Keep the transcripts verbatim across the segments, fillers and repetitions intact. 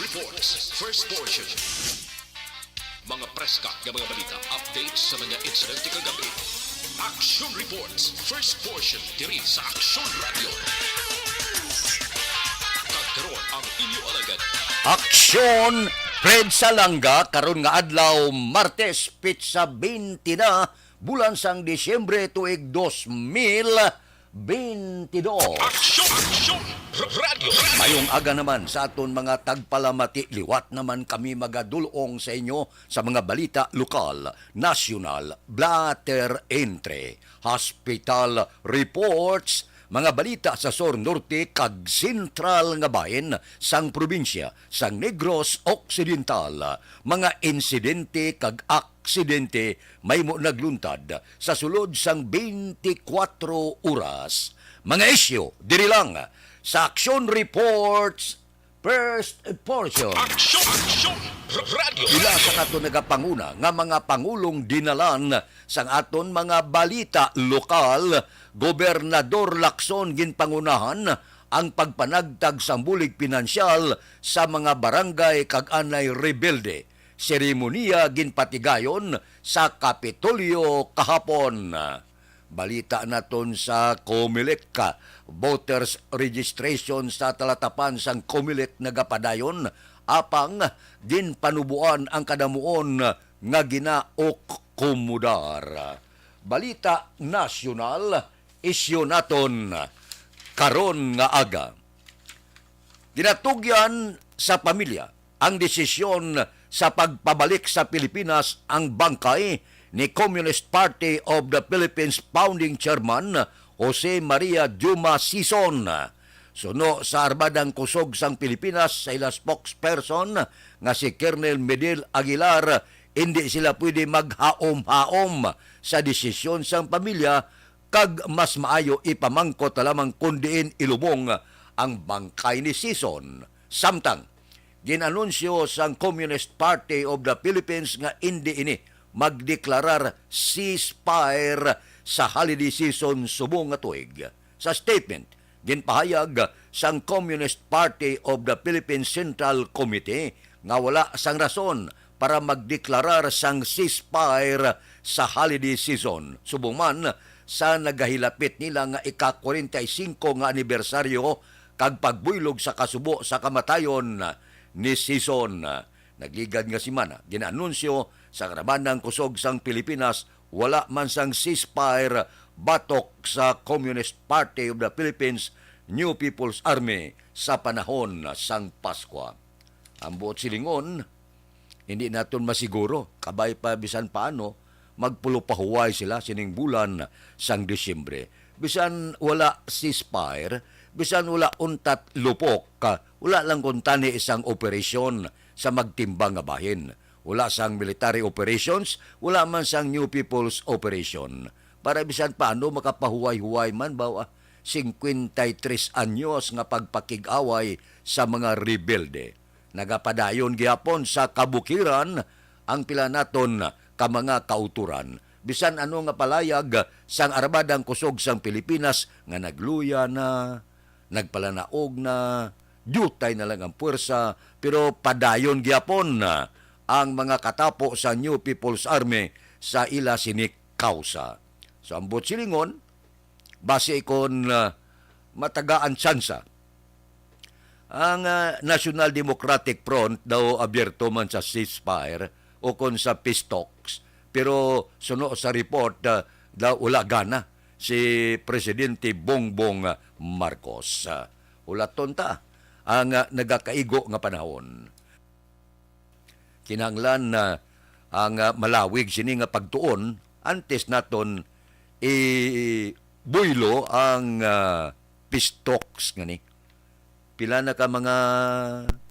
Reports, first portion. Mga preska nga mga balita, updates sa mga insidente kagabi. Action Reports, first portion, diri sa Action Radio. Kag karon ang inyo alagad. Action, Fred Salanga, karon nga adlaw, Martes, petsa twenty na, bulan sang Disyembre, tuig dos mil twenty-dos. Action, Action, Radio. Mayong aga naman sa aton mga tagpalamati. Liwat naman kami magadulong sa inyo sa mga balita lokal, nasyonal, blatter entry, hospital reports, mga balita sa sur, norte, kag sentral nga bahin sang probinsya sang Negros Occidental, mga insidente kag aksidente mahimo nagluntad sa sulod sang twenty-four oras. Mga isyu diri lang sa Action Reports, first portion. Action, Action, Radio. Pila sa aton nagapanguna nga mga pangulong dinalan sang aton mga balita lokal, Gobernador Lacson ginpangunahan ang pagpanagtag sang bulig pinansyal sa mga barangay kag anay rebelde. Seremoniya ginpatigayon sa Kapitolyo kahapon. Balita naton sa Comelec, voters registration sa talatapan sang Comelec nagapadayon, apang ginpanuboan ang kadamuon nga ginaokomodar. Balita nasyonal, isyu naton karon nga aga. Ginatugyan sa pamilya ang desisyon sa pagpabalik sa Pilipinas ang bangkay ni Communist Party of the Philippines founding chairman Jose Maria Juma Sison. Suno sa Armadang Kusog sang Pilipinas, sa ila spokesperson nga si Colonel Medel Aguilar, hindi sila pwede maghaom-haom sa desisyon sang pamilya kag mas maayo ipamangkot na lamang kon diin ilubong ang bangkay ni Sison. Samtang gin-anunsyo sang Communist Party of the Philippines nga indi ini magdeklarar ceasefire sa holiday season subong nga tuig. Sa statement, ginpahayag sang Communist Party of the Philippines Central Committee nga wala sang rason para magdeklarar sang ceasefire sa holiday season, subong man sa nagahilapit nila nga ika-kwarenta y singko nga anibersaryo kag pagbuylog sa kasubo sa kamatayon ni Sison. Nagligad nga semana, gin-anunsyo sa Armadang Kusog sang Pilipinas, wala man sang ceasefire batok sa Communist Party of the Philippines, New People's Army, sa panahon sang Paskwa. Ang buot silingon, hindi naton masiguro, kabay pa bisan paano, magpulopahuway sila sining bulan sang Disyembre. Bisan wala ceasefire, bisan wala untat lupok, wala lang kuntani isang operasyon sa magtimbang nga bahin. Wala sang military operations, wala man sang New People's Operation. Para bisan paano makapahuway-huway man ba, ah, singkwenta y tres anyos nga pagpakig-away sa mga rebelde. Nagapadayon gihapon sa kabukiran ang pila naton ka mga kautoran. Bisan ano nga palayag sang Armadang Kusog sang Pilipinas nga nagluya na, nagpalanaog na, diutay na lang ang puwersa, pero padayon gihapon ang mga katapo sa New People's Army sa ila sini kausa. So, ang buot silingon, basi kon, ah, matagaan tsansa, ang, ah, National Democratic Front daw abierto man sa ceasefire o kon sa peace talks, pero suno sa report, ah, daw wala gana si Presidente Bongbong Marcos. Ah, hulaton ta ang, ah, nagakaigo nga panahon. Kinahanglan na ang, ah, malawig sini nga pagtuon antes naton ibuylo ang, ah, peace talks ngani. Pila na ka mga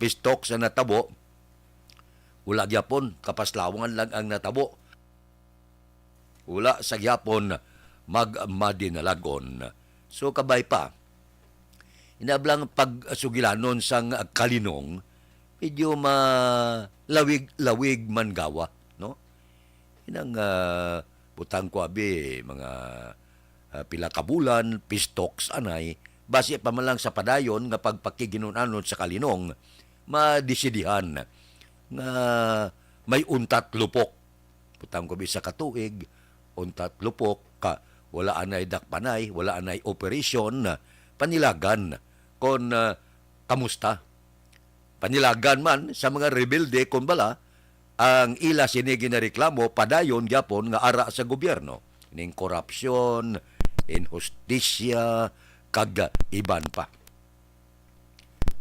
peace talks ang natabo, wala gyapon, kapaslawan lang ang natabo. Wala sa gyapon magmadinalagon. So, kabay pa, inablang pagsugilanon sang kalinong, medyo malawig-lawig man gawa, no? Inang, ah, butang ko abi, mga, ah, pila ka bulan, peace talks anay, basi pa man lang sa padayon nga pagpakiginun-anon sa kalinong, madesidihan nga may untat lupok. Butang ko, isa ka tuig, untat lupok, ka, wala anay dakpanay, wala anay operasyon, panilagan kon, ah, kamusta. Panilagan man sa mga rebelde kon bala ang ila sini ginareklamo padayon gyapon nga ara sa gobyerno, ning korupsyon, inhustisya, kag iban pa.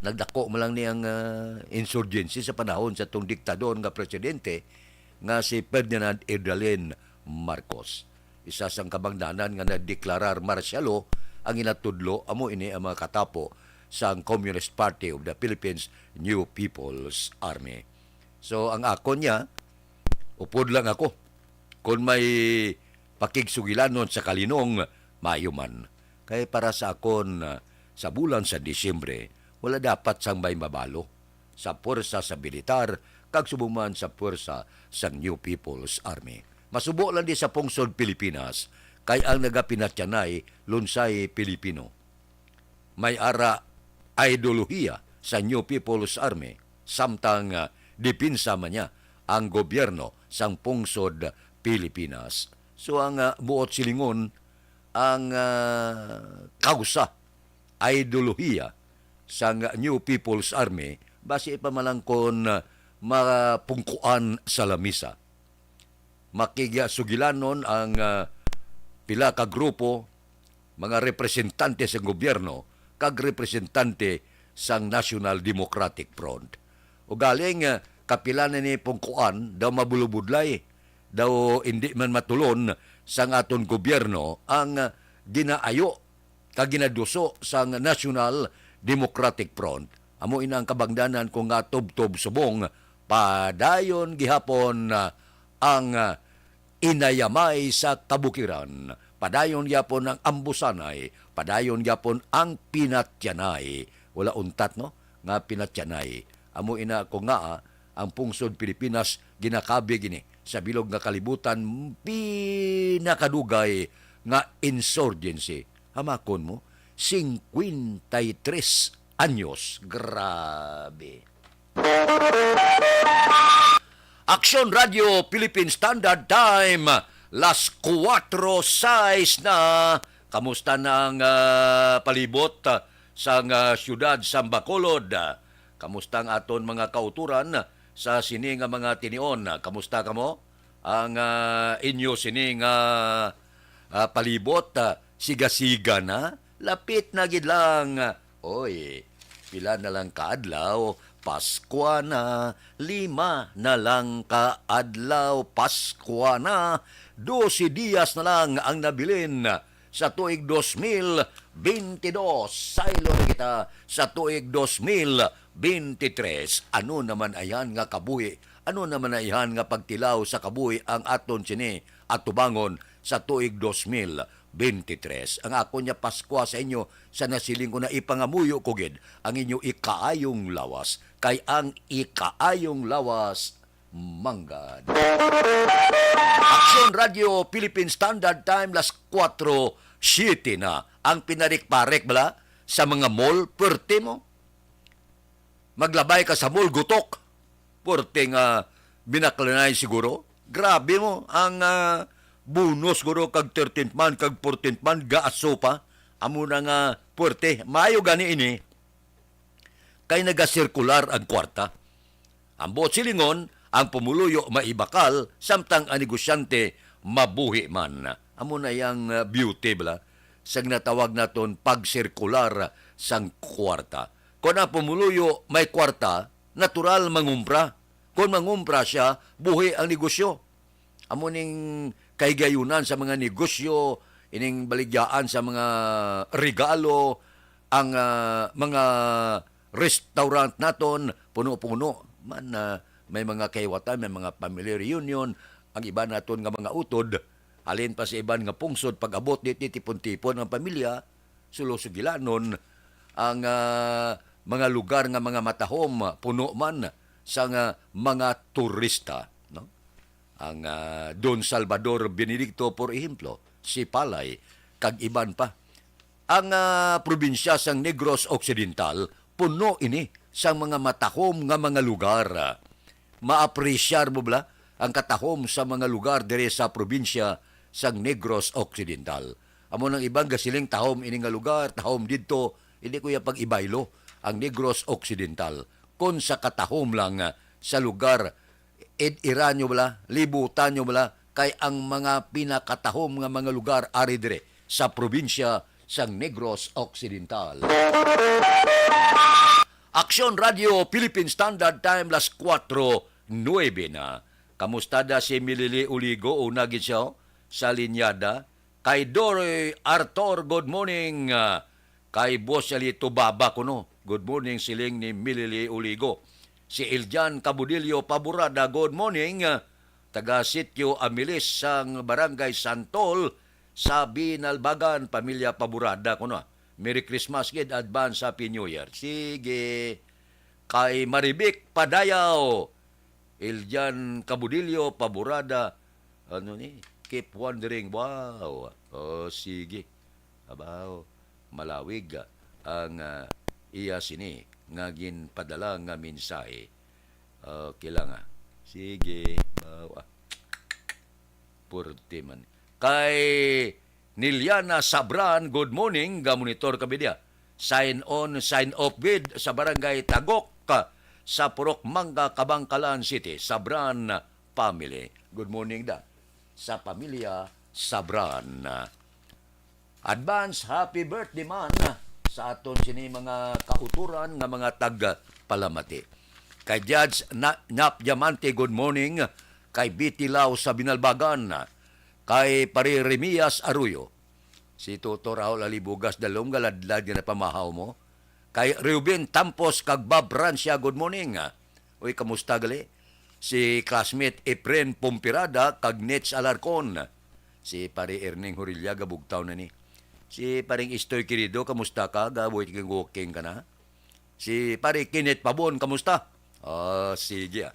Nagdako man lang ni ang, ah, insurgency sa panahon sa tong diktador nga presidente nga si Ferdinand Idalin Marcos. Isa sang kabangdanan nga nagdeklarar martial law ang ginatudlo, amo ini ang mga katapo sang Communist Party of the Philippines New People's Army. So, ang akon niya, upod lang ako. Kon may pakigsugilanon sa kalinong, maayo man. Kay para sa akon, ah, sa bulan sa Disyembre, wala dapat sang may mabalo sa puwersa sa militar kag subong man sa puwersa sang New People's Army. Masubo lang di sa pungsod Pilipinas, kay ang nagapinatyanay lunsay Pilipino. May ara ideolohiya sa New People's Army, samtang, ah, depensa man niya ang gobyerno sang pungsod Pilipinas. So, ang, ah, buot silingon, ang, ah, kausa, ideolohiya sang New People's Army, basi pa man lang kon, ah, mapungkuan sa lamisa. Makigsugilanon ang, ah, pila ka grupo, mga representante sang gobyerno, kag representante sang National Democratic Front. Ugaling, ah, kapila na ni pungkuan, daw mabulubudlay, daw indi man matulon sang aton gobyerno ang, ah, ginaayo kag ginaduso sang National Democratic Front. Amo ina ang kabangdanan ko nga tubtob subong, padayon gihapon, ah, ang, ah, inayamay sa kabukiran, padayon gihapon ang ambusanay, padayon gihapon ang pinatyanay. Wala untat, no, nga pinatyanay. Amo ina ko nga, ah, ang pungsod Pilipinas ginakabig ini sa bilog nga kalibutan, pinakadugay nga insurgency. Hamakon mo, cincuenta y tres anyos. Grabe. Aksyon Radio Philippine Standard Time, las kuwatro sais na. Kamusta na ang, ah, palibot, ah, sang, ah, siyudad sang Bacolod? Kamusta ang aton mga kautoran sa sini nga mga tinion? Kamusta kamo? Ang, ah, inyo sini nga, ah, palibot, ah, sigasiga na? Lapit na gid lang. Oy, pila na lang ka adlaw, Paskwa na. Lima na lang ka adlaw, Paskwa na. Dose dias na lang ang nabilin sa tuig dos mil binte dos. Saylo na kita sa tuig dos mil binte tres. Ano naman ayan nga kabuhi? Ano naman ayan nga pagtilaw sa kabuhi ang aton sini atubangon sa tuig dos mil binte tres? Ang akon niya Paskwa sa inyo, sa nasiling ko na ipangamuyo ko gid ang inyo ikaayong lawas, kay ang ikaayong lawas manggad. Aksyon Radio Philippine Standard Time, las kuwatro siete na. Ang pinarik-parik bala sa mga mall, pwerte mo. Maglabay ka sa mall, gutok. Pwerte nga binaklanay siguro. Grabe mo, ang, ah, bonus guro kag thirteenth month, kag fourteenth month, gaaso pa. Amo na nga pwerte. Maayo gani ini. Kay nagasirkular ang kwarta. Ang buot silingon, ang pumuluyo maibakal, samtang ang negosyante mabuhi man. Amo na yang, uh, beauty, bala, sa ginatawag naton pagsirkular sang kwarta. Kon ang pumuluyo may kwarta, natural mangumpra. Kon mangumpra siya, buhi ang negosyo. Amo ning kahigayunan sa mga negosyo, ining baligyaan sa mga regalo, ang, ah, mga restaurant naton, puno-puno man, ah, may mga kahiwatan, may mga family reunion, ang iban naton nga mga utod, halin pa sa iban nga pungsod, pag-abot dito, tipon-tipon ang pamilya, sulo-sugilanon ang, ah, mga lugar nga mga matahom, puno man sa nga mga turista, no? Ang, ah, Don Salvador Benedicto, por ehemplo, Sipalay, kag iban pa. Ang, ah, probinsya sang Negros Occidental, puno ini sa mga matahom nga mga lugar. Maapresyar mo bala ang katahom sa mga lugar diri sa probinsya sang Negros Occidental? Amo nang iban gasiling, "Tahom ini nga lugar, tahom didto." Hindi ko ya pag-ibaylo ang Negros Occidental. Kon sa katahom lang, ah, sa lugar, id-ira nyo bala, libutan nyo bala, kay ang mga pinakatahom nga mga lugar ari dire sa probinsya sang Negros Occidental. Aksyon Radio Philippine Standard Time, las kuwatro nuebe na. Kamusta da si Milili Uligo? Una gid siya, oh, sa linyada. Kay Doy Arthur, good morning. Ah, kay Boss Elito Baba kuno, good morning, siling ni Milili Uligo. Si Iljan Cabudillo Paburada, good morning. Ah, taga Sitio Amilis sang Barangay Santol sa Binalbagan, pamilya Paburada kuno. Merry Christmas gid, advance Happy New Year. Sige. Kay Marivic Padayaw, Iljan Cabudillo Paburada, ano ni? Keep wondering. Wow. Oh, sige. Abaw, malawig, ah, ang, ah, iya sini nga ginpadala nga mensahe. Okay lang, ah. Sige. Wow, ah. Purti man. Kay Niliana Sabran, good morning. Ga-monitor kami diya. Sign on, sign off with sa Barangay Tagok, sa Purok Mangga, Kabankalan City. Sabran family. Good morning da sa pamilya Sabran. Advance happy birthday man sa aton sini mga kauturan nga mga tagpalamati. Kay Judge Na-, Nap Diamante, good morning. Kay Betty Lau sa Binalbagan. Kay Pare Remias Arroyo. Si Toto Raul Alibugas, dalom galadlad nga napamahaw mo. Kay Reuben Tampos kag Bob Francia, good morning. Uy, kamusta gali? Si classmate Efren Pompirada kag Nets Alarcon. Si Pare Erning Horillaga, bugtaw na ni. Si Paring Istoy Querido, kamusta ka? Gabuhi kag walking ka na? Si Pare Kenneth Pabon, kamusta? Ah, sige, ah.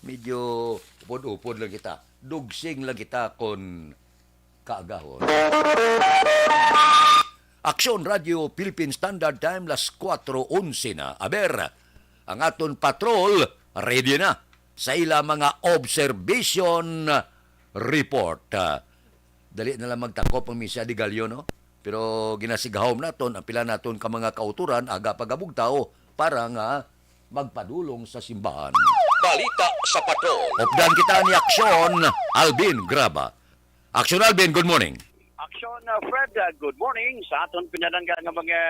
Medyo upod-upod lang kita. Dugsing lang kita kon kaagahon. Aksyon Radio Philippine Standard Time, las kuwatro onse na. Aber, ang aton patrol ready na sa ila mga observation report. Ah, dali na lang magtakop ang Misa de Gallo, no? Pero ginasigahom naton ang pila naton ka mga kauturan, aga pagabugtaw, para nga magpadulong sa simbahan. Balita sa Patrol. Updan kita ni Aksyon Alvin Graba. Aksyon Alvin, good morning. Aksyon, uh, Fred, uh, good morning. Sa aton pinalangga nga mga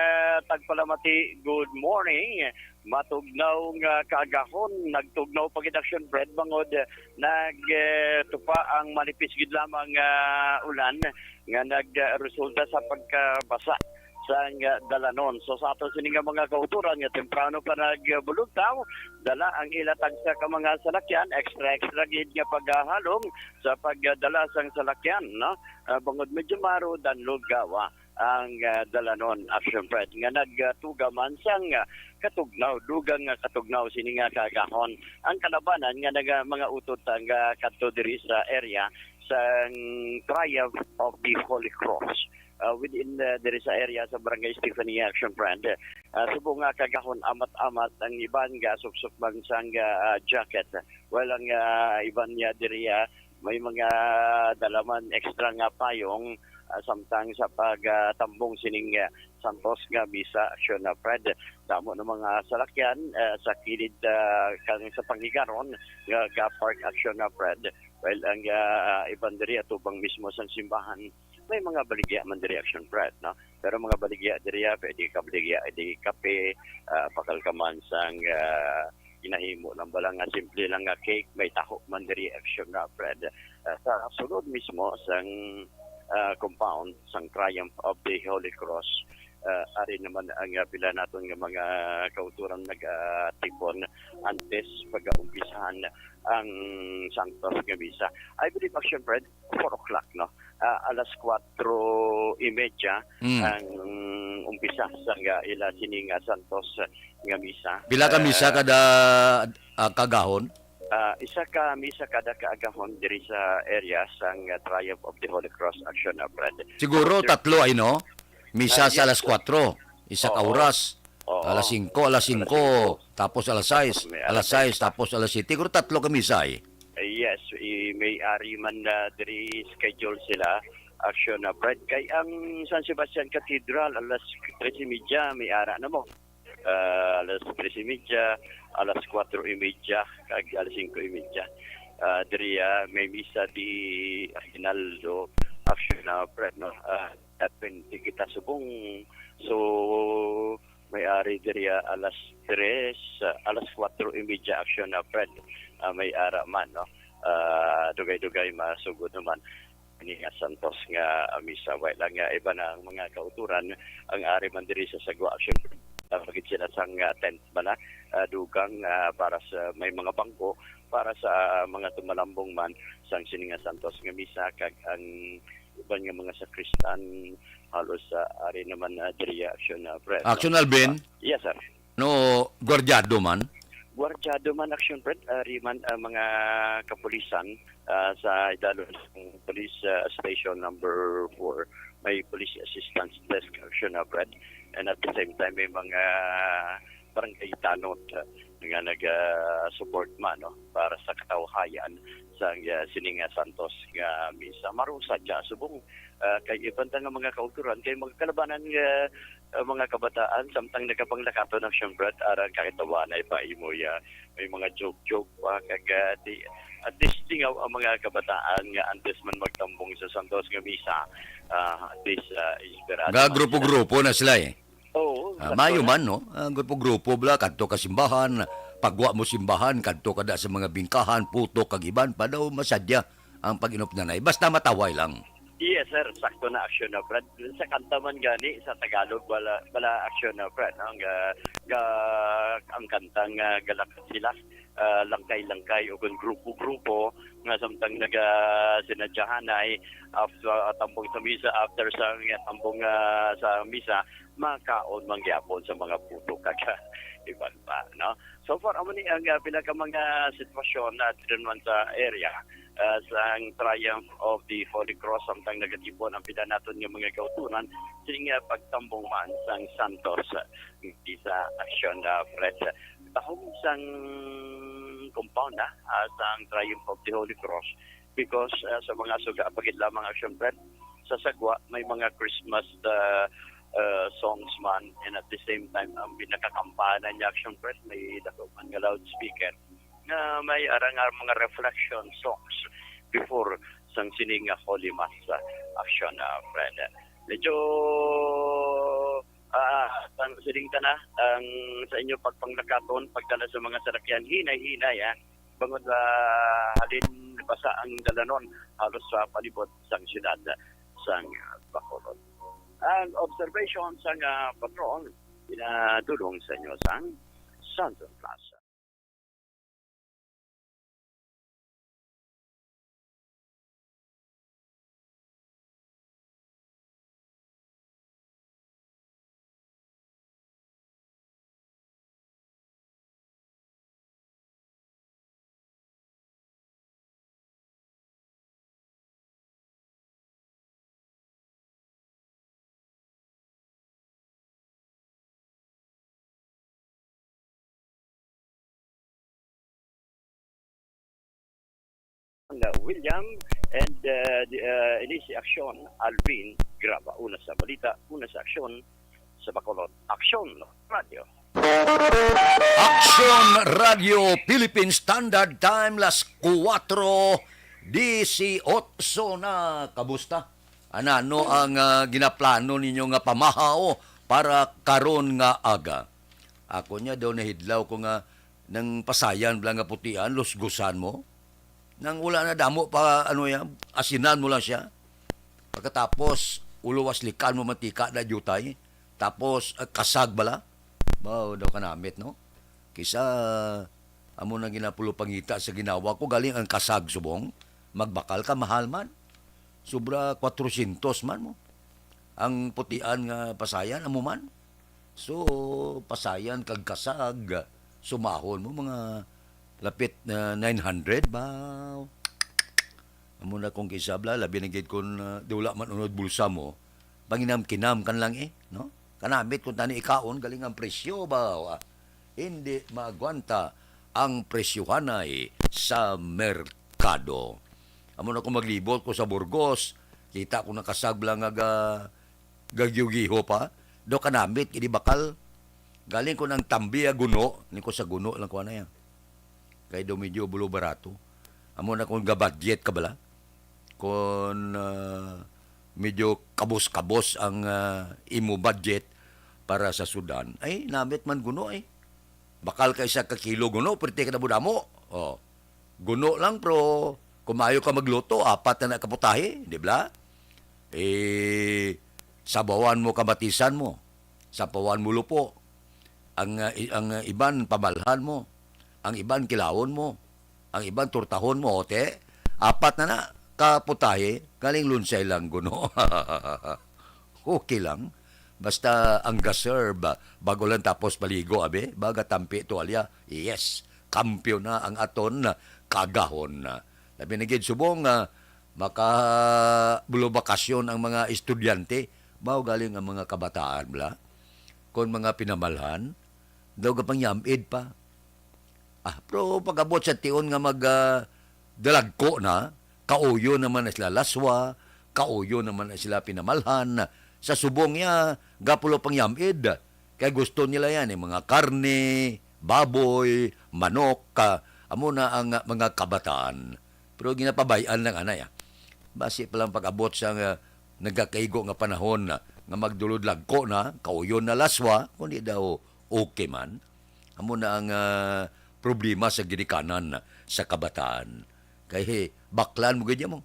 tagpalamati, good morning. Matugnaw nga kaagahon, nagtugnaw pa gid, Aksyon Fred, bangod, uh, nag, uh, tupa ang manipis gid lamang, uh, ulan nga nagresulta sa pagkabasa sang, uh, dalanon. So, sa aton sini nga mga kauturan nga temprano pa nagbulugtaw, dala ang ila tagsa ka mga salakyan, extra, extra gid nga paghahalong sa pagdala sang salakyan, no? Ah, bangod medyo maro, danlog gawa ang, ah, dalanon, Action Fred, nga nagtuga man sang, ah, katugnaw, dugang nga katugnaw sini nga kaagahon. Ang kalabanan nga naga-, mga utod ta nga kadto diri sa area sang Triumph of the Holy Cross, ah, within, ah, diri sa area sa Barangay Stephanie, Action Fred. Ah, subong nga kaagahon, amat-amat ang iban nga suksok man sang, ah, jacket. Well, ang, ah, iban niya diri, ah, may mga dala man extra nga payong, ah, samtang sa pag, ah, tambong sining, ah, Santos nga Misa, Action Fred. Damo na mga salakyan, ah, sa kilid, ah, kang sa panghigaron nga ga-park, Action Fred. Well, ang, ah, iban diri atubang mismo sang simbahan, may mga baligya man diri, Action Fred, no? Pero mga baligya diri, ah, pwede ka baligya, di kape, ah, bakal ka man sang, ah, ginahimo lang bala nga simple lang nga cake, may taho man diri, Action Fred. Ah, sa sulod mismo sang, ah, compound sang Triumph of the Holy Cross, ah, ari naman ang, ah, pila naton nga mga kauturan nag, ah, tipon antes pag-umpisahan ang Santos nga Misa. I believe, Action Fred, four o'clock, no? Ah, alas kuwatro y media Mm. ang umpisa sa nga ila sini nga Santos nga Misa. Pila ka misa Ah, kada, ah, kagahon? Ah, isa ka misa kada kaagahon diri sa area sang, ah, Triumph of the Holy Cross, Action Fred. Siguro After tatlo ay, no? Misa Ah, sa yes, alas sir. kuwatro, isa ka Oo. oras. Oo. Alas singko, alas Alas singko, singko. Tapos alas sais, May alas alas sais, sais pa. Tapos alas siyete. Kuro tatlo ka misa, eh. Eh, yes, i-, may ari man na diri schedule sila. Action na, Fred. Kay ang San Sebastian Cathedral, alas tres y media, may ara na mo. Ah, alas tres y media, alas kuwatro y media, kag alas singko y media. Ah, diri, ah, may misa di Aguinaldo, Action na, Fred, no? Ah, twenty kita subong. So, may ari diri, ah, alas tres, ah, alas kuwatro y media, Action na, Fred. Ah, may ara man, no? Ah, dugay-dugay masugod naman ni nga santos nga, ah, misa. Way lang nga iba na ang mga kauturan, ang ari man diri sa Sagwa Action. Ah, pagid sila sang, ah, tent bala, ah, dugang, ah, para sa may mga bangko para sa, ah, mga tumalambong man sang sini nga santos nga misa, kag ang iban nga mga sakristan halos, ah, ari naman, ah, diri, ah, Action, ah, Fred, no? Action, Alvin? Yes, sir. No, gwardyado man? Gwardyado man, Action, Fred. Ari man ang mga kapulisan, ah, sa idalom sang police, ah, station number four. May police assistance desk, Action, ah, Fred. And at the same time, may mga barangay tanod, ah, nga nag, ah, support man, no, para sa katawhayan sa, ah, sini nga santos nga misa. Marusa dya, subong, ah, kay iban ta nga mga kauturan, kay mga kalabanan nga, ah, mga kabataan, samtang nagapanglakaton ang siyempre, aron kahit tawa na ipaimo ya, may mga joke-joke pa, kag, ah, di, at least tingaw ang mga kabataan nga antes man magtambong sa santos nga misa, ah, at least, ah, inspirado Nga man sila. Grupo-grupo na sila, eh. Oo, Ah, sakto maayo na. Man, no? Ah, grupo-grupo bala, kadto ka simbahan, pagwa mo simbahan, kadto ka da sa mga bingkahan, putok, kag iban pa daw masadya ang pag-inupnanay. Basta mataway lang. Yes, sir. Sakto na, Action na, Fred. Sa kanta man gani, sa Tagalog, wala, wala, Action na, Fred. Ang, ah, ga-, ang kantang, ah, Galakat Sila, ah, Langkay-Langkay, o kung grupo-grupo, nga samtang naga-, sinadyahanay, after, ah, tambong sa misa, after sa, ah, tambong, ah, sa misa, makaon man gyapon sa mga puto kag iban pa, no? So far, amo ni ang, ah, pila ka mga sitwasyon na diri man sa area, ah, sang Triumph of the Holy Cross, samtang nagatipon ang pila naton nga mga kauturan, sini nga pagtambong man sang Santos, ah, sa Action, ah, Fred. Tahom sang compound, ah, ah, sang Triumph of the Holy Cross, because, ah, sa mga suga pa gid lamang, Action Fred, sa Sagwa may mga Christmas, ah, ah, songs man, and at the same time ang pinakakampana niya, Action Fred, may dako man nga loudspeaker nga may arang mga reflection songs before sang sini nga Holy Mass, ah, Action, ah, Fred. Medyo, ah, ang siling ta na, ang sa inyo pagpanglakaton, pagdala sa mga salakyan, hinay-hinay, ah. Bangod, ah, halin basa ang dalanon halos sa palibot sang siyudad sang Bacolod. Ang observation sang, ah, patrol, pinadulong sa inyo sang Santon Plaza. Ang, uh, William and, uh, the, uh, ini si Aksyon, Alvin Graba. Una sa balita, una sa aksyon, sa Bacolod. Aksyon Radio. Aksyon Radio Philippine Standard Time, las kuwatro disiotso na. Kamusta? Ano, ano ang, ah, ginaplano ninyo nga pamahaw para karon nga aga? Ako niya daw nahidlaw ko nga nang pasayan bala nga putian, lusgusan mo. Nang wala na damo pa, ano yan, asinan mo lang siya. Pagkatapos, ulo waslikan mo mantika na jutay. Tapos, ah, kasag bala. Mao daw kanamit, no? Kisa, amo na ginapulo pangita sa ginawa ko, galing ang kasag subong, magbakal ka, mahal man. Sobra kwatrosyentos man mo. Ang putian nga pasayan, amo man. So, pasayan kag kasag, sumahon mo mga lapit na nine hundred ba? Amo na kung kisabla, labi na gid kung, ah, di wala man unod bulsa mo, panginam-kinam kan lang eh, no? Kanamit kung tani ikaon, galing ang presyo ba? Ah, indi maagwanta ang presyohanay sa merkado. Amo na kung maglibot ko sa Burgos, kita ko nakasagla nga ga-, gagiho-giho pa. Daw kanamit, kini bakal. Galing ko ng tambi, ah, guno. Ni ko sa guno lang ko, ano yan. Kay daw medyo bulo barato. Amo na kung ga-budget ka bala. Kung, ah, medyo kabos-kabos ang, ah, imo budget para sa sudan. Ay, namit man guno, eh. Bakal ka isa ka kilo guno, pwerte ka damo-damo. Oh. Guno lang, pero kung maayo ka magluto, apat na na ka putahe, di ba? Eh, sabawan mo kamatisan mo, sabawan mo lupo. Ang, ah, i-, ang, ah, iban pamalhan mo, ang iban kilawon mo, ang iban turtahon mo, ote. Apat na na ka putahe, galing lunsay lang guno. Okay lang. Basta ang ga-serve, bago lang tapos maligo, abi, baga tampi tuwalya. Yes, kampiyon na ang aton kaagahon. Labi na gid subong, ah, maka-, bulo bakasyon ang mga estudyante. Mao galing ang mga kabataan, bla. Kon mga pinamalhan, daw gapangyam-id pa. Ah, pero pag-abot sa tion nga mag, ah, dalagko na, kauyo naman na sila laswa, kauyo naman na sila pinamalhan. Sa subong niya, gapulo pangyam-id. Kay gusto nila yan, eh, mga karne, baboy, manok, ah, amo na ang, ah, mga kabataan. Pero ginapabay-an lang anay, ah. Basi pa lang pag-abot sa nga nagakaigo nga panahon na, nga magdulod lagko na, kauyon na laswa, kundi daw okay man. Amo na ang, ah, problema sa ginikanan sa kabataan. Kay, he, baklan mo gid mo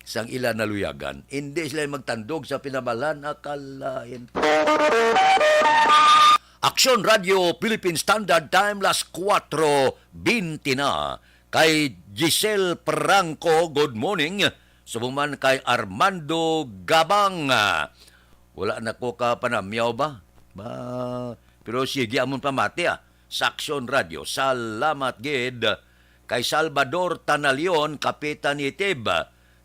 sang ila naluyagan. Hindi sila magtandog sa pinamalan, akalain. Aksyon Radio Philippine Standard Time, las kuwatro bente na. Kay Giselle Prangco, good morning. Subong man kay Armando Gabang. Wala na ko ka panamyaw ba? Ba, pero sige, amon pamati, ah, sa Aksyon Radio. Salamat gid kay Salvador Tanalion, Kapitan Itib.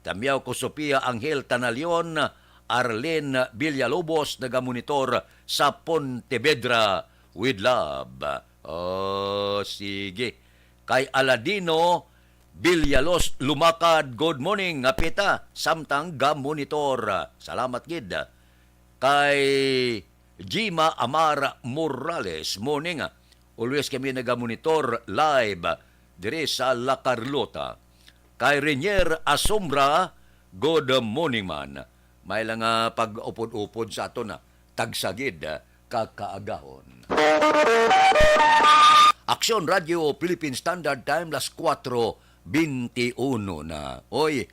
Tamyaw ko Sofia Angel Tanalion, Arlene Villalobos, nagamonitor sa Pontevedra with love. Oh, sige. Kay Aladino Villalos Lumakad, good morning, Apita, samtang ga-monitor. Salamat gid. Kay Jima Amar Morales, morning. Always kami naga-monitor live diri sa La Carlota. Kay Renier Asombra, good morning man. May lang, ah, pag-upod-upod sa aton, ah, tagsagid, ah, kakaagahon. Aksyon Radio Philippine Standard Time, las kuwatro bente uno na. Oy,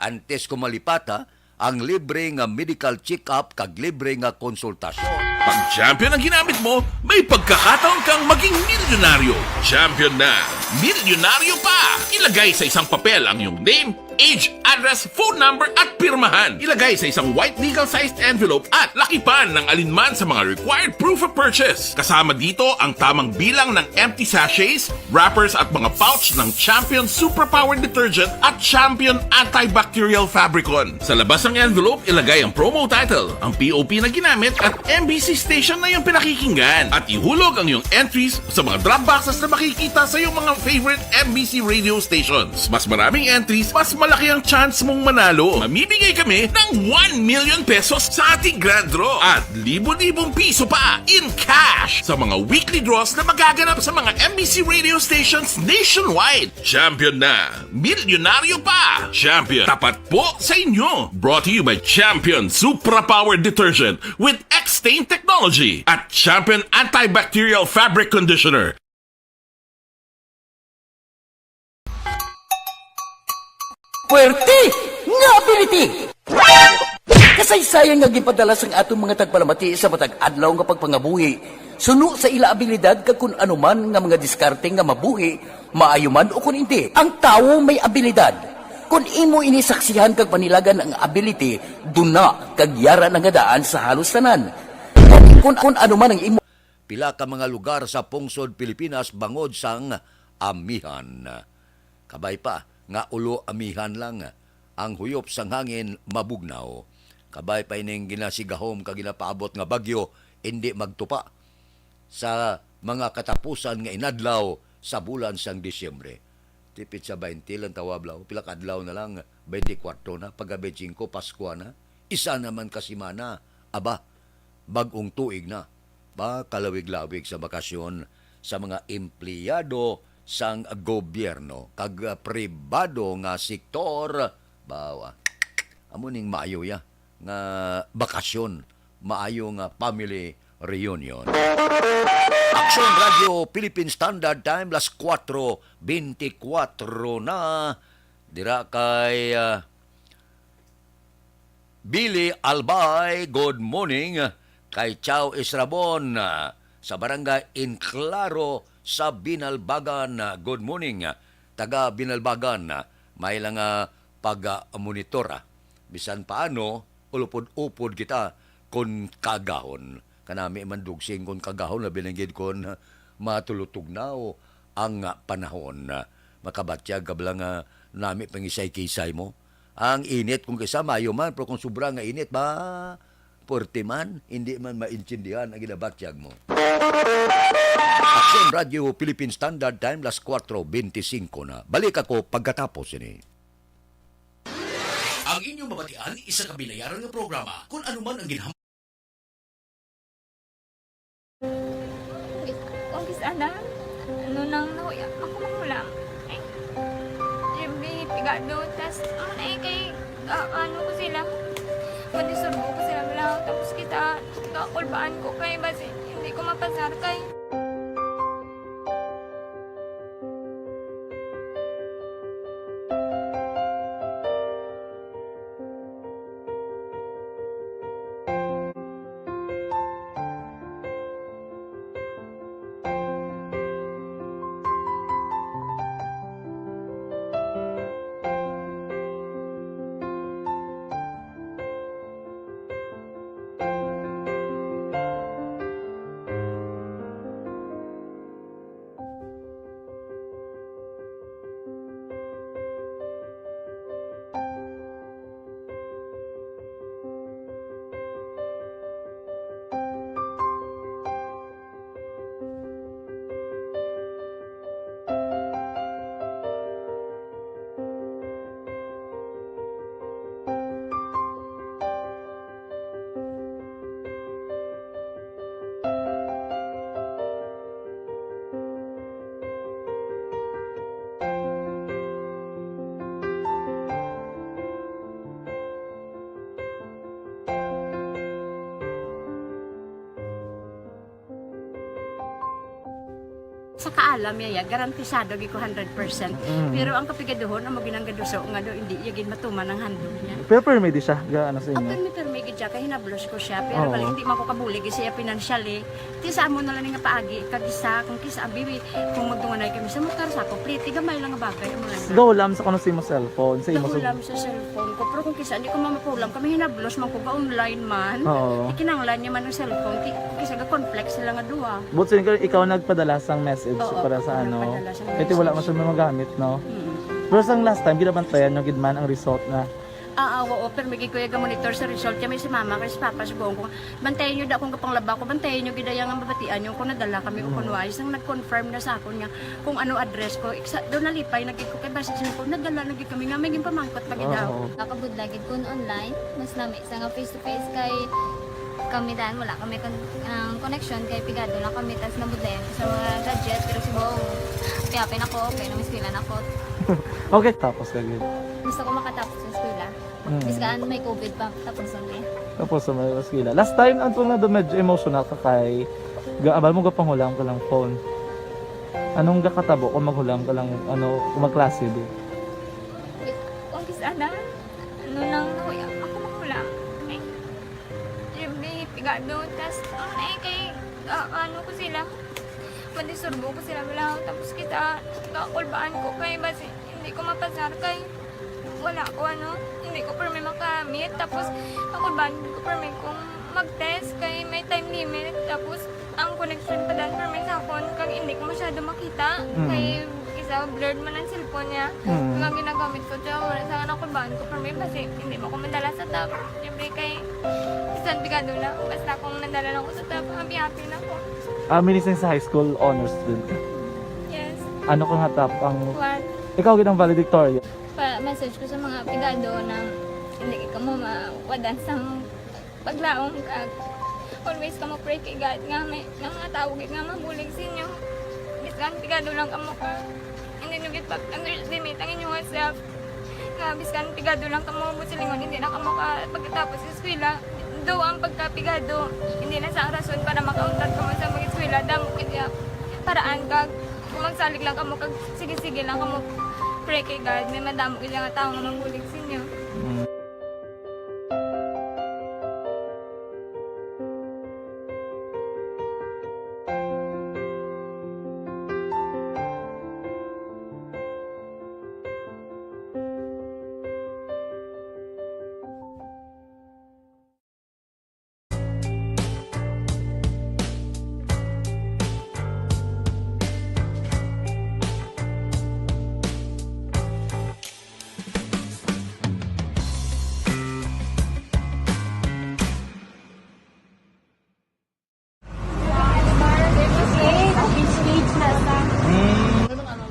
antes ko malipat, ha, ang libre nga medical check-up kag libre nga konsultasyon. Pag Champion ang ginamit mo, may pagkakataon kang maging milyonaryo. Champion na, milyonaryo pa! Ilagay sa isang papel ang iyong name, age, address, phone number, at pirmahan. Ilagay sa isang white legal-sized envelope at lakipan ng alinman sa mga required proof of purchase. Kasama dito ang tamang bilang ng empty sachets, wrappers, at mga pouch ng Champion Superpower Detergent at Champion Antibacterial Fabricon. Sa labas ng envelope, ilagay ang promo title. Ang P O P na ginamit at M B C station na iyong pinakikinggan. At ihulog ang iyong entries sa mga drop boxes na makikita sa iyong mga favorite M B C radio stations. Mas maraming entries, mas malaki ang chance mong manalo. Mamimigay kami ng one million pesos sa ating grand draw at libo-libong piso pa in cash sa mga weekly draws na magaganap sa mga M B C radio stations nationwide. Champion na! Milyonaryo pa! Champion, tapat po sa inyo! Brought to you by Champion Supra Power Detergent with X-Stain Technology at Champion Antibacterial Fabric Conditioner. Puwerte nga ability! Kasaysayan nga ginpadala sang aton mga tagpalamati sa matag adlaw nga pagpangabuhi, suno sa ila abilidad kag kun ano man nga mga diskarte nga mabuhi, maayo man o kun indi. Ang tawo may abilidad. Kun imo ini saksihan kag panilagan ang ability, duna kag yara na nga daan sa halos tanan. Kun, kun ano man ang imo Pila ka mga lugar sa pungsod Pilipinas bangod sang amihan. Kabay pa nga ulo amihan lang, ang huyop sang hangin mabugnaw. Kabay pa ining ginasigahom kag ginapaabot nga bagyo, indi magtupa. Sa mga katapusan nga inadlaw sa bulan sang Disyembre. Tipit sa baynte lang tawa, blaw. Pila ka adlaw na lang, baynte kwatro na, pagka baynte singko, Paskwa na. Isa naman ka semana, aba, bag-ong tuig na. Ba, kalawig-lawig sa bakasyon sa mga empleyado sang gobyerno kag, ah, pribado nga sektor. Bawa. Amo ning maayo ya nga bakasyon, maayo nga family reunion. Aksyon Radio Philippine Standard Time, las kuwatro bentikwatro na. Dira kay, ah, Billy Albay, good morning. Kay Chao Israbon, ah, sa Barangay Enclaro sa Binalbagan, ah, good morning. Taga Binalbagan, ah, may lang, ah, pag-monitor, ah. Bisan paano, ulupod-upod kita kon kagahon. Kanami man dugsing kon kagahon, labi na gid kon matulutugnaw ang panahon. Makabatyag ka bala nga nami pangisay-kisay mo? Ang init, kung kisa, maayo man, pero kung sobra nga init, ba, puwerte man, hindi man maintindihan ang ginabatyag mo. Aksyon Radio Philippine Standard Time, las kuwatro bentisinko na. Balik ako pagkatapos ini. Ang inyong mabatian, isa ka binayaran nga programa. Kung ano man ang ginham- Kung kis-, ana, ano nang nahuya, ako manghulam. Eh, siyempre, pigado, tas, ano na eh, kay, ah, ano ko sila, manisurbo ko sila, wala, tapos kita, kakulbaan ko kay, basi, hindi ko mapasar kay. Sa kaalam niya, ya, garantisado gid ko hundred percent. Mm. Pero ang kapigaduhon, amo ginang gaduso nga do, hindi iya gid matuman ang handog niya. Pero permi di siya, ga, ano sa inyo? Permi, permi gid siya, kay hinablos ko siya. Pero Oo. Bali, hindi man ko kabulig siya financially. Ti sa amo na lang nga paagi, kag isa, kung kisa, abi, kung magtunganay kami sa motor, sa ako, pliti, gamay lang nga bagay, amo lang. Gahulam sa kuno sa imo cellphone, sa imo sa Gahulam sa cellphone ko. Pero kung kisa, hindi ko mamapulam, kami hinablos man ko, ga-online man. Oo. Ikinanglan niya man ang cellphone, ki-, kisa ga-conflict sila nga duha. But since ikaw nagpadala sang message Oo, para sa ako ano, nagpadala sang kaya wala message. Masyadong magamit, no? Mm. Pero sang last time, ginabantayan nyo gid man ang result na. Ah, ah, oo, pero may gid ko yung monitor sa result. Kaya may si mama, kay si papa, si Bongo, bantayan nyo da akong kapanglaba ko, bantayan nyo gid ang mabatian nyo kung nadala kami o Mm. kung wala. Isang nag-confirm na sa akon nga kung ano address ko. Iksa, doon nalipay na gid ko kay basta siya ko, nadala na gid kami nga may ginpamangkot pa gid Oo, daw. Oo. Nakabudla gid kun online, mas nami sa nga face to face kay kami dan wala kami kon-, ang connection kay pigado lang kami tas nabudlayan ko sa mga gadget pero si Bong, happy na ko, okay na may eskwela na ko. Okay, tapos ka gid. Gusto ko makatapos sa eskwela. Mm. Bis ka ano, may covid pa, tapos ang eh. Tapos sa may eskwela. Last time, ang tunga do medyo emotional ka kay ga-, abal mo gapanghulam ka lang phone. Anong gakatabo kung maghulam ka lang, ano, kung magklase di? Kung kis-, ana, ano nang nahuya, ako manghulam. Eh, siyempre, pigado, tas, ano na eh, kay, ah, ano ko sila, manisurbo ko sila, wala, tapos kita, kakulbaan ko kay, basi, hindi ko mapasar kay, wala ko, ano, hindi ko permi makamit, tapos, kakulbaan ko permi kung mag-test kay may time limit, tapos, ang connection pa dan permi sa akon, kag hindi ko masyado makita. Mm. Kay isa, blurred man ang cellphone niya. Mm. Kag ang ginagamit ko siya, wala sa akin ang kulbaan ko permi, basi hindi mo ko madala sa top. Siyempre kay, bisan pigado na, basta kung nadala lang ko sa top, happy-happy na ko. Ah, minising sa high school, honors student ka. Yes. Ano ka nga top ang One. Ikaw gid ang valedictorian. Pa-message ko sa mga pigado na hindi ka mo mawadan sang paglaom, kag always ka mo pray kay God nga may, nga mga tawo gid nga mabulig sa inyo. Bisan pigado lang kamo ka, hindi nyo gid pag-underestimate ang inyong self. Nga bisan pigado lang kamo, buot silingon, hindi na kamo ka pagkatapos sa eskwela. Do ang pagkapigado, hindi na sa rason para makauntat kamo sa mag-eskwela. Damo gid ya paraan, kag kung magsalig lang kamo, kag sige-sige lang kamo pray kay God, may madamo gid nga tawo nga mabulig sa inyo. Mm.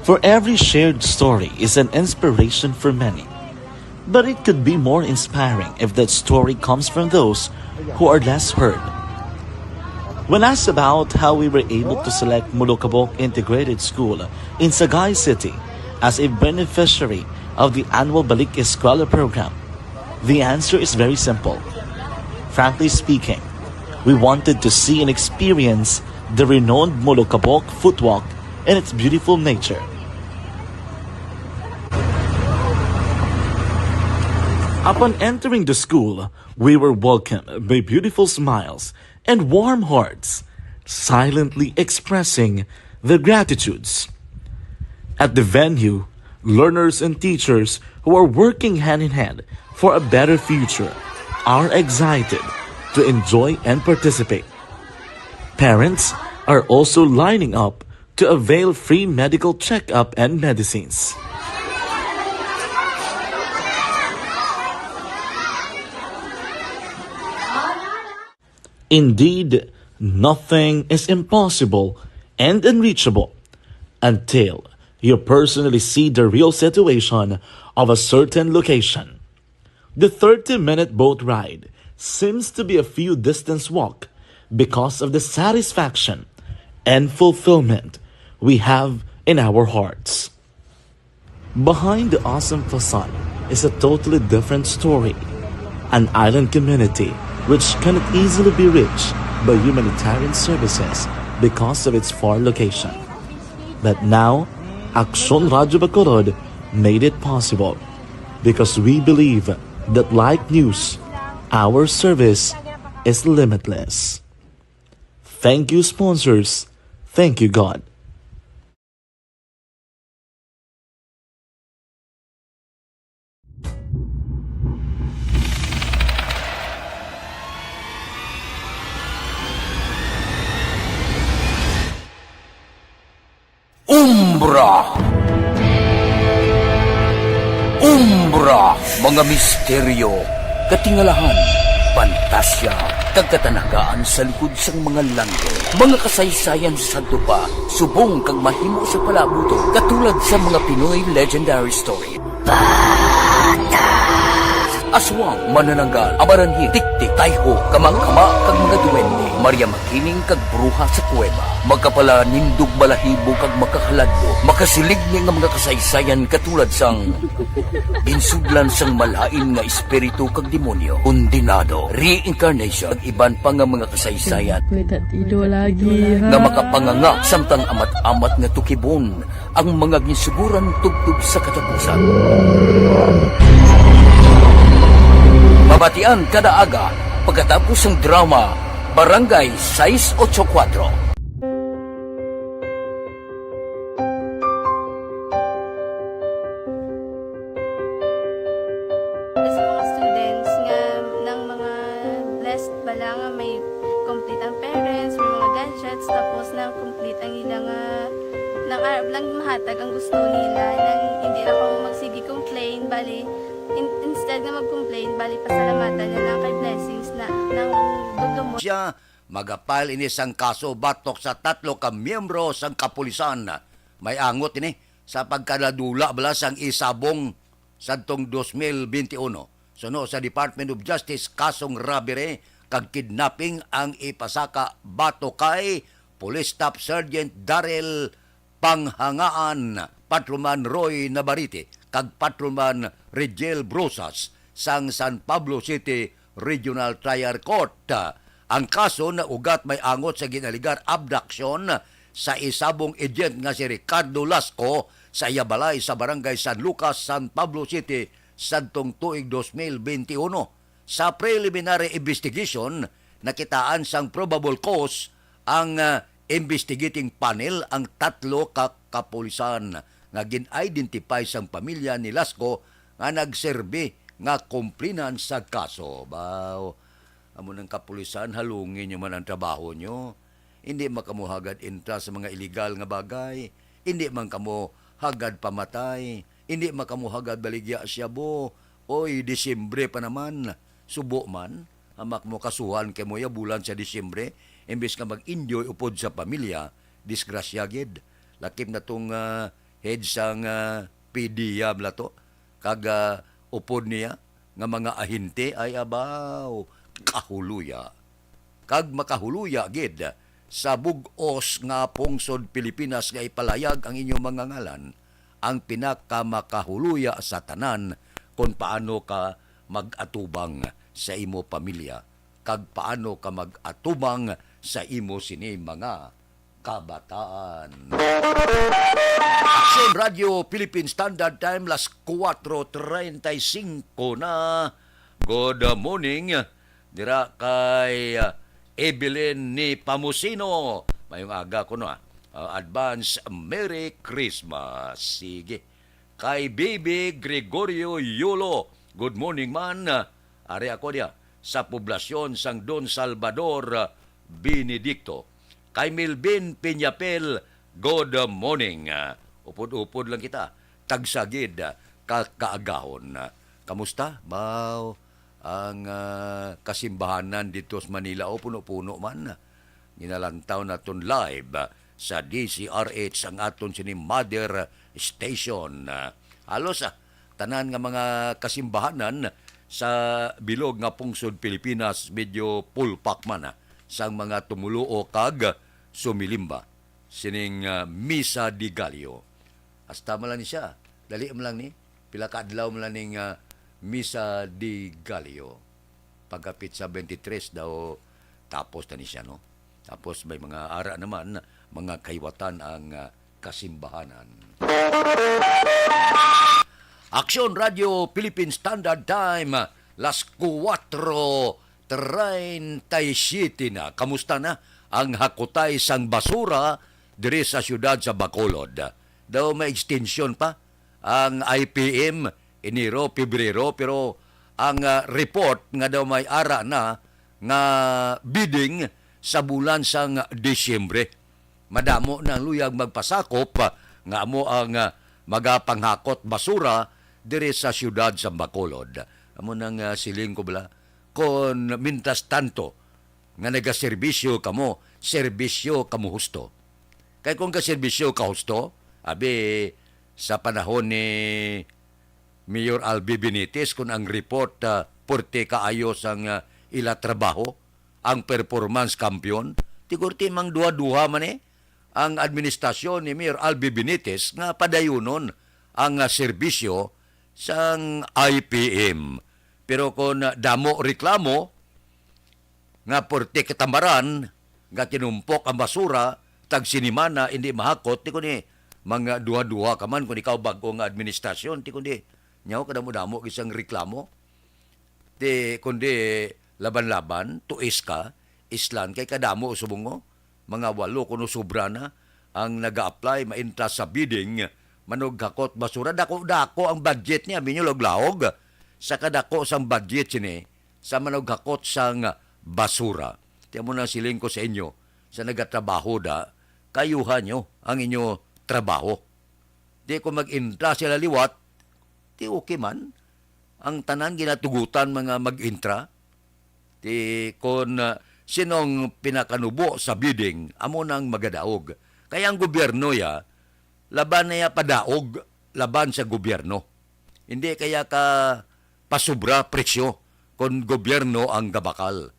For every shared story is an inspiration for many. But it could be more inspiring if that story comes from those who are less heard. When asked about how we were able to select Molokabok Integrated School in Sagay City as a beneficiary of the annual Balik Eskwela program, the answer is very simple. Frankly speaking, we wanted to see and experience the renowned Molokabok footwalk and its beautiful nature. Upon entering the school, we were welcomed by beautiful smiles and warm hearts, silently expressing their gratitudes. At the venue, learners and teachers who are working hand in hand for a better future are excited to enjoy and participate. Parents are also lining up to avail free medical checkup and medicines. Indeed, nothing is impossible and unreachable until you personally see the real situation of a certain location. The thirty-minute boat ride seems to be a few distance walk because of the satisfaction and fulfillment we have in our hearts. Behind the awesome facade is a totally different story. An island community which cannot easily be reached by humanitarian services because of its far location. But now, Aksyon Radyo Bacolod made it possible because we believe that, like news, our service is limitless. Thank you, sponsors. Thank you, God. Umbra. Umbra, mga misteryo, katingalahan, pantasya, kag katanagaan sa likod sang mga langgam. Mga kasaysayan sa sadto pa, subong kag mahimo sa palaabuton, katulad sa mga Pinoy legendary story. Aswang, manananggal, amaranhit, tiktik, tayho, kamangkama, kag mga duwende, Maria Makiling kag bruha sa kuweba, makapalanindog balahibo kag makahaladlok, makasiligni nga mga kasaysayan katulad sang ginsudlan sang malain nga espiritu kag demonyo, kondenado, reincarnation, kag iban pa nga mga kasaysayan May tatido lagi, ha? nga makapanganga samtang amat-amat nga tukibon ang mga ginsuguran tubtob sa katapusan. Mabatian kada aga pagkatapos sang drama Barangay Sais Ocho Kuatro. Sa mga students nga, nang mga blessed bala nga may complete ang parents, may mga gadgets, tapos nang complete ang ila nga, nang arab lang mahatag ang gusto nila, nang hindi na ko magsige complain, bali, in-, instead nga mag-complain, bali, pasalamatan na lang kay blessings na, nang dudumot. Siya Magapal ini sang kaso batok sa tatlo ka miyembro sang kapulisan. May angot ini sa pagkadadula bala sang isabong sadtong dos mil benti uno. Suno sa Department of Justice, kasong robbery kag kidnapping ang ipasaka batok kay Police Staff Sergeant Daryl Panghangaan, Patrolman Roy Navarrete, kag Patrolman Rigel Brosas sang San Pablo City Regional Trial Court. Ang kaso naugat may angot sa ginaligar abduction sa isabong agent nga si Ricardo Lasco sa iya balay sa Barangay San Lucas, San Pablo City, sadtong tuig dos mil benti uno. Sa preliminary investigation, nakitaan sang probable cause ang, ah, investigating panel ang tatlo ka kapulisan nga gin-identify sang pamilya ni Lasco nga nagserbi nga kumplinan sa kaso. Baw, amo nang kapulisan, halungi nyo man ang trabaho nyo. Hindi man kamo hagad intra sa mga iligal nga bagay. Hindi man kamo hagad pamatay. Hindi man kamo hagad baligya siya, bo. Oy, Disyembre pa naman. Subo man, hamak mo kasuhan kay mo ya bulan sa Disyembre, imbes nga mag-enjoy upod sa pamilya, disgrasya gid. Lakip na tong, ah, head sang, ah, P D A bala to, kag, ah, upod niya nga mga ahente ay abaw, kahuluya. Kag makahuluya gid sa bug-os nga pungsod Pilipinas nga ipalayag ang inyong mga ngalan, ang pinakamakahuluya sa tanan kon paano ka mag-atubang sa imo pamilya kag paano ka mag-atubang sa imo sini mga kabataan. Aksyon Radio Philippine Standard Time, las kuwatro treinta y cinco na. Good morning dira kay, ah, Evelyn ni Pamusino. Mayong aga ko, no, ah. Ah, advance Merry Christmas. Sige. Kay Bibi Gregorio Yulo, good morning man. Ari ako diya sa poblasyon sang Don Salvador Benedicto. Kay Melvin Piñapel, good morning. Upod-upod lang kita. Tagsagid ka kaagahon. Kamusta? Baw, ang, ah, kasimbahanan dito sa Manila, o puno-puno man. Ginalantaw naton live, ah, sa D C R H, ang aton sini mother station. Ah, halos, ah, tanan nga mga kasimbahanan sa bilog nga pungsod Pilipinas medyo pulpak man, ah, sang mga tumuluo kag sumilimba sining, ah, Misa de Gallo. Hasta man lang ni siya. Dali man lang ni. Pila ka adlaw man lang ning, ah, Misa de Gallo. Pagkapit sa twenty-three daw, tapos na ni siya, no? Tapos may mga ara naman, mga kahiwatan ang, ah, kasimbahanan. Aksyon Radio Philippine Standard Time, las kuwatro treinta y siete na. Kamusta na ang hakutay sang basura diri sa siyudad sa Bacolod? Daw may extension pa ang I P M, Enero, Pebrero, pero ang, ah, report nga daw may ara na nga bidding sa bulan sang Disyembre. Madamo na ang luyag magpasakop, ah, nga amo ang, ah, magapanghakot basura diri sa siyudad sa Bacolod. Amo nang, ah, siling ko bala, kon mintras tanto nga nagaserbisyo kamo, serbisyo kamo husto. Kay kung gaserbisyo ka husto, abi, sa panahon ni Mayor Albi Benitez, kun ang report, ah, porte kaayo sang, ah, ila trabaho, ang performance kampiyon, ti korte mang duha-duha man, eh, ang administrasyon ni Mayor Albi Benitez nga padayunon ang, ah, serbisyo sang I P M. Pero kung, ah, damo reklamo, nga porte katamaran nga tinumpok ang basura, tag sinimana indi mahakot, ti kundi mga duha-duha ka man kung ikaw bag-o nga administrasyon, ti kundi nyaw kadamo-damo gid sang reklamo. Ti kundi laban-laban, tuis ka, islan kay kadamo subong mo, mga walo kuno sobra na ang naga-apply, mainta sa bidding, manughakot basura. Dako-dako ang budget niya, minyo laog-laog. Sa kadako sang budget sini, sa manughakot sang basura. Ti amo na siling ko sa inyo, sa nagatrabaho da, kayuhan nyo ang inyo trabaho. Di kung mag-intra sila liwat, ti okay man. Ang tanan ginatugutan mga mag-intra. Ti kon, ah, Sinong pinakanubo sa bidding, amo nang magadaog. Kaya ang gobyerno ya, laban na ya padaog, laban sa gobyerno. Hindi kaya ka pasubra presyo kung gobyerno ang gabakal.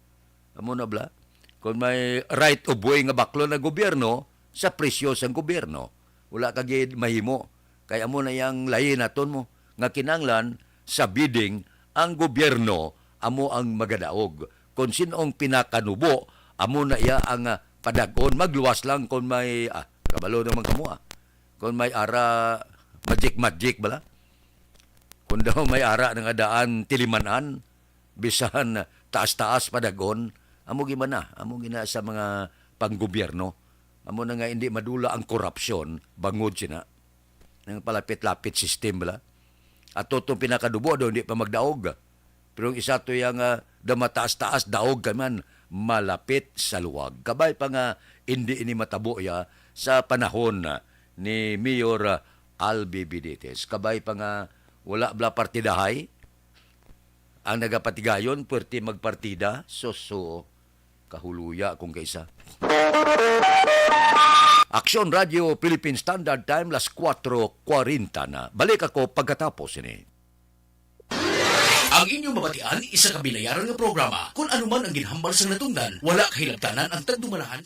Amo na bala? Kung may right of way nga baklon ang gobyerno, sa presyo sang gobyerno. Wala ka gid mahimo. Kay amo na yang layi naton mo, nga kinanglan sa bidding ang gobyerno amo ang magadaog. Kung sin-ong pinakanubo, amo na iya ang, ah, padag-on. Magluwas lang kung may, ah, kabalo naman kamo, ah. Kung may ara, magic-magic bala. Kung daw may ara na nga daan tilimanan, bisan taas-taas padag-on, amo gid man na, amo gid na sa mga panggobyerno. Amo na nga hindi madula ang korupsyon, bangod sina. Ang palapit-lapit system bala. Ato tong pinakadubo daw, hindi pa magdaog. Pero ang isa to yang, ah, daw mataas-taas, daog ka man, malapit sa luwag. Kabay pa nga, hindi ini matabo ya sa panahon, ah, ni Mayor, ah, Albi Benitez. Kabay pa nga, wala bala partidahay. Ang nagapatigayon, puwerte magpartida. Suso, kahuluya kung kaisa. Aksyon Radio Philippine Standard Time, las kuwatro kwarenta na. Balik ako pagkatapos ini. Ang inyong mabatian, isa ka binayaran nga programa. Kung ano man ang ginhambal sang natungdan, wala kahilabtanan ang tagdumalahan.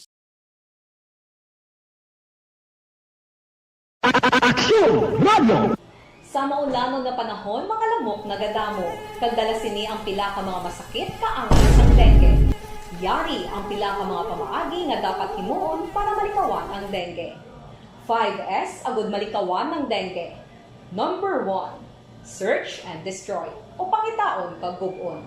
Aksyon Radio! Sa maulanon nga panahon, mga lamok nagadamo, kag dala sini ang pila ka mga masakit kaangay sang dengue. Yari ang pila ka mga pamaagi nga dapat himuon para malikawan ang dengue. Five S agud malikawan ang dengue. Number one, search and destroy, o pangitaon kag gub-on.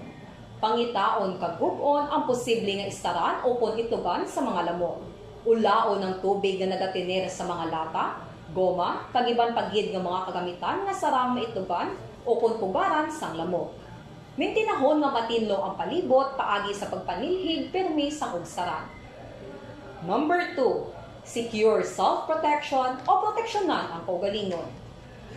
Pangitaon kag gub-on ang posible nga istaran ukon itlogan sa mga lamok. Ulaon ang tubig nga nagatener sa mga lata, goma, kag iban pa gid nga mga kagamitan nga sarang maitlogan ukon pugaran sang lamok. Mintinahon nga matinlo ang palibot paagi sa pagpanilhig pirmi sang ugsaran. Number two, secure self-protection o proteksyonan ang kaugalingon.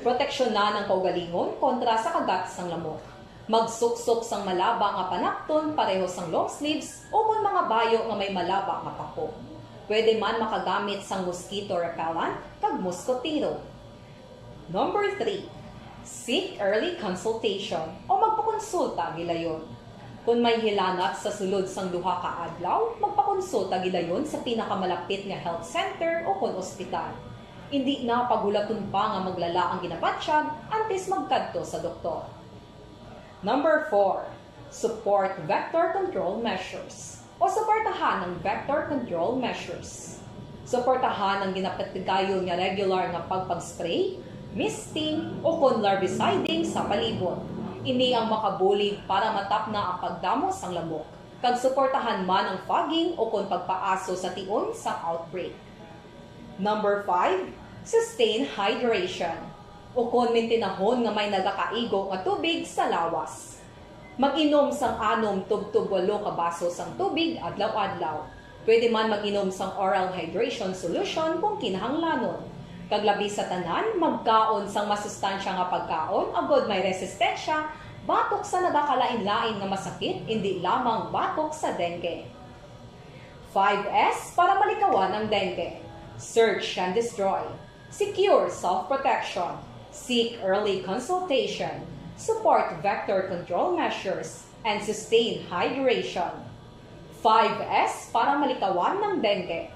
Proteksyonan ang kaugalingon kontra sa kagat sang lamok. Magsuksok sang malaba nga panapton pareho sang long sleeves ukon mga bayo nga may malaba nga pako. Pwede man makagamit sang mosquito repellent kag muskotero. Number three, seek early consultation o magpakonsulta gilayon. Kon may hilanat sa sulod sang duha ka adlaw, magpakonsulta gilayon sa pinakamalapit nga health center o kon ospital. Indi na paghulaton pa nga maglala ang ginabatyag antes magkadto sa doktor. Number four, support vector control measures o suportahan ang vector control measures. Suportahan ang ginapatigayon nga regular nga pagpag-spray, misting, o kon larviciding sa palibot. Ini ang makabulig para matapna ang pagdamo sang lamok, kag suportahan man ang fogging o kon pagpaaso sa tion sang outbreak. Number five, sustain hydration, ukon mintinahon nga may nagakaigo nga tubig sa lawas. Mag-inom sang anom tubtob walo ka baso sang tubig adlaw-adlaw. Pwede man mag-inom sang oral hydration solution kung kinahanglanon. Kag labi sa tanan, magkaon sang masustansya nga pagkaon agod may resistensya batok sa nagakalain-lain nga masakit, indi lamang batok sa dengue. Five S para malikawan ang dengue. Search and destroy. Secure self-protection. Seek early consultation. Support vector control measures. And sustain hydration. Five S para malikawan ang dengue.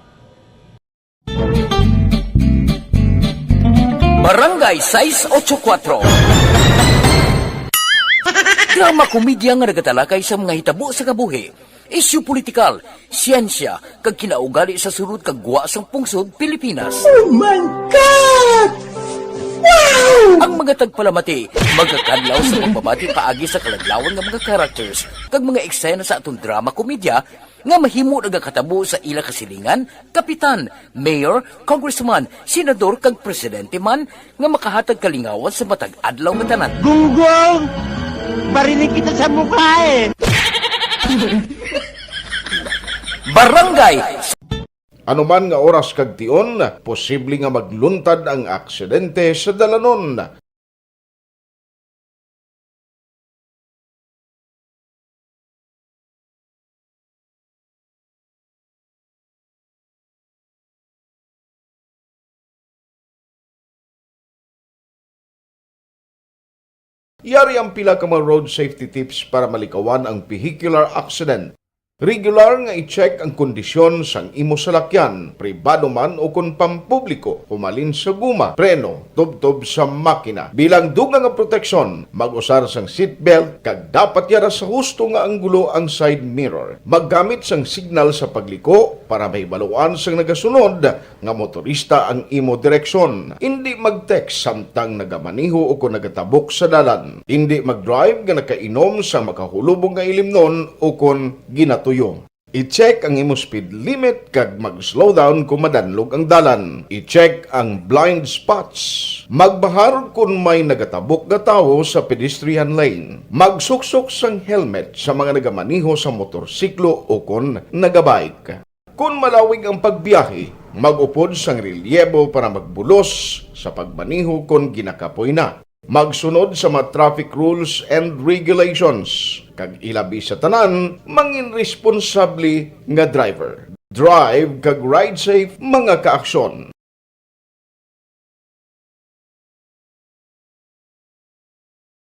Barangay sais ocho kuwatro. Drama komedya nga nagatalakay sa mga hitabo sa kabuhi, isyu politikal, siyensya, kag kinaugali sa sulod kag gwa sang pungsod Pilipinas. Oh my God! Wow! Ang mga tagpalamati magakadlaw sa pagbabati paagi sa kaladlawan nga mga characters kag mga eksena sa aton drama komedya nga mahimo nagakatabo sa ila kasilingan, kapitan, mayor, congressman, senador, kag presidente man nga makahatag kalingawan sa matag adlaw nga tanan. Gunggong! Barinig kita sa mukha eh! Barangay. Ano man nga oras kag tion, posible nga magluntad ang aksidente sa dalanon. Yari ang pila ka mga road safety tips para malikawan ang vehicular accident. Regular nga i-check ang kondisyon sang imo salakyan, pribado man o kon pampubliko, humalin sa guma, preno, tubtob sa makina. Bilang dugang nga proteksyon, mag-usar sang seatbelt kag dapat yara sa husto nga anggulo ang side mirror. Maggamit sang signal sa pagliko para mahibaluan sang nagasunod nga motorista ang imo direksyon. Indi mag-text samtang nagamaneho o kon nagatabok sa dalan. Indi mag-drive nga nakainom sa makahulubong nga ilimnon o kon ginatuyo. I-check ang imo speed limit kag mag-slow down kon madanlog ang dalan. I-check ang blind spots. Magbahar kon may nagatabok nga tawo sa pedestrian lane. Magsuksok sang helmet sa mga nagamaneho sa motorsiklo o kon nagabike. Kon malawig ang pagbiyahe, mag-upod sang relyebo para magbulos sa pagmaneho kon ginakapoy na. Magsunod sa mga traffic rules and regulations, kag ilabi sa tanan, mangin responsable nga driver. Drive kag ride safe, mga kaaksyon.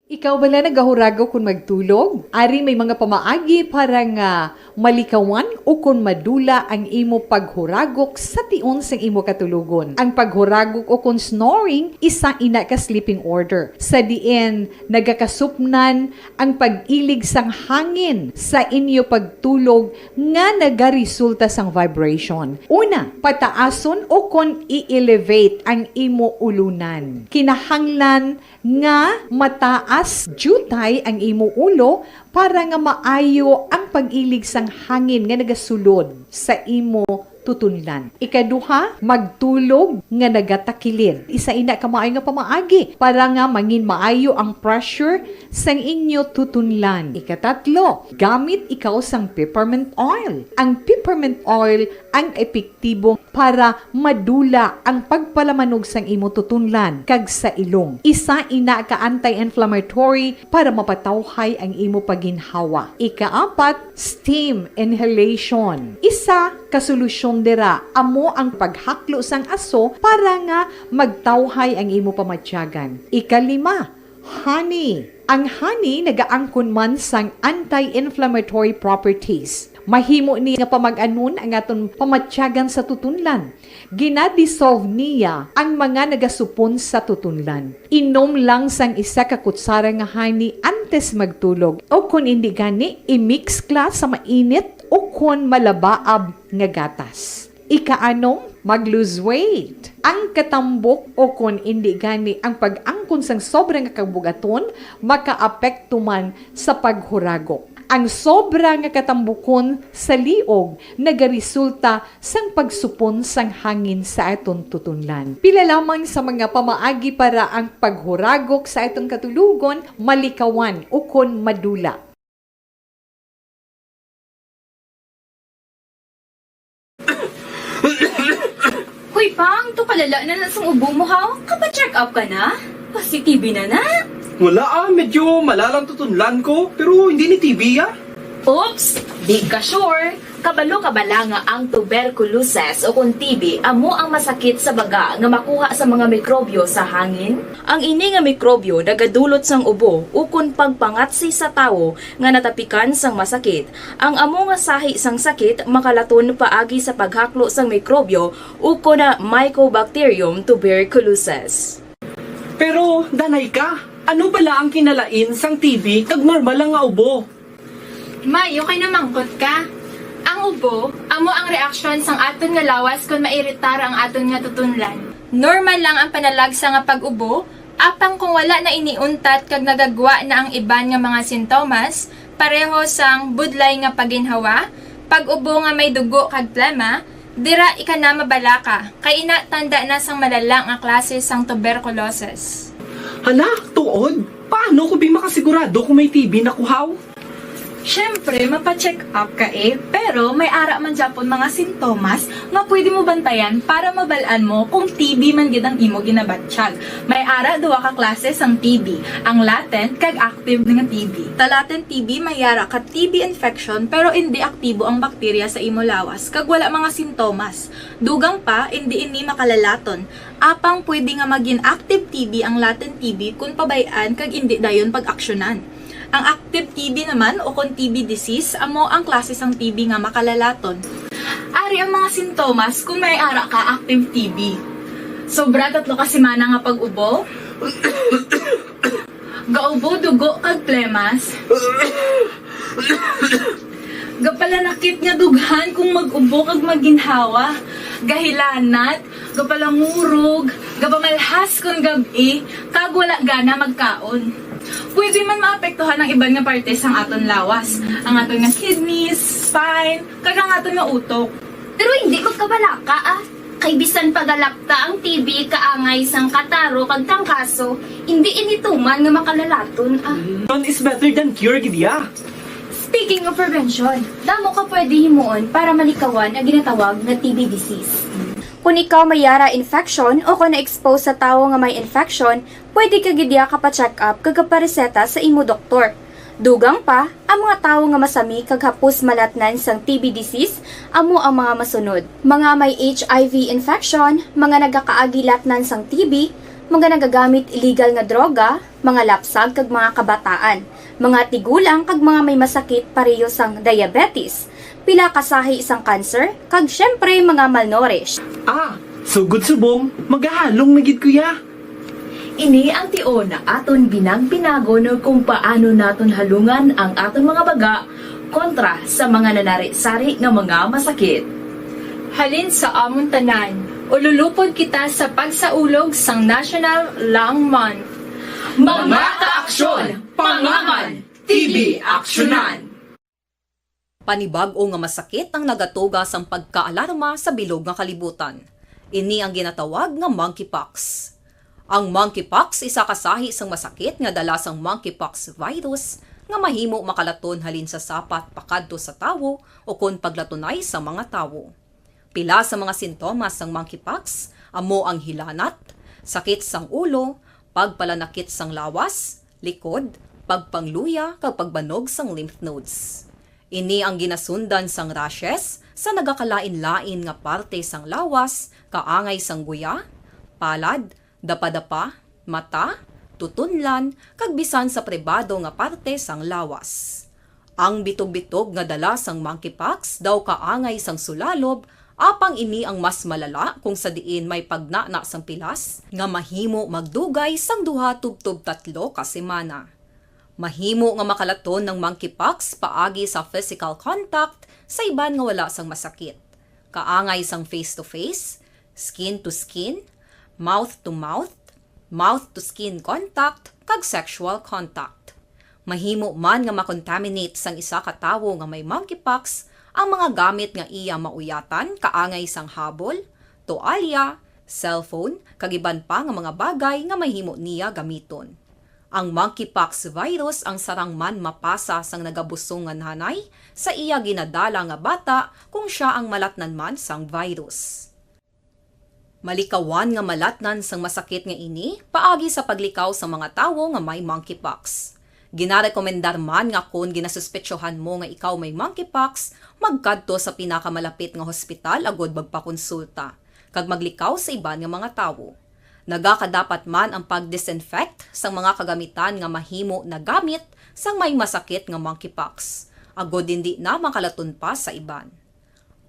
Ikaw bala nagahuragok kon magtulog? Ari may mga pamaagi para nga malikawan o kon madula ang imo paghuragok sa tion sang imo katulogon. Ang paghuragok o kon snoring, isa ina ka sleeping order, sa diin nagakasupnan ang pag-ilig sang hangin sa inyo pagtulog nga nagaresulta sang vibration. Una, pataason o kon i-elevate ang imo ulunan. Kinahanglan nga mataas diutay ang imo ulo para nga maayo ang pag-ilig sang hangin nga nagasulod sa imo tutunlan. Ikaduha, magtulog nga nagatakilid. Isa ina ka maayo nga pamaagi para nga mangin maayo ang pressure sang inyo tutunlan. Ikatatlo, gamit ikaw sang peppermint oil. Ang peppermint oil ang epektibo para madula ang pagpalamanog sang imo tutunlan kag sa ilong. Isa ina ka anti-inflammatory para mapatawhay ang imo pagginhawa. Ikaapat, steam inhalation. Isa ka solusyon dira amo ang paghaklo sang aso para nga magtawhay ang imo pamatyagan. Ikalima, honey. Ang honey nagaangkon man sang anti-inflammatory properties. Mahimo ni nga pamag-anon ang aton pamatyagan sa tutunlan. Ginadissolve niya ang mga nagasupon sa tutunlan. Inom lang sang isa ka kutsara nga honey antes magtulog, o kon indi gani, i-mix kla sa mainit o kon malabaab nga gatas. Ikaanom, mag-lose weight. Ang katambok o kon indi gani ang pag-angkon sang sobra nga kabug-aton makaapekto man sa paghuragok. Ang sobra nga katambukon sa liog nagaresulta sang pagsupon sang hangin sa aton tutunlan. Pila lamang sa mga pamaagi para ang paghuragok sa aton katulogon malikawan ukon madula. Hoy, Pang, to kalala na na sang ubo mo, ha? Kapa-check up ka na? Positive na na? Wala, ah, medyo malalang tutunlan ko, pero hindi ni T B, ah. Oops, di ka sure. Kabalo ka bala nga ang tuberculosis o kon T B amo ang masakit sa baga nga makuha sa mga mikrobyo sa hangin? Ang ini nga mikrobyo nagadulot sang ubo ukon pagpangatsi sa tawo nga natapikan sang masakit. Ang amo nga sahi sang sakit makalaton paagi sa paghaklo sang mikrobyo ukon Mycobacterium tuberculosis. Pero, danay ka, ano bala ang kinalain sang T B kag normal lang nga ubo? May, okay na mangkot ka. Ang ubo, amo ang reaksyon sang aton nga lawas kon mairitar ang aton nga tutunlan. Normal lang ang panalagsa nga pag-ubo, apang kung wala na ini untat kag nagagwa na ang iban nga mga sintomas, pareho sang budlay nga pagginhawa, pag-ubo nga may dugo kag plema, dira ika na mabalaka, kay ina tanda na sang malala nga klase sang tuberculosis. Hala, tuod? Paano ko bi makasigurado kung may T B na ko, haw? Syempre, mapa-check up ka eh, pero may ara man gyapon mga sintomas nga pwede mo bantayan para mabal-an mo kung T B man gid ang imo ginabatyag. May ara duha ka klase sang T B, ang latent kag active nga T B. Sa latent T B, may ara ka T B infection pero indi aktibo ang bakterya sa imo lawas kag wala mga sintomas. Dugang pa, indi ini makalalaton. Apang pwede nga magin active T B ang latent T B kon pabay-an kag indi dayon pag-aksyonan. Ang active T B naman o kon T B disease amo ang klase sang T B nga makalalaton. Ari ang mga sintomas kon may ara ka active T B. Sobra tatlo ka semana nga pag-ubo, gaubo dugo kag plemas, gapalanakit nga dughan kung mag-ubo kag maginhawa, gahilanat, gapalangurog, gapamalhas kon gab-i, kag wala gana magkaon. Pwede man maapektuhan ang iban nga parte sang aton lawas, ang aton nga kidneys, spine, kag ang aton nga utok. Pero hindi magkabalaka, ah. Kay bisan pagalapta ang T B kaangay sang kataro kag tangkaso, hindi ini tuman nga makalalaton, ah. Prevention is better than cure, gid ya. Speaking of prevention, damo ka pwede himuon para malikawan ang ginatawag nga T B disease. Kung ikaw may ara infection o kung na-expose sa tawo nga may infection, pwede ka gid ya kapa-check up kag kapareseta sa imo doktor. Dugang pa, ang mga tawo nga masami kag hapos malatnan sang T B disease amo ang mga masunod: mga may H I V infection, mga nagakaagi latnan sang T B, mga nagagamit illegal nga droga, mga lapsag kag mga kabataan, mga tigulang kag mga may masakit pareho sang diabetes, pila ka sahi sang cancer, kag syempre mga malnourished. Ah, sugod subong, magahalong na gid ko ya. Ini ang tion nga aton binag-binagon kung paano naton halungan ang aton mga baga kontra sa mga nanari-sari nga mga masakit. Halin sa amon tanan, ululupod kita sa pagsaulog sang National Lung Month. Mga kaaksyon, pangaman, T B aksyonan. Panibag-o nga masakit ang nagatuga sang pagkaalarma sa bilog nga kalibutan. Ini ang ginatawag nga monkeypox. Ang monkeypox isa ka sahi sang masakit nga dala sang monkeypox virus nga mahimo makalaton halin sa sapat pakadto sa tawo ukon paglatunay sa mga tawo. Pila sa mga sintomas sang monkeypox amo ang hilanat, sakit sang ulo, pagpalanakit sang lawas, likod, pagpangluya, kag pagbanog sang lymph nodes. Ini ang ginasundan sang rashes sa nagakalain-lain nga parte sang lawas, kaangay sang guya, palad, dapadapa, mata, tutunlan, kag bisan sa pribado nga parte sang lawas. Ang bitog-bitog nga dala sang monkeypox daw kaangay sang sulalob, apang ini ang mas malala kung sa diin may pagnana sang pilas nga mahimo magdugay sang duha tubtob tatlo ka semana. Mahimo nga makalaton ang monkeypox paagi sa physical contact sa iban nga wala sang masakit, kaangay sang face-to-face, skin-to-skin, mouth-to-mouth, mouth-to-skin contact, kag sexual contact. Mahimo man nga makontaminate sang isa ka tawo nga may monkeypox ang mga gamit nga iya mauyatan, kaangay sang habol, toalya, cellphone, kag iban pa nga mga bagay nga mahimo niya gamiton. Ang monkeypox virus ang sarang man mapasa sang nagabusong nga nanay sa iya ginadala nga bata kung sia ang malatnan man sang virus. Malikawan nga malatnan sang masakit nga ini paagi sa paglikaw sa mga tawo nga may monkeypox. Ginarekomendar man nga kon ginasuspetsohan mo nga ikaw may monkeypox, magkadto sa pinakamalapit nga hospital agud magpakonsulta kag maglikaw sa iban nga mga tawo. Nagakadapat man ang pag-disinfect sang mga kagamitan nga mahimo nagamit sang may masakit nga monkeypox, agud indi na makalaton pa sa iban.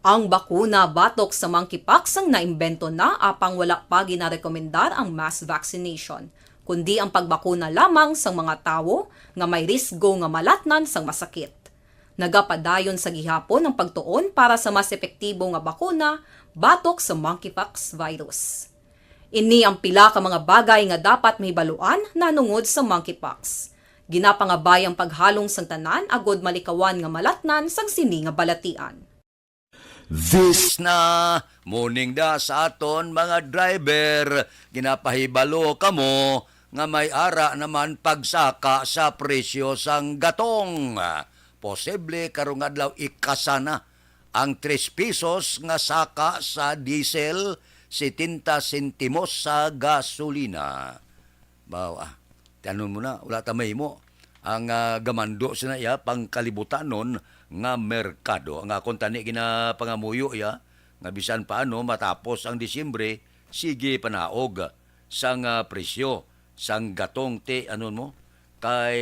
Ang bakuna batok sa monkeypox ang naimbento na, apang wala pa ginarekomendar ang mass vaccination, kundi ang pagbakuna lamang sang mga tawo nga may risgo nga malatnan sang masakit. Nagapadayon sa gihapon ang pagtuon para sa mas epektibo nga bakuna batok sa monkeypox virus. Ini ang pila ka mga bagay nga dapat mahibaluan nahanungod sa monkeypox. Ginapangabay ang paghalong sang tanan agud malikawan nga malatnan sang sini nga balatian. This na morning da sa aton mga driver, ginapahibalo kamo nga may ara naman pagsaka sa presyo sang gatong. posible karong adlaw ikasa na ang tres pesos nga saka sa diesel, setenta sentimos sa gasolina. Baw, ah, tanon mo na, wala ta mahimo. Ang, ah, gamando sa na iya pangkalibutanon nga merkado. Ang akon tani ginapangamuyo iya, nga bisan paano matapos ang Disyembre, sige panaog sang, ah, presyo sang gatong ti, anon mo? Kay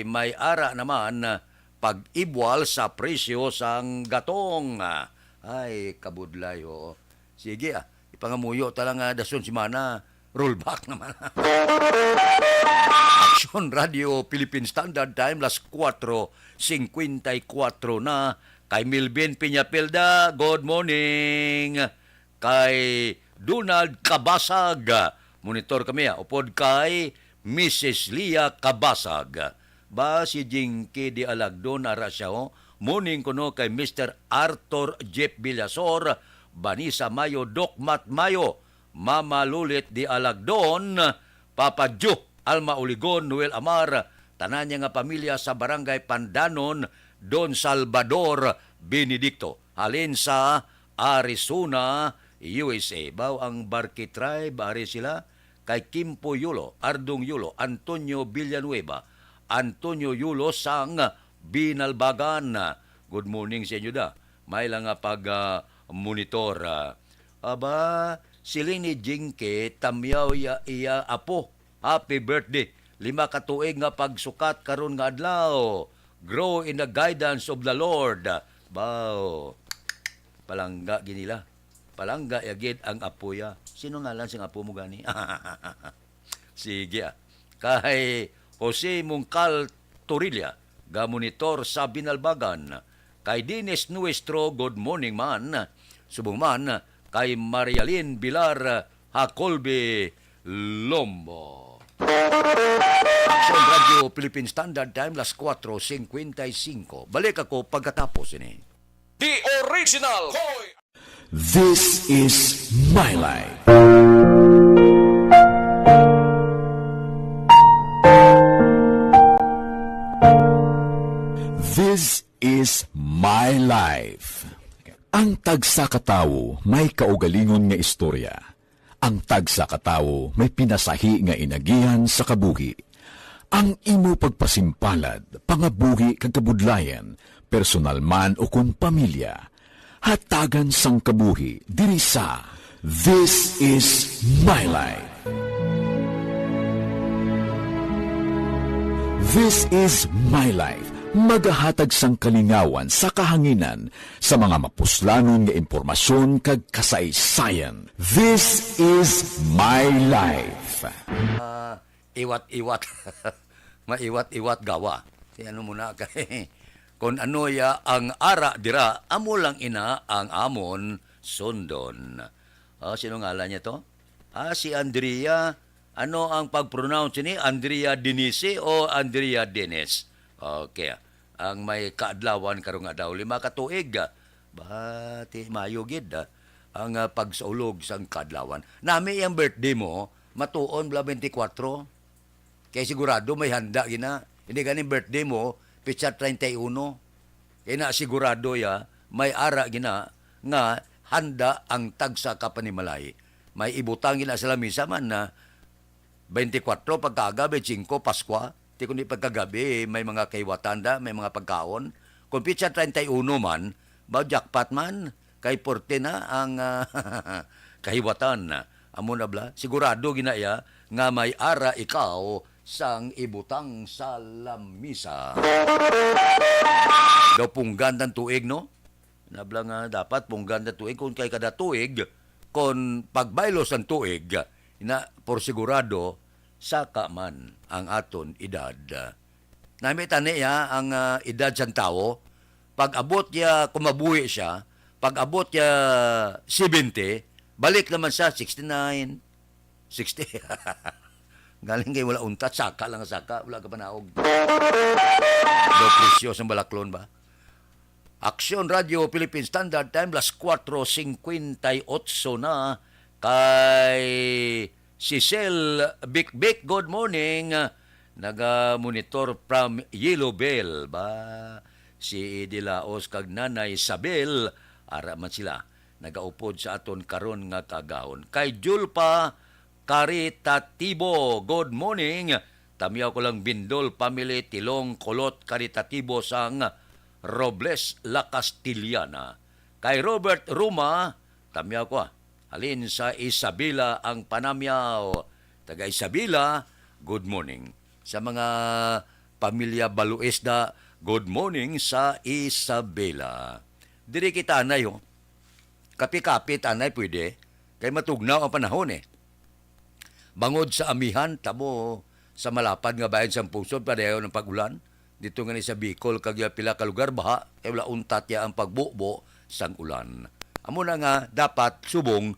may ara naman, ah, pag-ibwal sa presyo sang gatong. Ay, kabudlay, oo. Sige, ah, ipangamuyo ta lang, ah, dason semana, rollback naman. Action Radio Philippine Standard Time, las kuwatro singkwenta y kuwatro na. Kay Milvin Peñapilda, good morning. Kay Donald Kabasag, monitor kami, ah, upod kay Missus Lia Kabasag. Ba, si Jinky di Alagdon, ara siya, oh. Morning kuno kay Mister Arthur Jeff Villasor, Vanessa Mayo, Doc Matt Mayo, Mama Lulit di Alagdon, Papa Joe, Alma Uligon, Noel Amar, tanan niya nga pamilya sa Barangay Pandanon, Don Salvador Benedicto, halin sa Arizona, U S A. Baw ang Barkey Tribe, ari sila kay Kimpo Yulo, Ardong Yulo, Antonio Villanueva, Antonio Yulo sang Binalbagan. Good morning sa inyo da. May lang nga pag, ah, monitor, ah. Aba, siling ni Jinky, tamyaw ya iya apo. Happy birthday. Lima ka tuig nga pagsukat karon nga adlaw. Grow in the guidance of the Lord. Baw. Palangga gid nila. Palangga ya gid ang apo ya. Sino ngalan sing apo mo gani? Sige, ah. Kay Jose Mungkal Torilla, ga monitor sa Binalbagan. Kay Dennis Nuestro, good morning man. Subong man kay Marialin Bilar Hacolbe Lombo. Action Radio Philippine Standard Time, las kuwatro singkwenta y singko. Balik ako pagkatapos ini. The original Koy. This is my life. This is my life. Ang tagsa ka tawo may kaugalingon nga istorya. Ang tagsa ka tawo may pinasahi nga inagihan sa kabuhi. Ang imo pagpasimpalad, pangabuhi kag kabudlayan, personal man o kon pamilya, hatagan sang kabuhi diri sa This Is My Life. This Is My Life, magahatag sang kalingawan sa kahanginan sa mga mapuslanon nga impormasyon kag kasaysayan. This Is My Life. Ah, iwat-iwat. Maiwat-iwat gawa. Kay ano mo na kay, kon ano ya ang ara dira, amo lang ina ang amon sundon. Oh, sino ngalan niya to? Ah, si Andrea. Ano ang pag-pronounce ni Andrea Denise o Andrea Dennis? Okay. Ang may kaadlawan karong adlaw, lima ka tuig. Ba, ti mayo gid, ah, ang, ah, pagsaulog sang kaadlawan. Nami ang birthday mo, matuon bala twenty-four. Kay sigurado may handa gina. Hindi ganing birthday mo, pitsa treinta y uno. Kay na sigurado ya, may ara gina nga handa ang tagsa ka panimalay. May ibutang gina sa lamisa man na twenty-four pagkaaga, twenty-five Paskwa. Ti kundi pagkagabi, may mga kahiwatan da, may mga pagkaon. Kung pitsa treinta y uno man, ba jackpot man, kay forty na ang, ah, kahiwatan. Amo na bala, sigurado gina iya nga may ara ikaw sang ibutang sa lamisa. Daw punggan ang tuig, no? Nabla nga dapat punggan na tuig, kung kay kada tuig, kon pagbaylo sang tuig, na por sigurado, saka man ang aton edad. Nami tani, ha, ang, ah, edad sang tawo, pag abot ya, kung mabuhi siya, pag abot ya seventy, balik naman sa sixty-nine, sixty. Galing kay wala untat, saka lang saka, wala ka panaog. Daw presyo sang balaklon ba? Aksyon Radio Philippine Standard Time, las kuwatro singkwenta y otso na. Kay Cecil Bikbik, good morning. Naga-monitor from Yellow Bell. Ba, si Dilaos kag Nanay Isabel, ara man sila nagaupod sa aton karon nga kaagahon. Kay Julpa Caritatibo, good morning. Tamyaw ko lang Bindol family, Tilong Kulot Caritatibo sang Robles, La Castellana. Kay Robert Ruma, tamyaw ko, ah. Halin sa Isabela ang panamyaw. Taga Isabela, good morning. Sa mga pamilya Baluesda, good morning sa Isabela. Diri kita, anay, ho. Kape-kape, tanay, pwede. Kay matugnaw ang panahon, eh. Bangod sa amihan, tabo sa malapad nga bahin sang pungsod, padayon ang pag-ulan. Dito nga ni sa Bicol, kag ya pila ka lugar, baha, kay wala untat ya ang pagbubo sang ulan. Amo na nga, dapat subong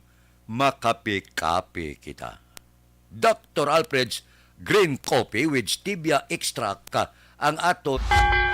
makape-kape kita. Doctor Alfred's Green Coffee with Stevia Extract ang ato.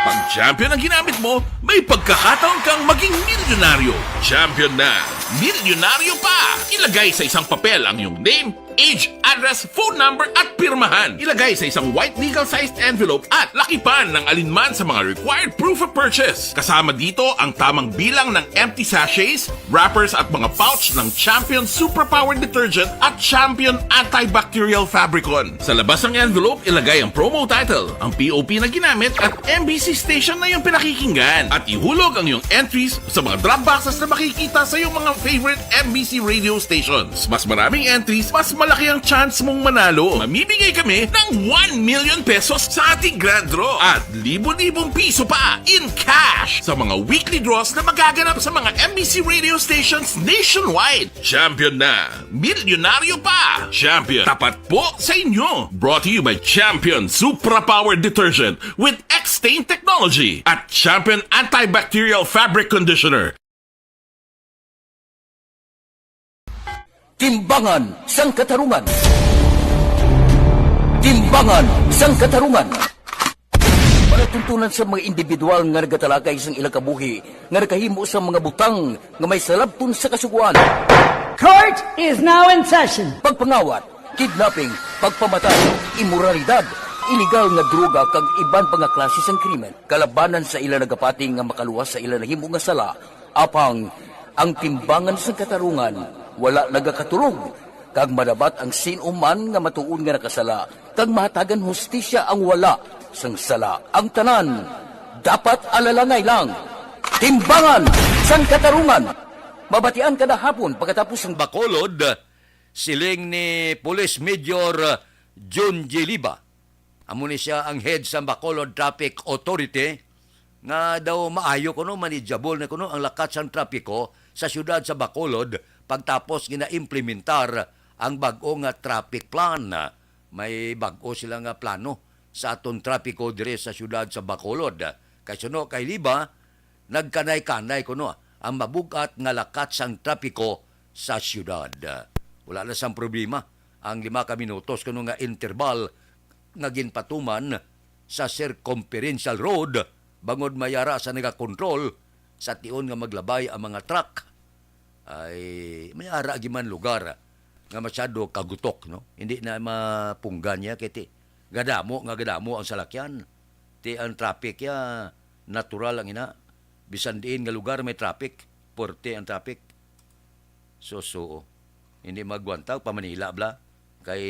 Pag Champion ang ginamit mo, may pagkakataon kang maging milyonaryo. Champion na, milyonaryo pa! Ilagay sa isang papel ang iyong name, age, address, phone number, at pirmahan. Ilagay sa isang white legal-sized envelope at lakipan ng alinman sa mga required proof of purchase. Kasama dito ang tamang bilang ng empty sachets, wrappers at mga pouch ng Champion Superpower Detergent at Champion Antibacterial Fabricon. Sa labas ng envelope, ilagay ang promo title, ang P O P na ginamit at M B C station na iyong pinakikinggan. At ihulog ang iyong entries sa mga drop boxes na makikita sa iyong mga favorite M B C radio stations. Mas maraming entries, mas malaki ang chance mong manalo. Mamimigay kami ng one million pesos sa ating grand draw at libo-libong piso pa in cash sa mga weekly draws na magaganap sa mga M B C radio stations nationwide. Champion na! Milyonaryo pa! Champion, tapat po sa inyo! Brought to you by Champion Supra Power Detergent with X-Stain Technology at Champion Antibacterial Fabric Conditioner. Timbangan sang Katarungan. Timbangan sang Katarungan. Palatuntunan sa mga individual nga nagatalakay sang ilang kabuhi nga nakahimo sa mga butang nga may salabton sa kasugoan. Court is now in session. Pagpangawat, kidnapping, pagpamatay, imoralidad, iligal nga droga kag iban pa nga klase sang krimen kalabanan sa ila nagapati nga makaluwas sa ila nahimo nga sala. Apang ang timbangan sang katarungan wala nagakatulog, kag madabat ang sin-o man nga matuod nga nakasala, kag mahatagan hustisya ang wala sang sala. Ang tanan dapat alalangay lang. Timbangan sang Katarungan, mabatian kada hapon pagkatapos sang Bacolod, siling ni Police Major John G. Liba. Amo ni sia ang head sa Bacolod Traffic Authority, nga daw maayo kuno, manageable na kuno ang lakat sang trapiko sa siyudad sa Bacolod pagtapos ginaimplementar ang bag-o nga traffic plan. May bag-o sila nga plano sa aton trapiko diri sa siyudad sa Bacolod. Kay suno kay Liba, nagkanay-kanay kuno ang mabug-at nga lakat sang trapiko sa siyudad. Wala na sang problema ang lima ka minutos kuno nga interbal nga ginpatuman sa Circumferential Road bangod may ara sa nagakontrol sa tion nga maglabay ang mga truck. Ay, may ara gyud man lugar nga masyado kagutok, no? Hindi na mapunggan niya kay ti gadamo nga gadamo ang salakyan. Ti ang traffic ya natural lang ina. Bisan diin nga lugar may traffic, puwerte ang traffic. So, so, hindi magwantag pa Manila bla. Kay,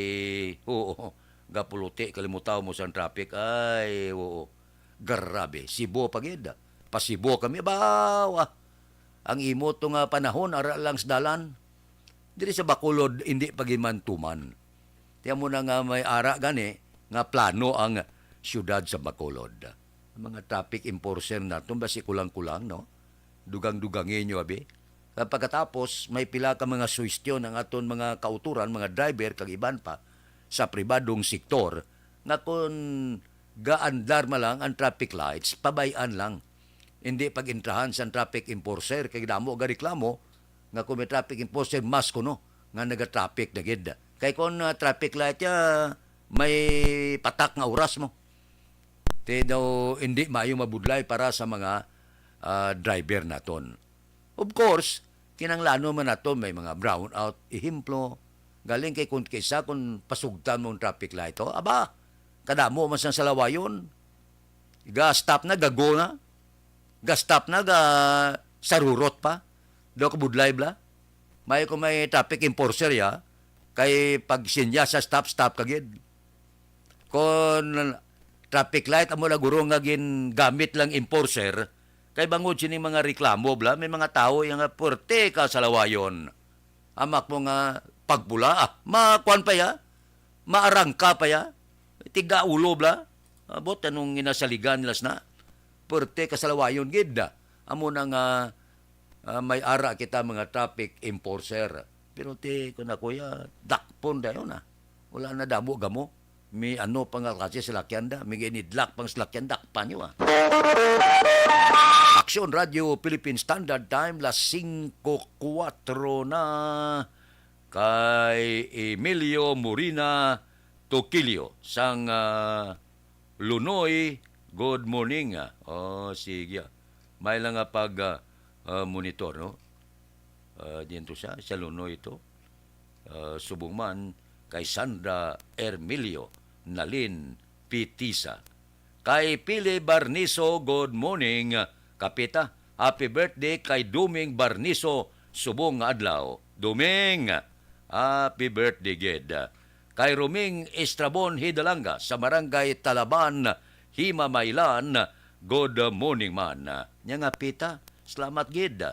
oo, gapuluti, kalimutaw mo sa traffic. Ay, oo. Grabe. Cebu pa gid. Pa Cebu kami, bawa. Ang imo to nga panahon, ara lang sa dalan. Diri sa Bacolod, hindi pa gid man tuman. Tiyan mo na nga may ara gani nga plano ang siyudad sa Bacolod. Ang mga traffic enforcer naton, basi kulang-kulang, no? Dugang-dugangi nyo, abi. Kag pagkatapos, may pila ka mga suwestyon ang aton mga kauturan, mga driver, kag iban pa sa pribadong sektor nga kon gaandar man lang ang traffic lights, pabay-an lang. Hindi pag-intrahan sang traffic enforcer, kay damo gareklamo nga kung may traffic enforcer, mas kuno nga nagatraffic na gid. Kay kung, ah, traffic light ya, may patak nga oras mo. Ti daw hindi maayo mabudlay para sa mga, ah, driver naton. Of course, kinahanglanon man naton may mga brownout, ehemplo, galing kay kun kaysa kung pasugtan mo ang traffic light, oh, aba, kadamo man sang salawayon. Ga-stop na, gago na. ga-stop na, ga sarurot pa. Daw kabudlay bala. May kung may traffic enforcer ya, kay pag sinya sa stop, stop ka gid. Kon traffic light, amo na guro nga gingamit lang enforcer, kay bangod sining mga reklamo bala, may mga tawo ya nga puwerte ka salawayon. Amak mo nga pagpula, ah, makuan pa ya, maarangka pa ya, tiga ulo bala. Abot anong ginasaligan nila sina? Puwerte ka salawayon gid. Amo na nga, ah, may ara kita mga traffic enforcer. Pero ti, kun ako ya, dakpon dayon, ah. Wala na damo gamo. May ano pa nga klase salakyan da, may ginidlak pang salakyan, dakpan nyo, ah. Aksyon Radio Philippine Standard Time, las singko kuwatro na. Kay Emilio Morina Tokilio sang, ah, Lunoy, good morning, ah. Oh, sige, ah. May lang nga pag, ah, ah, monitor, no? Ah, diyan to siya, sa Lunoy ito. Ah, subong man kay Sandra Ermilio Nalin Pitisa. Kay Pili Barniso, good morning, Kapita. Happy birthday kay Duming Barniso, subong nga adlaw. Duming, happy birthday gid. Kay Roming Estrabon Hidalanga sa Barangay Talaban, Himamaylan, good morning man. Nya nga Pita, salamat gid.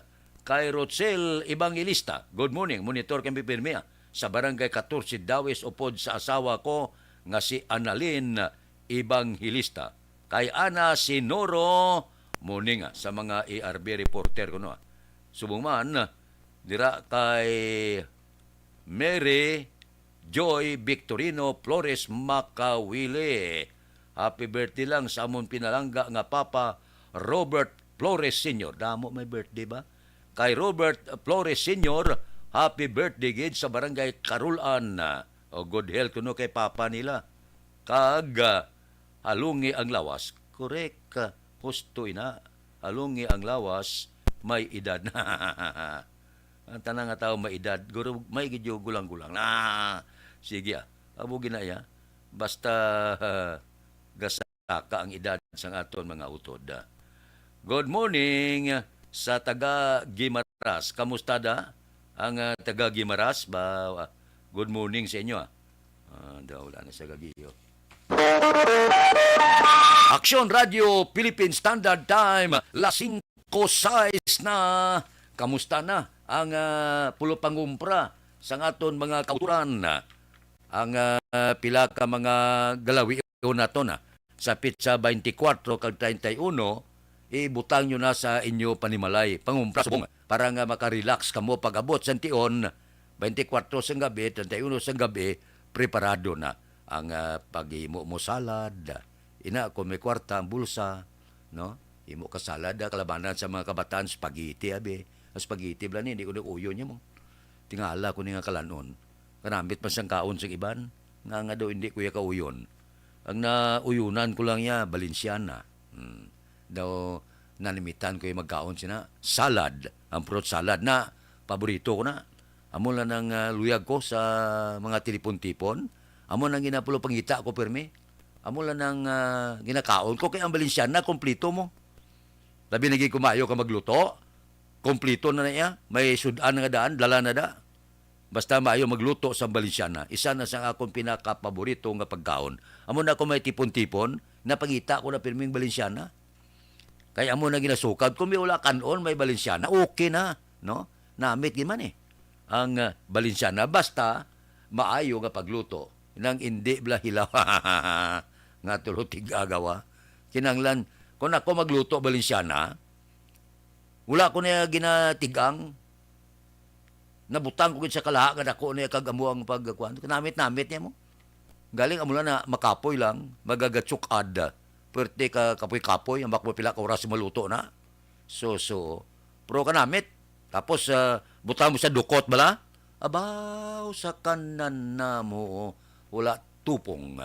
Kay Rochelle Evangelista, good morning. Monitor kami pirmi, ah, sa Barangay Katorse Dawis upod sa asawa ko nga si Annalyn Evangelista. Kay Ana Sinoro, morning, ah, sa mga A R B reporter kuno, ah. Subong man, dira kay Mary Joy Victorino Flores Makawili. Happy birthday lang sa amon pinalangga nga Papa Robert Flores Senior. Damo may birthday ba? Kay Robert Flores Senior, happy birthday gid sa Barangay Carolan. O, good health kuno kay Papa nila. Kag, ah, halungi ang lawas. Correct. Husto ina. Halungi ang lawas, may edad. Ang tanan nga tawo may edad, guro may gid gulang-gulang na. Sige, ah. Abo ginaya. Basta, ah, gasaka ang edad sang aton mga utod, ah. Good morning sa taga Guimaras. Kamusta da ang, ah, taga Guimaras? Ba, ah, good morning sa inyo, ah. Ah, daw, wala na sa gagiyo. Aksyon Radio Philippine Standard Time, las singko sais na. Kamusta na ang, ah, pulo pangumpra sang aton mga kauturan? Ang, ah, pila ka mga galawion naton, ah, sa petsa twenty-four kag thirty-one, ibutang nyo na sa inyo panimalay. Pangumpra subong para nga makarelax kamo pag-abot sa tion, twenty-four sang gabi, thirty-one sang gabi, preparado na ang, ah, paghimo mo salad. Ina, kung may kwarta ang bulsa, no? Himo ka salad, ah, kalabanan sa mga kabataan, spaghetti, abi. Ang spaghetti, bala ni, hindi ko na uyon niya mo. Tingala ko ni nga kalanon. Kanamit man sang kaon sa iban, nga, nga daw hindi ko ya kauyon. Ang nauyonan ko lang ya, Balenciana. Hmm. Daw, nanamitan ko yung magkaon sina. Salad, ang fruit salad na, paborito ko na. Amo lang ang, ah, luyag ko sa mga tilipon-tipon. Amo nang ginapulo pangita ko pirmi. Amo lang ang, ah, ginakaon ko. Kay ang Balenciana, kompleto mo. Labi na gid kumayo ka magluto. Kompleto na na iya. May sud-an nga daan, dala na da. Basta maayo magluto sa Balenciana. Isa na sa akong pinakapaborito nga pagkaon. Amo na ako may tipon-tipon, napangita ko na pirming Balenciana. Kay amo na ginasukad. Kung may wala kanon, may Balenciana, okay na, no? Namit gid man eh. Ang, ah, Balenciana, basta maayo nga pagluto. Nang indi bala hilaw. Nga tulo tig-agaw, ah. Kinanglan, kung ako magluto, Balenciana, wala ko na ginatig-ang. Nabutang ko gid sa kalaha nga dako niya kag amo ang pagkuan. Namit-namit niya mo. Galing amo lang na makapoy lang, magagatsukad. Pwerte ka kapoy-kapoy, ang bako pila ka oras maluto na. So, so, pro ka namit. Tapos, ah, butang mo sa dukot bala. Abaw, sa kanan na mo, wala tupong.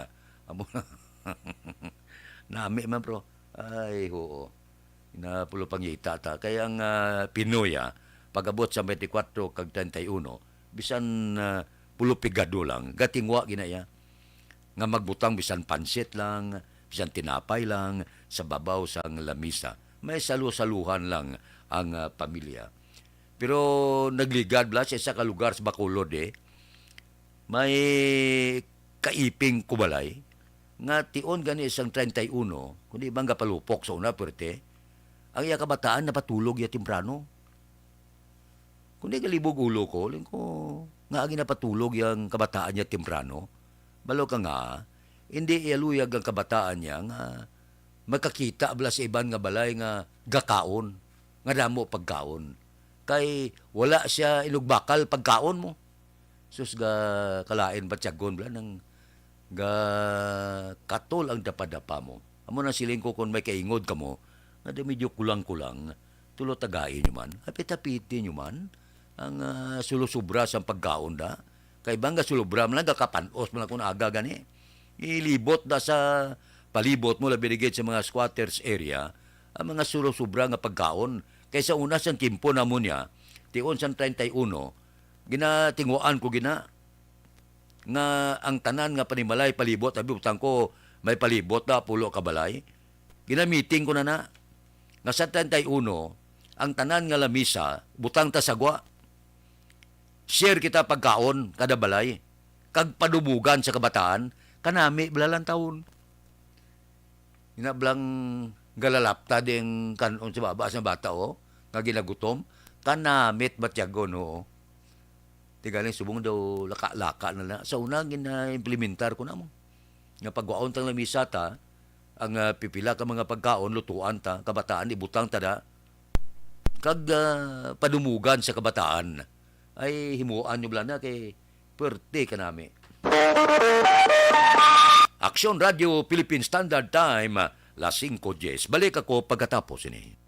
Amo na. Nami man, pro. Ay, oo. Napulo pangita ta. Kay ang, ah, Pinoy, ah, pag-abot sa twenty-four kag treinta y uno, bisan, ah, pulo pigado lang, gatingwa ginaya nga magbutang bisan pansit lang, bisan tinapay lang sa babaw sang lamisa. May salu-saluhan lang ang, ah, pamilya. Pero nagligad bala sa isa ka lugar sa Bacolod, eh. May kaiping kubalay nga tion gani sang treinta y uno, kundi bang gapalupok sa una, puwerte, ang iya kabataan napatulog ya temprano. Kundi galibog ulo ko, ling ko, nga agi napatulog yang kabataan niya temprano. Balo ka nga, hindi iya luyag ang kabataan niya nga makakita bala sa iban nga balay nga gakaon, nga damo pagkaon. Kay wala siya inugbakal pagkaon mo. Sus, ga kalain batyagon bala nang ga katol ang dapadapa mo. Amo nang siling ko, kon may kaingod kamo nga di medyo kulang-kulang, tulo tagai nyo man, hapit-hapiti nyo man ang, ah, sulusubra sang pagkaon da. Kay bang ga sulubra man lang, gakapan-os man lang kun aga gani. Ilibot da sa palibot mo, labi na gid sa mga squatters area, ang mga sulusubra nga pagkaon. Kay sa una sang timpo namo niya, tion sang treinta y uno, ginatinguan ko gina nga ang tanan nga panimalay palibot, abi, butang ko, may palibot na pulo ka balay. Ginamiting ko na na nga sa treinta y uno, ang tanan nga lamisa, butang ta sa gwa. Share kita pagkaon kada balay, kag padumugan sa kabataan, kanami bala lang taon. Ina blang galalapta ding kan-on sa baba sa bata, oh, nga ginagutom, kanamit batyagon, oo. Ti galing subong daw laka-laka na lang. Sa una, gina-implementar ko na mo. Nga pagwaon tang lamisa ta, ang, ah, pipila ka mga pagkaon, lutuan ta, kabataan, ibutang ta da. Kag, ah, padumugan sa kabataan. Ay, himuan nyo bala na kay puwerte ka nami. Aksyon Radio Philippine Standard Time, las singko dies. Balik ako pagkatapos ini.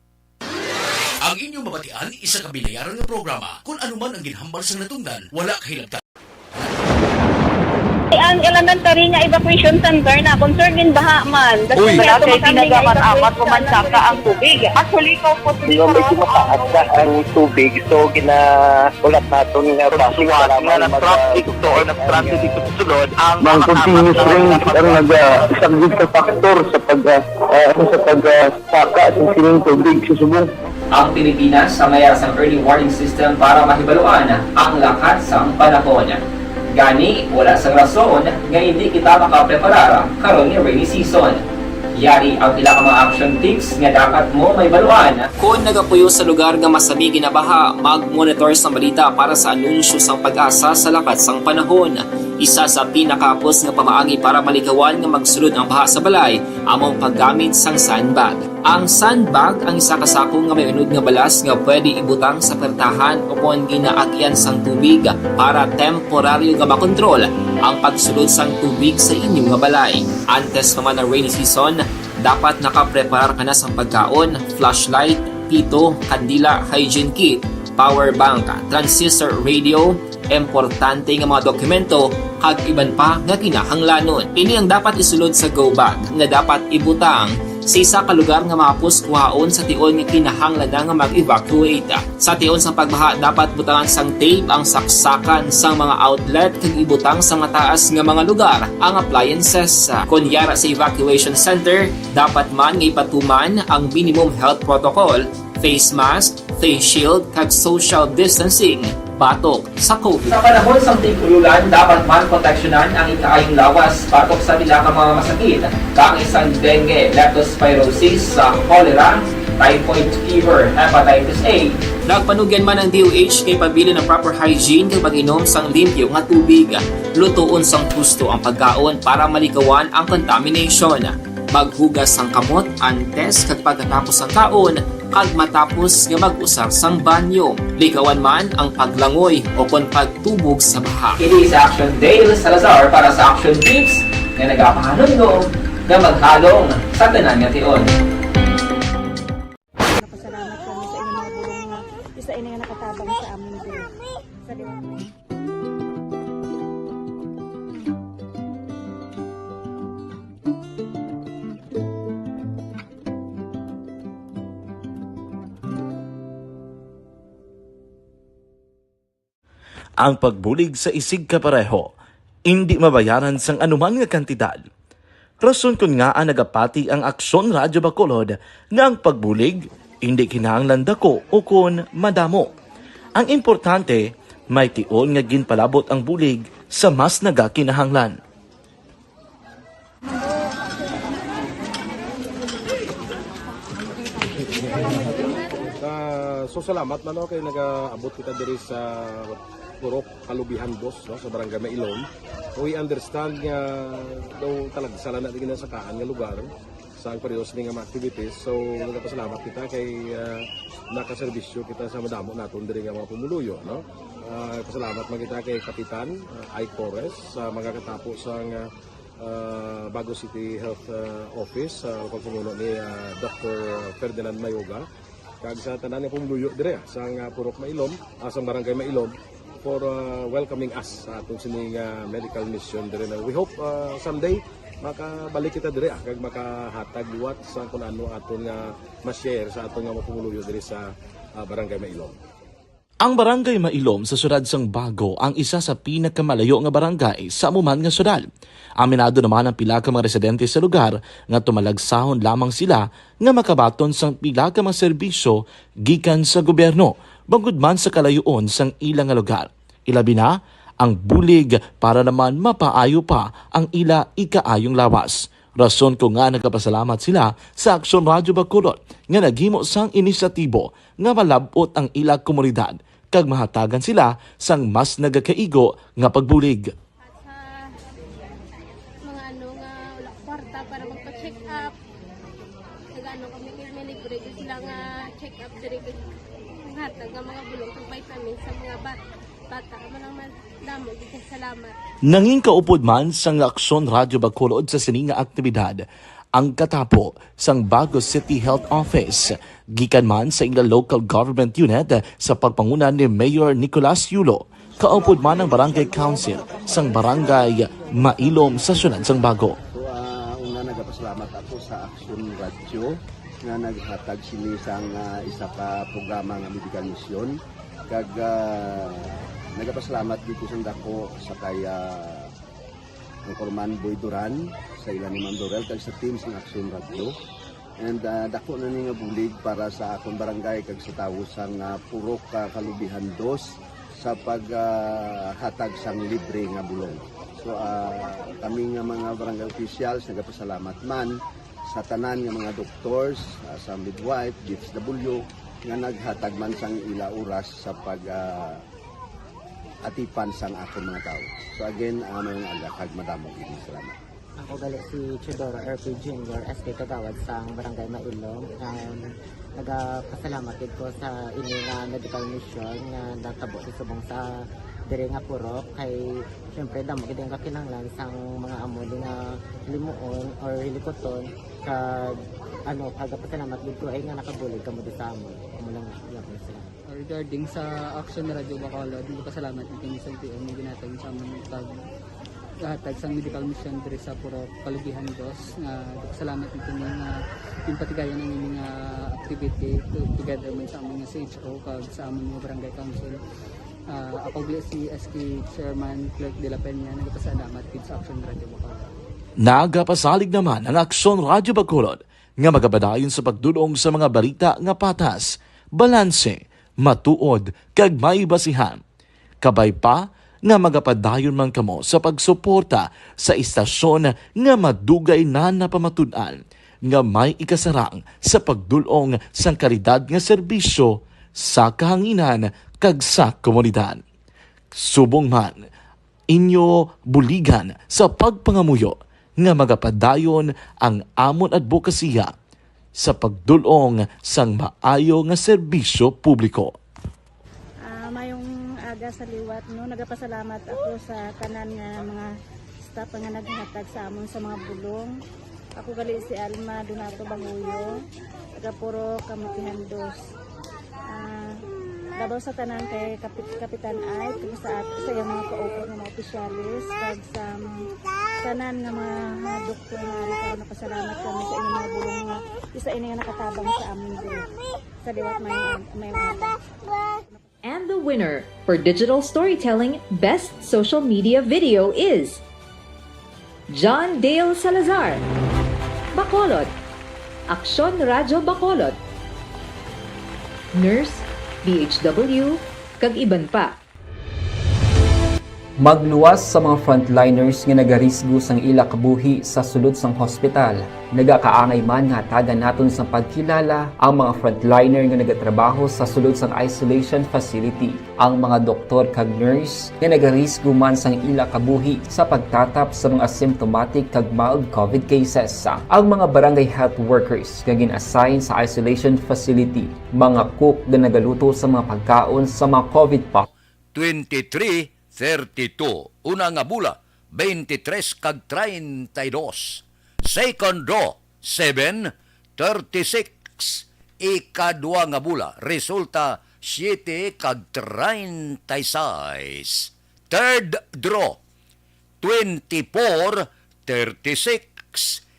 Ang inyong mabatian, isa ka binayaran nga programa. Kung ano man ang ginhambal sang natungdan, wala kahilabtan. Ang elementary nga evacuation center na concern in baha man. Uy. Wala kay tinaga man, amat ko man saka ang tubig. Actually, ko po. Di ba, medyo mataas na ang tubig, so gina-, ulat naton nga traffic, nga nag-traffic to or nag-traffic dito sa sulod, ang continuous rain ang nag-, ah, isa gid sa factor sa pag, ah, ah, ano, sa pag, ah, saka sa sining tubig sa subong. Ang Pilipinas sa mayar sang early warning system para mahibaluan ang lakat sang panahon. Gani, wala sang rason nga hindi kita makapreparar karon nga rainy season. Yari ang pila ka mga action tips nga dapat mo mahibaluan. Kon nagapuyo sa lugar nga masami ginabaha, mag-monitor sa balita para sa anunsyo sang PAGASA sa lakat sang panahon. Isa sa pinakahapos nga pamaagi para malikawan nga magsulod ang baha sa balay amo ang paggamit sang sandbag. Ang sandbag ang isa ka sako nga may unod nga balas nga pwede ibutang sa pertahan o kon ginaagian sang tubig para temporaryo nga makontrol ang pagsulod sang tubig sa inyo nga balay. Antes pa man ang rainy season, dapat nakapreparar ka na sang pagkaon, flashlight, pito, kandila, hygiene kit, power bank, transistor radio, importante nga mga dokumento, kag iban pa nga kinahanglanon. Ini ang dapat isulod sa go bag nga dapat ibutang sa isa ka lugar nga mahapos kuhaon sa tion nga kinahanglan na nga mag-evacuate. Sa tion sang pagbaha, dapat butangan sang tape ang saksakan sang mga outlet kag ibutang sa mataas nga mga lugar ang appliances. Kon yara sa evacuation center, dapat man nga ipatuman ang minimum health protocol, face mask, face shield, kag social distancing batok sa COVID. Sa panahon sang tig-ululan, dapat man proteksyonan ang ikaayong lawas batok sa pila ka mga masakit, kaangay sang dengue, leptospirosis, sa cholera, typhoid fever, hepatitis A. Nagpanugyan man ang D O H nga ipabilin ang proper hygiene kag pag-inom sang limpyo nga tubig. Lutoon sang husto ang pagkaon para malikawan ang contamination. Maghugas sang kamot antes kag pagkatapos sang kaon, kag matapos nga mag-usar sang banyo. Likawan man ang paglangoy o kon pagtubog sa baha. Ini si Action Dale Salazar para sa Action Tips nga nagapahanumdom nga maghalong sa tanan nga tion. Nagpasalamat kami sa inyong mga pulong nga isa ini nga nakatabang sa amon diri. Sa Ang pagbulig sa isigkapareho indi mabayaran sang anuman nga kantidad. Rason kon ngaa nagapati ang Aksyon Radyo Bacolod nga ang pagbulig indi kinahanglan dako ukon madamo. Ang importante, may tion nga ginpalabot ang bulig sa mas nagakinahanglan. Ah, so salamat man, no, kay nagaabot kita diri sa Purok Kalubihan Dos, no, sa Barangay Mailom. We understand nga daw talagsala na di ginasakaan nga lugar sa ang pareho sini nga mga activities. So nagapasalamat kita kay, ah, nakaserbisyo kita sa madamo naton diri nga mga pumuluyo, no. Ah, pasalamat man kita kay Kapitan, ah, Ike Torres, sa mga katapo sa nga, ah, Bago City Health, ah, Office, sa pagpamuno ni, ah, Doctor Ferdinand Mayoga. Kag sa tanan nga pumuluyo dire, ah, sa nga Purok Mailom, ah, sa Barangay Mailom, for, ah, welcoming us sa atong sining, ah, medical mission dire na we hope, ah, someday makabalik kita dire, ah, kag makahatag liwat sa kung ano aton nga ma-share sa aton nga mga pumuluyo dire sa, ah, Barangay Mailom. Ang Barangay Mailom sa siyudad sang Bago ang isa sa pinakamalayo nga barangay sa amo man nga siyudad. Aminado naman ang pila ka mga residente sa lugar nga tumalagsahon lamang sila nga makabaton sang pila ka mga serbisyo gikan sa gobyerno, bangod man sa kalayoon sang ila nga lugar. Ilabi na ang bulig para naman mapaayo pa ang ila ikaayong lawas. Rason kon ngaa nagapasalamat sila sa Aksyon Radyo Bacolod nga naghimo sang inisyatibo nga malab-ot ang ila komunidad kag mahatagan sila sang mas nagakaigo nga pagbulig. At sa mga ano nga wala kwarta para magpa-check up, nag-ano kami, kay may libre gyud sila nga check up diri, kay hatag nga mga bulong kag vitamins sa mga bat-, bata. Amo lang man, damo gyud kay salamat. Nangin kaupod man sang Aksyon Radyo Bacolod sa sini nga aktibidad ang katapo sang Bago City Health Office, gikan man sa ila local government unit sa pagpanguna ni Mayor Nicolas Yulo, kaupod man ang Barangay Council sang Barangay Mailom sa siyudad sang Bago. So, ah, una, nagapasalamat ako sa Aksyon Radyo nga naghatag sini sang, ah, isa ka programa nga medical mission. Kag, ah, nagapasalamat dito sang dako sa kay, ah, Anchorman Boy Duran, sa ila ni Ma'am Dorel, kag sa team sang Aksyon Radyo. And, ah, dako na ni nga bulig para sa akon barangay kag sa tawo sang, ah, Purok, ah, Kalubihan Dos sa pag, ah, hatag sang libre nga bulong. So, ah, kami nga mga barangay officials nagapasalamat man sa tanan nga mga doctors, ah, sa midwife, D S W, nga naghatag man sang ila oras sa pag, ah, atipan sang akon mga tawo. So again, ah, mayong aga kag madamo gid nga salamat. Ako gali si Teodoro R P Junior, S K Kagawad sang Barangay Mailom. Um, nagapasalamat gid ko sa ini nga medical mission nga natabo sa subong sa diri nga purok. Kay syempre, damo gid ang kakinahanglan sang mga amo di nga limuon or hilikuton. Kag ano, nagapasalamat gid ko ay nga nakabulig kamo di sa amon. Amo lang, salamat. Regarding sa Action Radio Bacolod, nagpasalamat kami sa L T O nga ginhatag sa amon pag hatag sang medical mission diri sa Purok Kalubihan Dos. Nga nagpasalamat kami nga ginpatigayon ang ining, ah, activity to-, together man sa amon nga C H O kag sa amon nga barangay council. Ah, ako gali si S K Chairman Clerk de la Peña, nagpasalamat gid sa Action Radio Bacolod. Nagapasalig naman ang Action Radio Bacolod nga magapadayon sa pagdul-ong sa mga balita nga patas, balanse, matuod, kag may basihan. Kabay pa nga magapadayon man kamo sa pagsuporta sa istasyon nga madugay na napamatud-an nga may ikasarang sa pagdul-ong sang kalidad nga serbisyo sa kahanginan kag sa komunidad. Subong man, inyo buligan sa pagpangamuyo nga magapadayon ang amon adbokasiya sa pagdul-ong sang maayo nga serbisyo publiko. Ah, mayong aga sa liwat, no? Nagapasalamat ako sa tanan nga mga staff nga naghatag sa amon sa mga bulong. Ako gali si Alma Donato Banguyo, taga Purok Kamutihan Dos. Ah, labaw sa tanan kay Kapit-, Kapitan Ay, kag sa at-, sa iyang mga kaupod nga mga opisyales, kag sa, um, tanan nga mga, mga doktor nga ari karon, nagapasalamat kami sa inyong mga bulong nga isa ini nga nakatabang sa amin diri. Sa liwat, may, may mga And the winner for digital storytelling best social media video is John Dale Salazar, Bacolod. Aksyon Radyo Bacolod. Nurse, D H W, kag iban pa. Magluwas sa mga frontliners nga nagarisgo sang ila kabuhi sa sulod sang hospital. Nagakaangay man nga hatagan naton sang pagkilala ang mga frontliner nga nagatrabaho sa sulod sang isolation facility, ang mga doktor kag nurse nga nagarisgo man sang ila kabuhi sa pagtatap sa mga asymptomatic kag mild covid cases, ang mga barangay health workers nga gin-assign sa isolation facility, mga cook nga nagaluto sa mga pagkaon sa mga covid pa. Twenty-three thirty-two, una nga bola, twenty-three kag treinta y dos. Second draw, seven thirty-six. Ikadua nga bola, resulta, siete kag treinta y seis. Third draw, twenty-four thirty-six.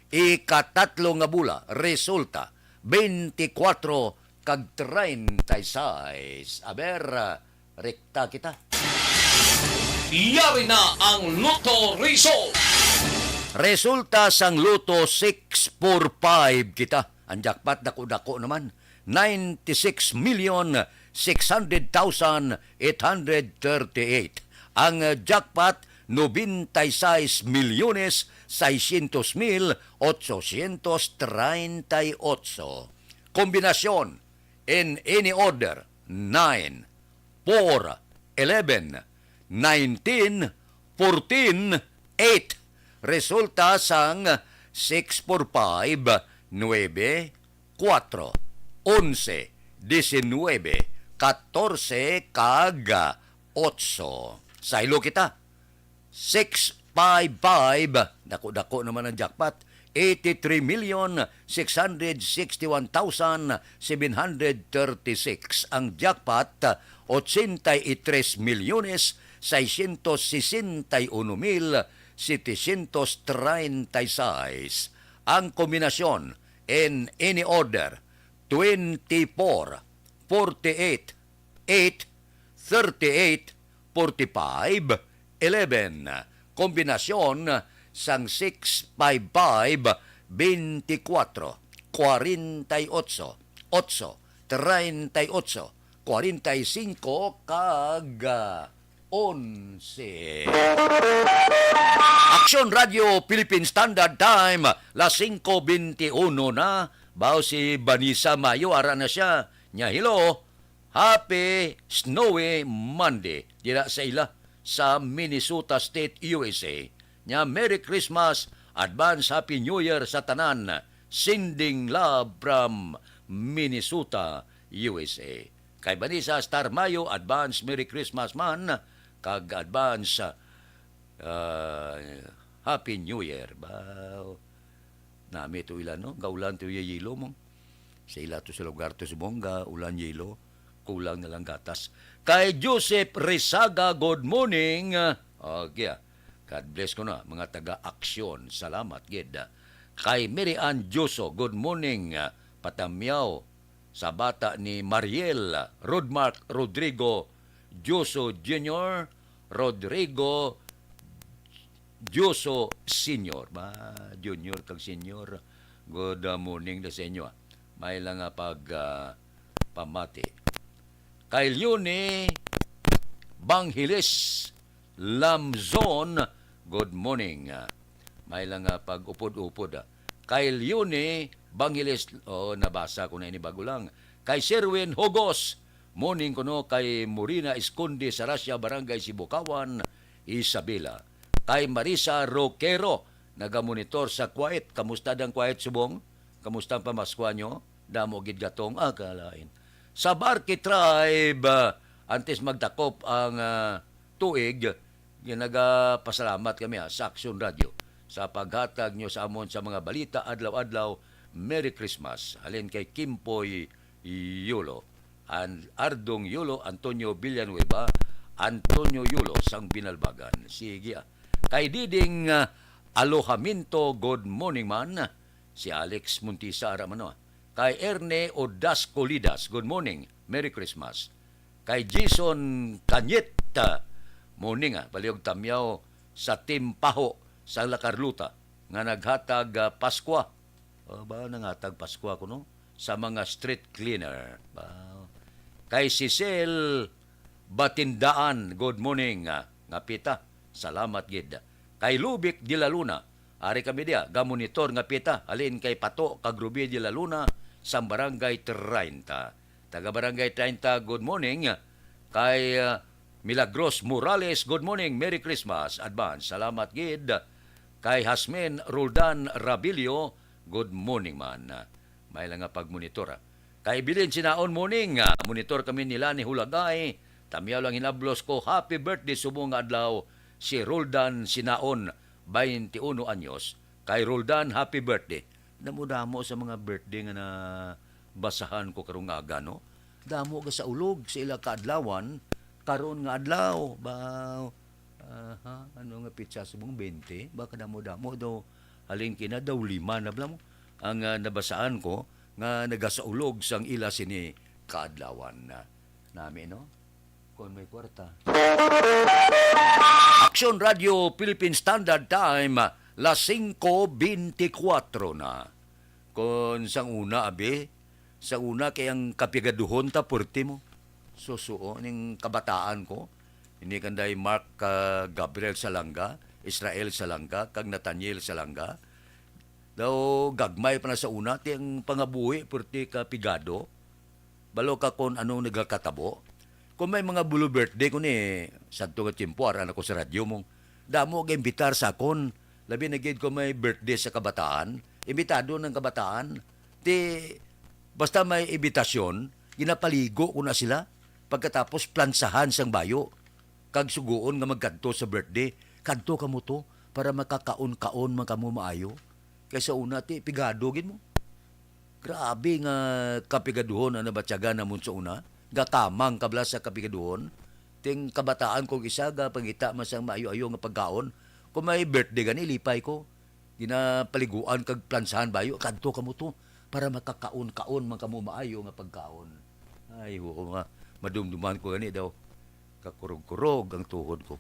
Ikatatlo nga bola, resulta, twenty-four kag treinta y seis. Aber, rekta kita. Yari na ang Lotto Result. Resulta sang Lotto, six four five kita. Ang jackpot, dako-dako naman. Ninety-six million six hundred thousand eight hundred thirty-eight. Ang, uh, jackpot, noventa y seis milyones seiscientos mil ochocientos treinta y ocho. Kombinasyon, in any order, nine, four, eleven, nineteen, fourteen, eight. Resulta sang six four five, nuebe, kuwatro, onse, diecinuebe, katorse, kag otso. Saylo kita. Six five five, dako-dako naman ang jackpot. Eighty-three million six hundred sixty-one thousand seven hundred thirty-six ang jackpot, ochenta y tres milyones seiscientos sesenta y uno mil setecientos treinta y seis. Ang kombinasyon, in any order, twenty-four, forty-eight, eight, thirty-eight, forty-five, eleven. Kombinasyon sang six five five, twenty-four, forty-eight, ocho, treinta y ocho, kwarenta y singko, kag, ah, onse. Aksyon Radio Philippine Standard Time, las singko benti uno na. Bao si Vanessa Mayo, ara na siya. Nya, hello. Happy Snowy Monday dira sa ila sa Minnesota State, U S A. Nya, Merry Christmas, advance Happy New Year sa tanan. Sending love from Minnesota, U S A. Kay Vanessa Star Mayo, advance Merry Christmas man, kag advance, ah, Happy New Year. Ba, nami to ila, no? Gaulan to iya yelo mo. Sa ila to sa lugar to subong, gaulan yelo. Kulang na lang gatas. Kay Joseph Rizaga, good morning. Okay, ah. God bless ko na, mga taga-aksyon. Salamat, gid. Kay Mary Ann Juso, good morning. Ah, patamyaw sa bata ni Mariel, Rodmark Rodrigo Juso Junior, Rodrigo Juso Senior. Ba, Junior kag Senior. Good, uh, morning na sa inyo, ah. May lang nga pag, uh, pamati. Kay Leonie Banghilis Lamzon, good morning. Ah, may lang nga pag-upod-upod, ah. Kay Leonie Banghilis, oh, nabasa ko na ini bago lang. Kay Sherwin Hogos, morning kuno. Kay Morina Esconde Saracia, Barangay Sibukawan, Isabela. Kay Marisa Roquero, nagamonitor sa Kuwait. Kamusta dang Kuwait subong? Kamusta ang pamaskwa nyo? Damo gid gatong, ah, kalain. Sa Barkey Tribe, ah, antes magdakop ang, ah, tuig, ginagapasalamat kami, ah, sa Aksyon Radio sa paghatag nyo sa amon sa mga balita adlaw-adlaw. Merry Christmas. Halin kay Kimpoy Yulo, An-, Ardong Yulo, Antonio Villanueva, Antonio Yulo sang Binalbagan. Sige, ah. Kay Diding, ah, Alojamiento, good morning man. Si Alex Montisa, ara man, no? Kay Erne Odas Colidas, good morning. Merry Christmas. Kay Jason Kanyet, ah, morning, ah, palihog tamyaw sa Timpaho, sa La Carlota nga naghatag, ah, Paskwa. O ba, nanghatag Paskwa kuno sa mga street cleaner. Ba, kay Cecil Batindaan, good morning, ah, nga pita. Salamat gid. Kay Lubic de la Luna, ari kami diya, gamonitor nga pita, halin kay Pato kag Ruby de la Luna, sang Barangay treinta. Taga Barangay treinta, good morning. Kay, ah, Milagros Morales, good morning, Merry Christmas, advance. Salamat gid. Kay Hasmin Roldan Rabilio, good morning man. May lang nga pagmonitor, ah. Kay Bilin Sinaon, morning. Ah, monitor kami nila ni Hulagay. Tamyaw lang hinablos ko, happy birthday subong nga adlaw si Roldan Sinaon, twenty-one anyos. Kay Roldan, happy birthday. Damo-damo sa mga birthday nga nabasahan ko karong aga, no? Damo ga sa ulog sa ila kaadlawan karon nga adlaw. Ba, aha, ano nga petsa subong? Twenty? Ba, kadamo-damo daw. Halin kina daw lima na bala mo ang, ah, nabasaan ko nga nagasaulog sang ila sini kaadlawan. Ah, nami, no? Kon may kwarta. Aksyon Radio Philippine Standard Time, las singko bentikwatro na. Kon sang una, abi, sang una kay ang kapigaduhon ta, puwerte mo. Susuo ning kabataan ko. Ini kanday Mark, ah, Gabriel Salanga, Israel Salanga, kag Nathaniel Salanga. Daw gagmay pa na sa una, ti ang pangabuhi, puwerte ka pigado. Balo ka kon anong nagakatabo. Kung may mga bulo birthday ko ni, sadto nga tiyempo, ara na ko sa radyo mo. Damo ga imbitar sa akon. Labi na gid kung may birthday sa kabataan. Imbitado ng kabataan. Ti, basta may imbitasyon, ginapaligo ko na sila. Pagkatapos, plansahan sang bayo. Kag sugoon nga magkadto sa birthday. Kadto kamo to para makakaon-kaon man kamo maayo. Kay sa una, ti, pigado gid mo. Grabe nga kapigaduhon ang nabatyagan namon sa una. Gakamang kabla sa kapigaduhon. Ting kabataan kong isa, gapangita man sang maayo-ayo nga pagkaon. Kung may birthday gani, lipay ko. Ginapaliguan kag plansahan bayo, kadto kamo to para makakaon-kaon man kamo maayo nga pagkaon. Ay, oo nga. Madumduman ko gani daw. Kakurog-kurog ang tuhod ko.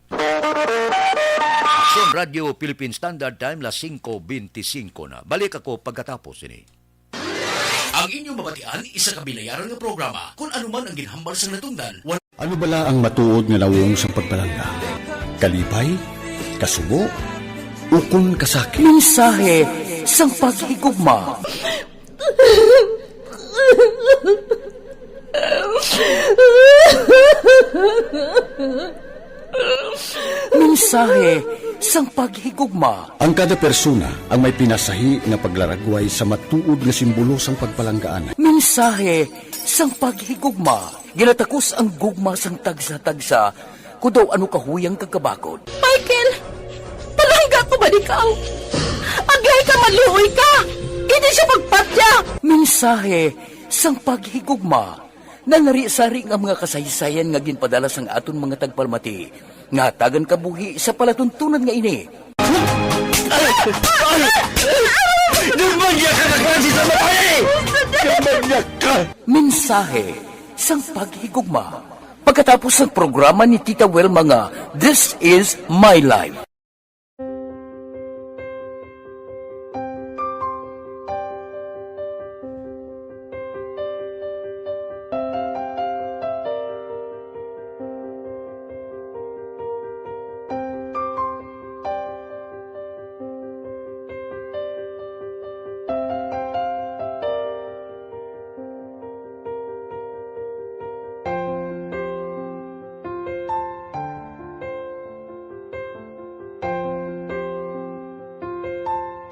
Aksyon Radio Philippine Standard Time, las singko bentisinko na. Balik ako pagkatapos ini. Ang inyong mabatian, isa ka binayaran nga programa. Kung ano man ang ginhambal sang natungdan, wala. Ano bala ang matuod nga nawong sang pagpalangga? Kalipay? Kasubo? Ukon kasakit? Mensahe sang paghigugma. Mensahe sang paghigugma. Ang kada persona ang may pinasahi nga paglaragway sa matuod nga simbolo sang pagpalanggaan. Mensahe sang paghigugma. Ginatakos ang gugma sang tagsa-tagsa, kon daw ano kahuyang kag kabakod. Michael, palangga ko ba ikaw? Aglay ka, maluoy ka! Hindi siya pagpatya! Mensahe sang paghigugma. Nanari-sari nga mga kasaysayan nga ginpadala sang aton mga tagpalamati nga hatagan kabuhi sa palatuntunan nga ini. Ay! Ay! Ay! Nagmanyag ka na klase sa babae! Nagmanyag ka! Mensahe sang paghigugma. Pagkatapos ng programa ni Tita Wilma nga This Is My Life.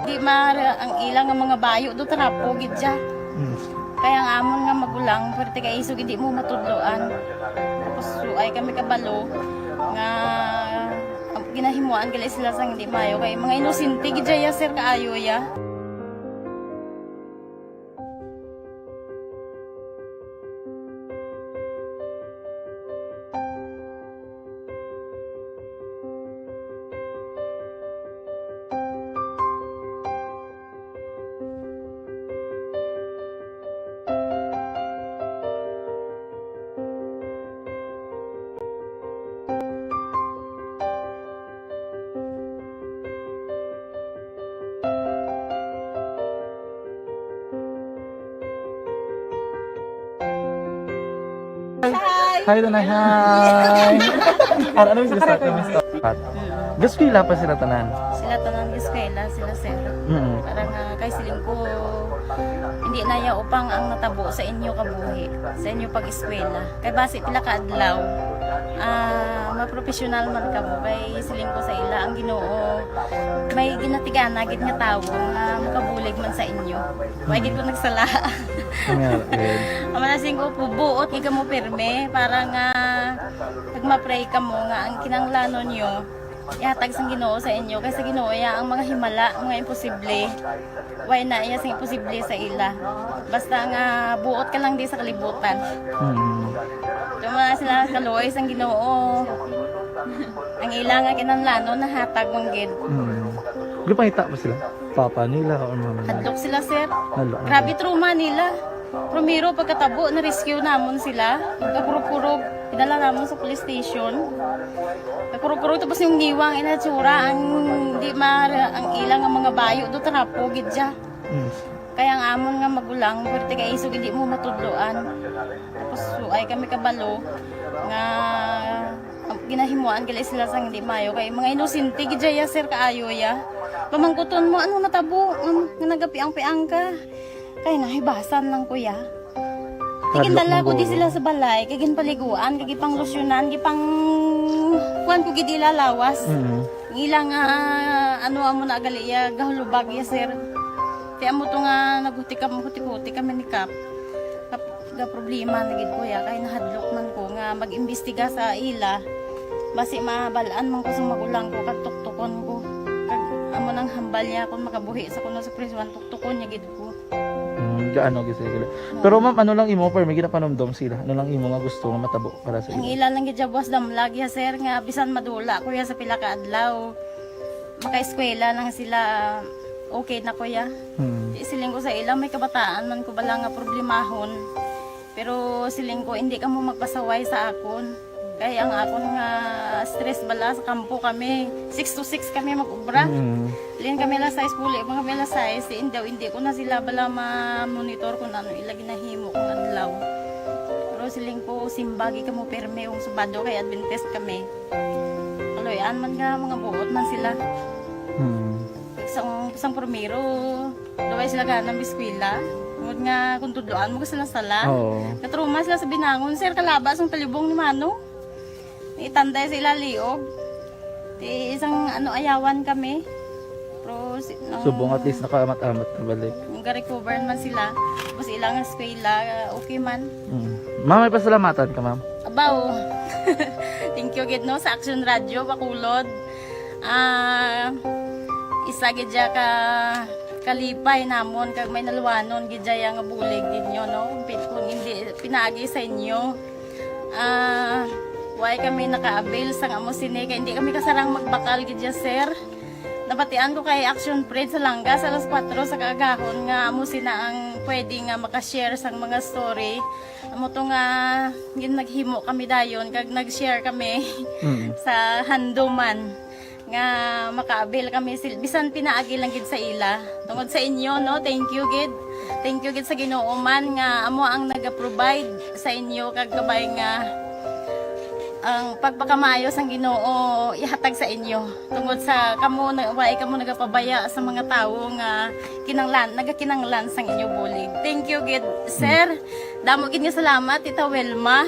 Di mara ang ila nga mga bayo do, trapo gid siya. Mm. Kaya ang amon nga magulang, pwerte kay isog hindi mo matudloan. Tapos suay kami kabalo nga ginahimuan gali sila sang hindi maayo. Kay mga inosente gid siya, sir, kaayo ya. Hi, Tanay. Hi. Ano, ano yung sila sa Naka-record na. Pat. Gaskwela pa sila tanan. Sila tanan gaskwela, sila, sir. Mm. Parang, ah, kay siling ko, hindi na ya upang ang natabo sa inyo kabuhi, sa inyo pag-eskwela. Kay basi pila ka adlaw, ah, mapropesyonal man kamo. Kay siling ko sa ila, ang Ginoo may ginatigana gid nga tawo nga makabulig man sa inyo. Wa gid ko nagsala. Amen. Ang mga singko po, buot gid kamo pirme para nga pag ma-pray kamo nga ang kinahanglanon nyo, ihatag sang Ginoo sa inyo. Kay sa Ginoo ya ang mga himala, mga imposible. Way na iya sing imposible sa ila. Basta nga buot ka lang di sa kalibutan. Mm. Tuma sila kaluoy sang Ginoo. Ang ila nga kinahanglanon nahatag man gid. Mm. Gipangita ba sila? Papa nila or mama nila? Hadlok sila, sir. Hadlok, Grabe okay. trauma nila. Primero, pagkatabo, na-rescue namon sila. Kakurog-kurog, pinala namon sa police station. Kakurog-kurog, tapos yung niwang inatsura, ang di ma, ang ilang ang mga bayo, do trapo, gid siya. Mm. Kaya ang amon nga magulang, pwerte kay isog, hindi mo matudloan. Tapos, so, ay kami kabalo nga ginahimuan gali sila sang hindi mayo. Kay mga inosente gid ya, sir, kaayo ya. Pamangkuton mo, ano natabo? Ano, nga nagapiang-piang ka? Kay nahibasan lang ko ya. Hadlok Tigindala ko di mangguro. sila sa balay, kay ginpaliguan, kay gipanglusyonan, gipang kuan ko gid ila lawas. Mm. Ang ila nga, ano, amo na gali ya, gahulubag ya, sir. Ti amo to nga naghuti kam-, huti-huti kami ni Kap. Kap-, ga problema na gid ko ya, kay nahadlok man ko nga mag-imbestiga sa ila. Basi mabal-an man ko sa magulang ko, kag tuktukon ko. Kag amo nang hambal niya kung makabuhi sa kuno sa prisuan, tuktukon niya gid ko. Mm, gaano gid sila? Pero ma'am, ano lang imo, pero may ginapanumdom sila? Ano lang imo nga gusto nga matabo para sa Ang ila? ila lang gid ya buwas damlag ya, sir, nga bisan madula ko ya sa pila ka adlaw, makaeskwela lang sila, okay na ko ya. Hmm. Di siling ko sa ila, may kabataan man ko bala nga problemahon. Pero siling ko, hindi kamo magpasaway sa akon. Kay ang akon nga stress bala sa kampo kami, six to six kami mag-ubra. Mm. Lin kami alas sais, puli pa kami alas sais. Di, hindi, hindi ko na sila bala ma-monitor kung ano ila ginahimo kung adlaw. Pero siling ko, simbagi kamo pirme kung Sabado kay Adventist kami. Kaloy-an man nga mga buot man sila. Mm. Sang, sang primero, Luway sila gana mag-eskwela. Tungod nga kung tudloan mo sila sala. Oo. Katruma sila sa binangon, sir, kalaba sang talibong ni Mano. Itanday sa ila liog. Ti isang ano, ayawan kami. Pero si, nang Subong at least nakaamat-amat na balik. Nung ga-recover man sila. Tapos ilang eskwela, okay man. Mm. Ma'am, may pasalamatan ka, ma'am? Abaw. Thank you gid, no, sa Action Radio, Bacolod. Ah, isa gid siya ka kalipay namon kag may naluwanon gid siya nga bulig gid nyo, no? Pi-, kung hindi pinaagi sa inyo, ah, why kami naka-avail sang amo sini kay hindi kami kasarang magbakal gid siya, sir. Nabatian ko kay Action Fred sa Langga sa alas kuwatro sa kaagahon nga amo sina ang pwede nga makashare sang mga story. Amo to nga gin-, naghimo kami dayon kag nag-share kami Mm. sa handuman nga maka-avail kami sil-, bisan pinaagi lang gid sa ila. Tungod sa inyo, no? Thank you gid. Thank you gid sa Ginoo man nga amo ang naga-provide sa inyo kag kabay nga ang pagpakamaayo sang Ginoo ihatag sa inyo. Tungod sa kamo na, wa kamo nagapabaya sa mga tawo nga kinanglan, nagakinanglan sang inyo bulig. Thank you gid, sir. Damo gid nga salamat, Tita Wilma.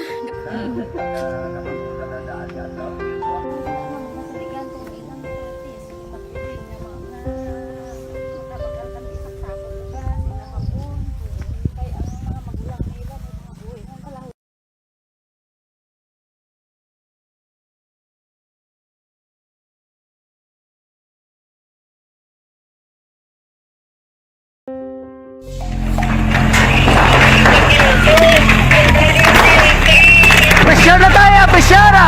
Pressure na tayo! Pressure na!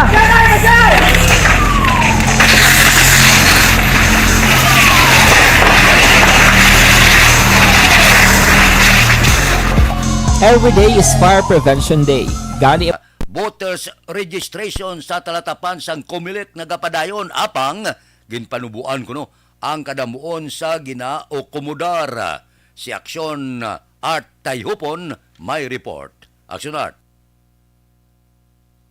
Every day is Fire Prevention Day. Gani, voters registration sa talatapan sang Comelec nagapadayon, apang ginpanuboan kuno ang kadamuon sa ginaakomodar. Si Action Art Tayhupon may report. Action Art.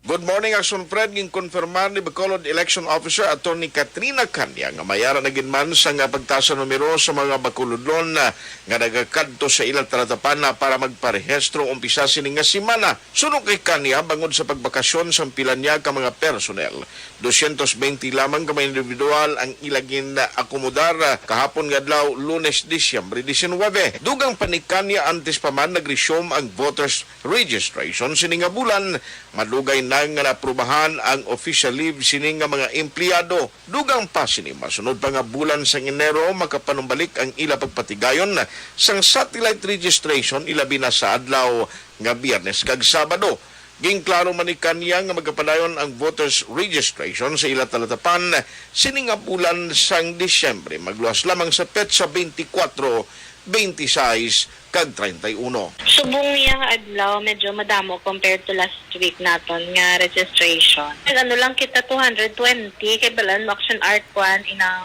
Good morning, Action Fred. Ginkonfirmar ni Bacolod Election Officer Attorney Katrina Canya nga may ara na gid man sang pagtaas sa numero sa mga Bacolodon, ah, nga nagakadto sa ila talatapan na para magparehistro umpisa sini nga semana. Suno kay Canya, bangod sa pagbakasyon sang pila niya ka mga personnel, dosyentos bente lamang ka mga individual ang ila gin-akomodar, ah, kahapon nga adlaw, Lunes, Disyembre diecinuebe. Dugang pa ni Canya, antes pa man nag-resume ang voters registration sini nga bulan, madugay na nga naaprubahan ang official leave sini nga mga empleyado. Dugang pa sini, masunod pa nga bulan sang Enero, makapanumbalik ang ila pagpatigayon sang satellite registration, ilabi na sa adlaw nga Biyernes kag Sabado. Ginklaro man ni Canya nga magapadayon ang voters registration sa ila talatapan sini nga bulan sang Disyembre, magluwas lamang sa petsa twenty-four, twenty-six, kag treinta y uno. Subong niya nga adlaw, medyo madamo compared to last week naton nga registration. Nag-ano lang kita, two hundred twenty, kay balaan mo, Action Art, kwan, inang,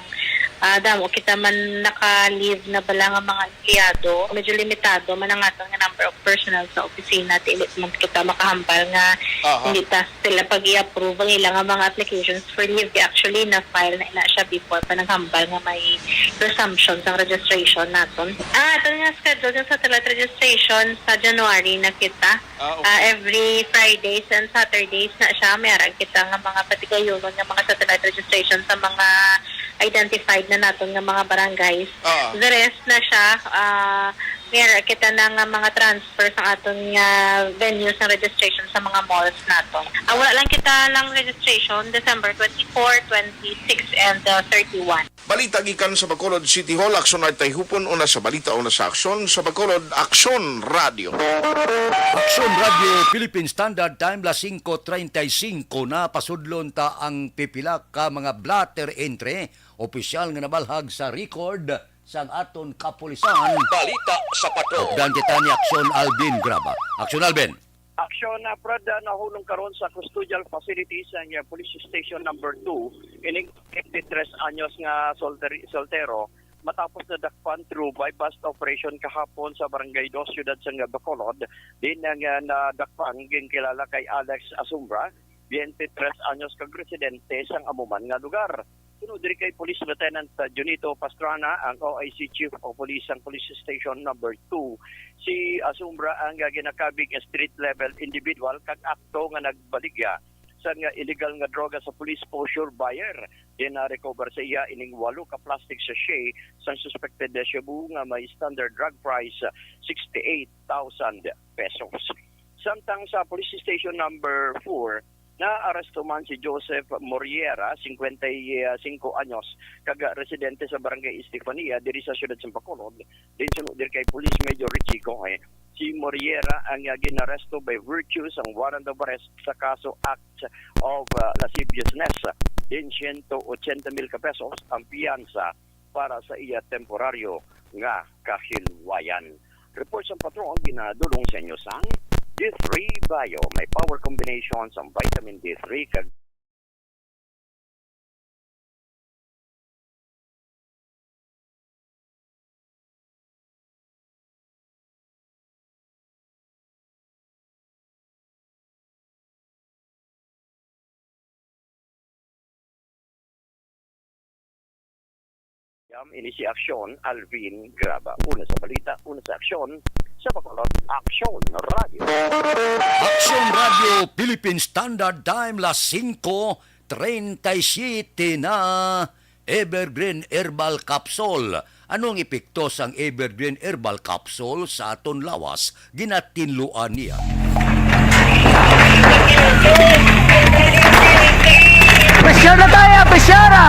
ah, damo kita man naka-leave na bala nga mga empleyado. Medyo limitado man ang aton nga number of personnel sa opisina, ti indi man kita makahambal nga Aha. hindi ta sila pag i-approve ang ila nga mga applications for leave. Di, actually, na-file na ina siya before pa naghambal nga may resumption sang registration naton. Ang aton nga schedule sa satellite registration sa January na kita. Ah, okay. Ah, every Fridays and Saturdays na siya. May ara kita nga mga patigayonon nga mga satellite registration sa mga identified na naton nga mga barangays. Ah. The rest na siya, ah, May ara kita na nga mga transfer sa aton nga venue sa registration sa mga malls naton. Ah, wala lang kita lang registration, December twenty-four, twenty-six, and, uh, thirty-one. Balita gikan sa Bacolod City Hall, Aksyon Art Tayhupon, una sa balita, una sa aksyon, sa Bacolod, Aksyon Radio. Aksyon Radio, Philippine Standard Time, las singko treinta y cinco na. Pasudlon ta ang pipila ka mga blotter entry, opisyal nga nabalhag sa record sang aton kapulisan. Balita sa Patrol. Updan kita ni Aksyon Alvin Graba. Aksyon Alvin. Aksyon, ah, Brad, ah, nahulong karon sa custodial facility sa, ah, Police Station Number Two ining twenty-three anyos nga solteri-, soltero matapos nadakpan through buy-bust operation kahapon sa Barangay Dos, Siyudad sang Bacolod. Din ang, ah, nadakpan ginkilala kay Alex Asumbra, twenty-three anyos kag residente sang amo man nga lugar. Suno diri kay Police Lieutenant, uh, Junito Pastrana, ang O I C Chief of Police sang Police Station Number Two, si Asumbra ang, uh, ginakabig nga street level individual kag akto nga nagbaligya sang, uh, illegal nga droga sa police poseur buyer. Din na-recover sa iya ining walo ka plastic sachet sang suspected shabu nga may standard drug price, uh, sixty-eight thousand pesos. Samtang sa Police Station Number Four, naaresto man si Joseph Moriera, cincuenta y cinco anyos, kag residente sa Barangay Estefania, diri sa siyudad sa Bacolod. Din suno diri kay Police Major Richie Goy, si Moriera ang, ah, ginaresto by virtue sang warrant of arrest sa kaso Act of, ah, Lasciviousness. Din siyento ochenta mil ka pesos ang piyansa para sa iya temporaryo nga kahilwayan. Report sang Patrol ginadulong sa inyo sang D three Bio. May power combination sang vitamin D three kag Yam, ini si Aksyon Alvin Graba. Una sa balita, una sa aksyon, sa Bacolod, Aksyon Radio. Aksyon Radio, Philippine Standard Time, las singko treinta y siete na. Evergreen Herbal Capsule. Ano ang epekto sang Evergreen Herbal Capsule sa aton lawas? Ginatinluan niya. Pressure na tayo, pressure!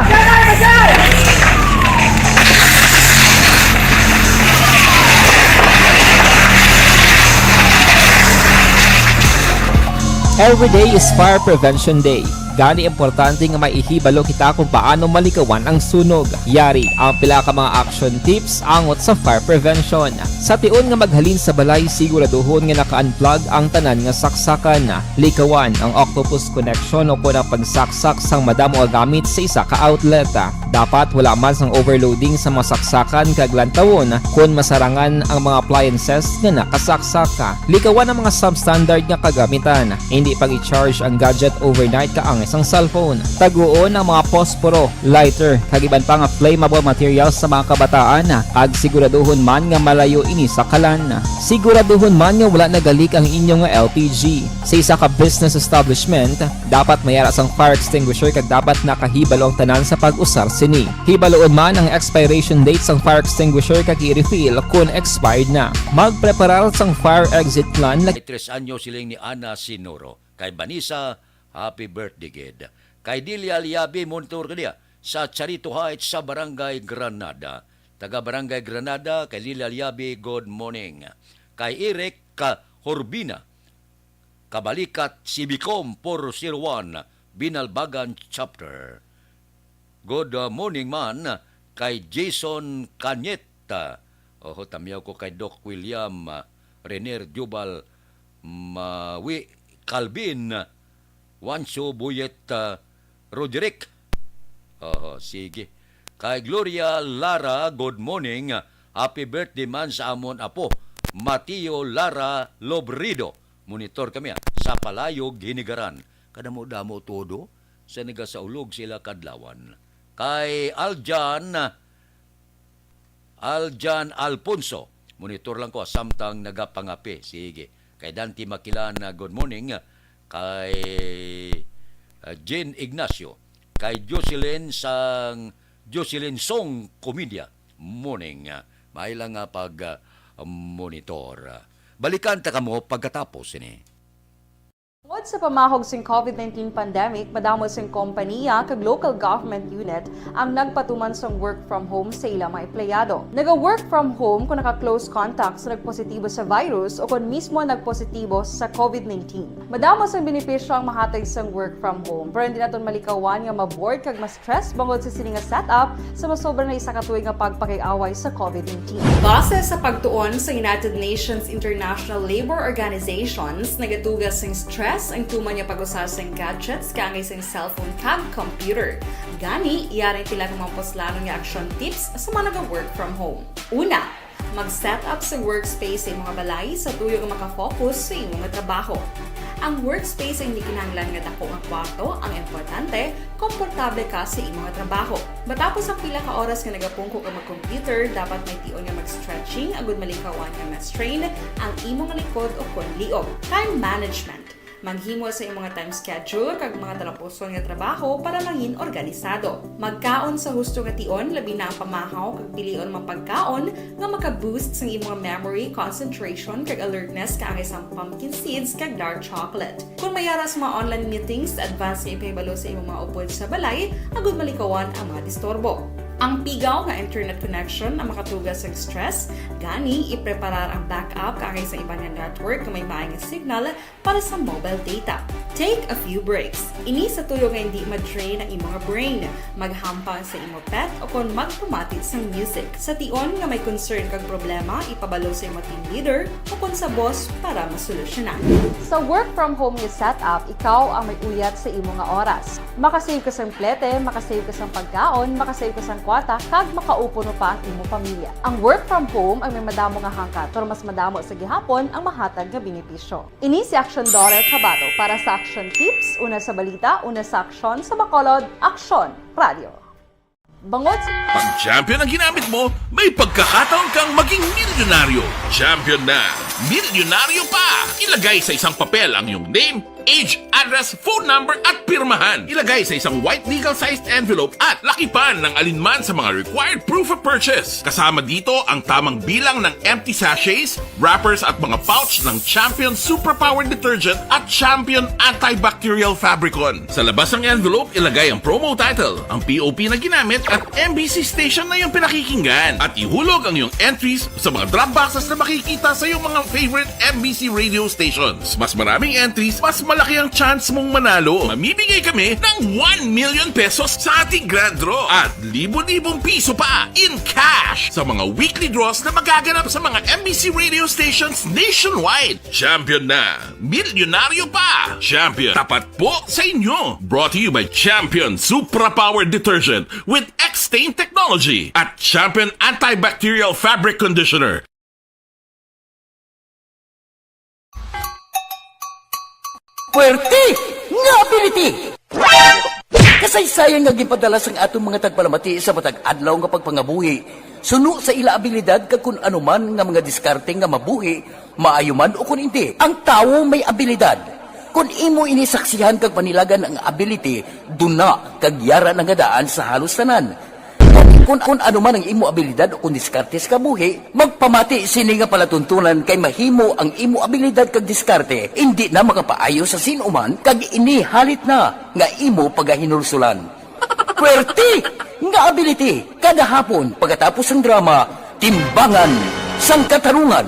Every day is Fire Prevention Day. Gani, importante nga maihibalo kita kung paano malikawan ang sunog. Yari ang pila ka mga action tips angot sa fire prevention. Sa tion nga maghalin sa balay, siguraduhon nga naka-unplug ang tanan nga saksakan. Likawan ang octopus connection o kon ang pagsaksak sang madamo nga gamit sa isa ka outlet. Dapat wala man sang overloading sa mga saksakan kag lantawon kon masarangan ang mga appliances nga nakasaksak. Likawan ang mga substandard nga kagamitan. Hindi pag-i-charge ang gadget overnight kaangay sang cellphone. Taguon ang mga posporo, lighter, kag iban pa nga flammable materials sa mga kabataan, kag siguraduhon man nga malayo ini sa kalan. Siguraduhon man nga wala nagalik ang inyo nga L P G. Sa isa ka business establishment, dapat may ara sang fire extinguisher kag dapat nakahibalo ang tanan sa pag-usar sini. Hibaluon man ang expiration date sang fire extinguisher kag i-refill kon expired na. Magpreparar sang fire exit plan. Kay tres anyos siling ni Ana Sinoro. Kay Vanessa, happy birthday gid. Kay Delia Liabi, monitor ka diya sa Charito Heights sa Barangay Granada. Taga Barangay Granada, kay Delia Liabi, good morning. Kay Eric, ah, Horbina, Kabalikat, C B com four zero one, Binalbagan Chapter. Good, uh, morning man kay Jason Cañeta. Oho, tamyaw ko kay Doc William, uh, Renier Jubal, Mawi Calvin, Wancho Buyet, uh, Roderick. Oho, sige. Kay Gloria Lara, good morning. Happy birthday man sa amon apo, Mateo Lara Lobrido. Monitor kami, ah, sa Palayog, Hinigaran. Kadamo-damo todo sa nagasaulog sila kadlawan. Kay Aljan, Aljan Alfonso, monitor lang ko, ah, samtang nagapangape. Sige. Kay Dante Makilan, ah, good morning. Kay, ah, Jane Ignacio. Kay Jocelyn sang, Jocelyn Song Comedia, morning. Ah, may lang nga pag, ah, monitor. Balikan ta kamo pagkatapos sini. Tungod sa pamahog sing COVID nineteen pandemic, madamo sing kompaniya kag local government unit ang nagpatuman sang work from home sa ila mga empleyado. Naga-work from home kung naka-close contact sa nagpositibo sa virus o kon mismo nagpositibo sa COVID nineteen. Madamo sang benepisyo ang mahatag sang work from home, pero hindi naton malikawan nga ma-bored kag mas stress bangod sa sini nga setup sa masobra na isa ka tuig nga pagpakig-away sa COVID nineteen. Base sa pagtuon sa United Nations International Labor Organizations, nagatuga sing stress ang tuman nga pag-usa sing gadgets kaangay sing cellphone kag computer. Gani, yari ang pila ka mga puslanon nga action tips sa mga naga-work from home. Una, mag-set up sa workspace sa imong balay sa tuyo nga makafocus sa imong trabaho. Ang workspace ay hindi kinahanglan nga dako nga kwarto, ang importante, komportable ka sa imong trabaho. Matapos ang pila ka oras nga nagapungko ka mag-computer, dapat may tion nga mag-stretching agud malikawan nga ma-strain ang imong likod o kon liog. Time management. Maghimo sa imong time schedule kag mga talapuson nga trabaho para mangin organisado. Magkaon sa husto nga tion, labi na ang pamahaw kag pilion mga pagkaon nga maka-boost sang imong memory, concentration, kag alertness kaangay sang pumpkin seeds kag dark chocolate. Kung may ara sa mga online meetings, advance nga ipahibalo sa imong mga upod sa balay agud malikawan ang mga disturbo. Ang pigaw nga internet connection ang makatuga sa stress, gani ipreparar ang backup kaangay sa iban nga network nga may maay nga signal para sa mobile data. Take a few breaks. Ini sa tuyo nga hindi ma-drain ang imong brain. Maghampang sa imo pet o kon magpamati sang music. Sa tion nga may concern kag problema, ipabalo sa imo team leader o kon sa boss para masolusyonan. Sa work from home nga setup, ikaw ang may uyat sa imo nga oras. Makasave ka sang plete, makasave ka sang pagkaon, makasave ka sang kwarta, kag makaupo pa ang imo pamilya. Ang work from home ang may madamo nga hangkat, pero mas madamo sa gihapon ang mahatag nga benepisyo. Ini si Aksyon Dora Tabato para sa Aksyon Tips, una sa balita, una sa aksyon, sa Bacolod, Aksyon Radio. Bangod sa Pag champion ang ginamit mo, may pagkakataon kang maging milyonaryo. Champion na, milyonaryo pa! Ilagay sa isang papel ang iyong name, age, address, phone number, at pirmahan. Ilagay sa isang white legal-sized envelope at lakipan ng alinman sa mga required proof of purchase. Kasama dito ang tamang bilang ng empty sachets, wrappers at mga pouch ng Champion Superpower Detergent at Champion Antibacterial Fabricon. Sa labas ng envelope, ilagay ang promo title, ang P O P na ginamit at M B C station na iyong pinakikinggan. At ihulog ang iyong entries sa mga drop boxes na makikita sa iyong mga favorite M B C radio stations. Mas maraming entries, mas Malaki ang chance mong manalo. Mamimigay kami ng one million pesos sa ating grand draw at libo-libong piso pa in cash sa mga weekly draws na magaganap sa mga M B C radio stations nationwide. Champion na! Milyonaryo pa! Champion, tapat po sa inyo! Brought to you by Champion Supra Power Detergent with X-Stain Technology at Champion Antibacterial Fabric Conditioner. Puwerte nga ability! Kasaysayan nga ginpadala sang aton mga tagpalamati sa matag adlaw nga pagpangabuhi, suno sa ila abilidad kag kun ano man nga mga diskarte nga mabuhi, maayo man o kun indi. Ang tawo may abilidad. Kun imo ini saksihan kag panilagan ang ability, duna kag yara na nga daan sa halos tanan. Kung, kung ano man ang imo abilidad o kung diskarte sa kabuhi, magpamati sini nga palatuntunan kay mahimo ang imo abilidad kag diskarte indi na makapaayo sa sin-o man kag ini halit na nga imo pagahinulsulan. Puwerte nga ability kada hapon pagkatapos sang drama, Timbangan sang Katarungan.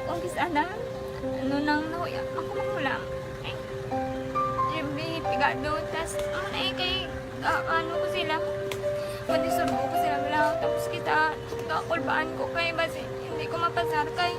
Kung kis-a na, ano nang nahuya, ako manghulam. Ay, Jimmy, pigado, tas, ano na eh, kay, ah, ano ko sila, pwede surbo ko sila, wala, tapos kita, kakulbaan ko kay, basi, hindi ko mapasar kay.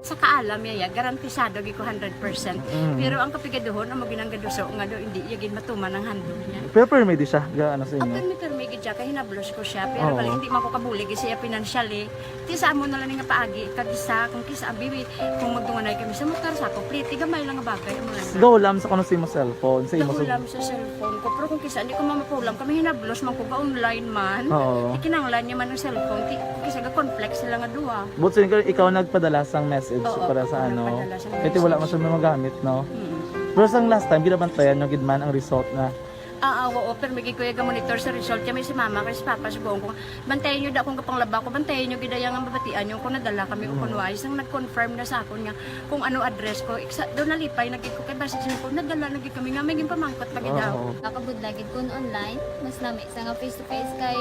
Sa kaalam niya, ya, garantisado gid ko hundred percent. Mm. Pero ang kapigaduhon, amo gid ang gaduso nga do, hindi niya gid matuman ang handog niya. Pero permi di siya, ga, ano sa inyo? Permi, permi gid siya, kay hinablos ko siya. Pero Oo. bali, hindi man ko kabulig siya financially. Ti sa amo na lang nga paagi, kag isa, kung kisa, abi, kung magdunganay kami sa motor, sa ako, pliti, gamay lang nga bagay, amo lang. Gahulam sa kuno sa imo cellphone, sa imo Gahulam sa cellphone ko, pero kung kisa, hindi ko mamapulam, kami hinablos man ko, ga-online man. Oo. Ikinanglan niya man ang cellphone, ti, kisa ga-conflict sila nga duha. But sin-, ikaw nagpadala sang message Oo, para sa ako ano? nagpadala sang Kaya wala message. man siya magamit, no? Mm. Pero sang last time, ginabantayan nyo gid man ang result na. Ah, ah, oo, pero may gid ko yung monitor sa result. Kami si mama, kay si papa, si buong ko. Bantayan nyo da kung kapanglaba ko, bantayan nyo gid ang mabatian nyo kung nadala kami o Mm. kung wais. Ang nag-confirm na sa akon nga kung ano address ko. Iksa, doon nalipay na gid ko kay basta siya ko, nadala na gid kami nga may ginpamangkot pa gid daw. Oo. Nakabudla gid kun online, mas nami sa nga face to face kay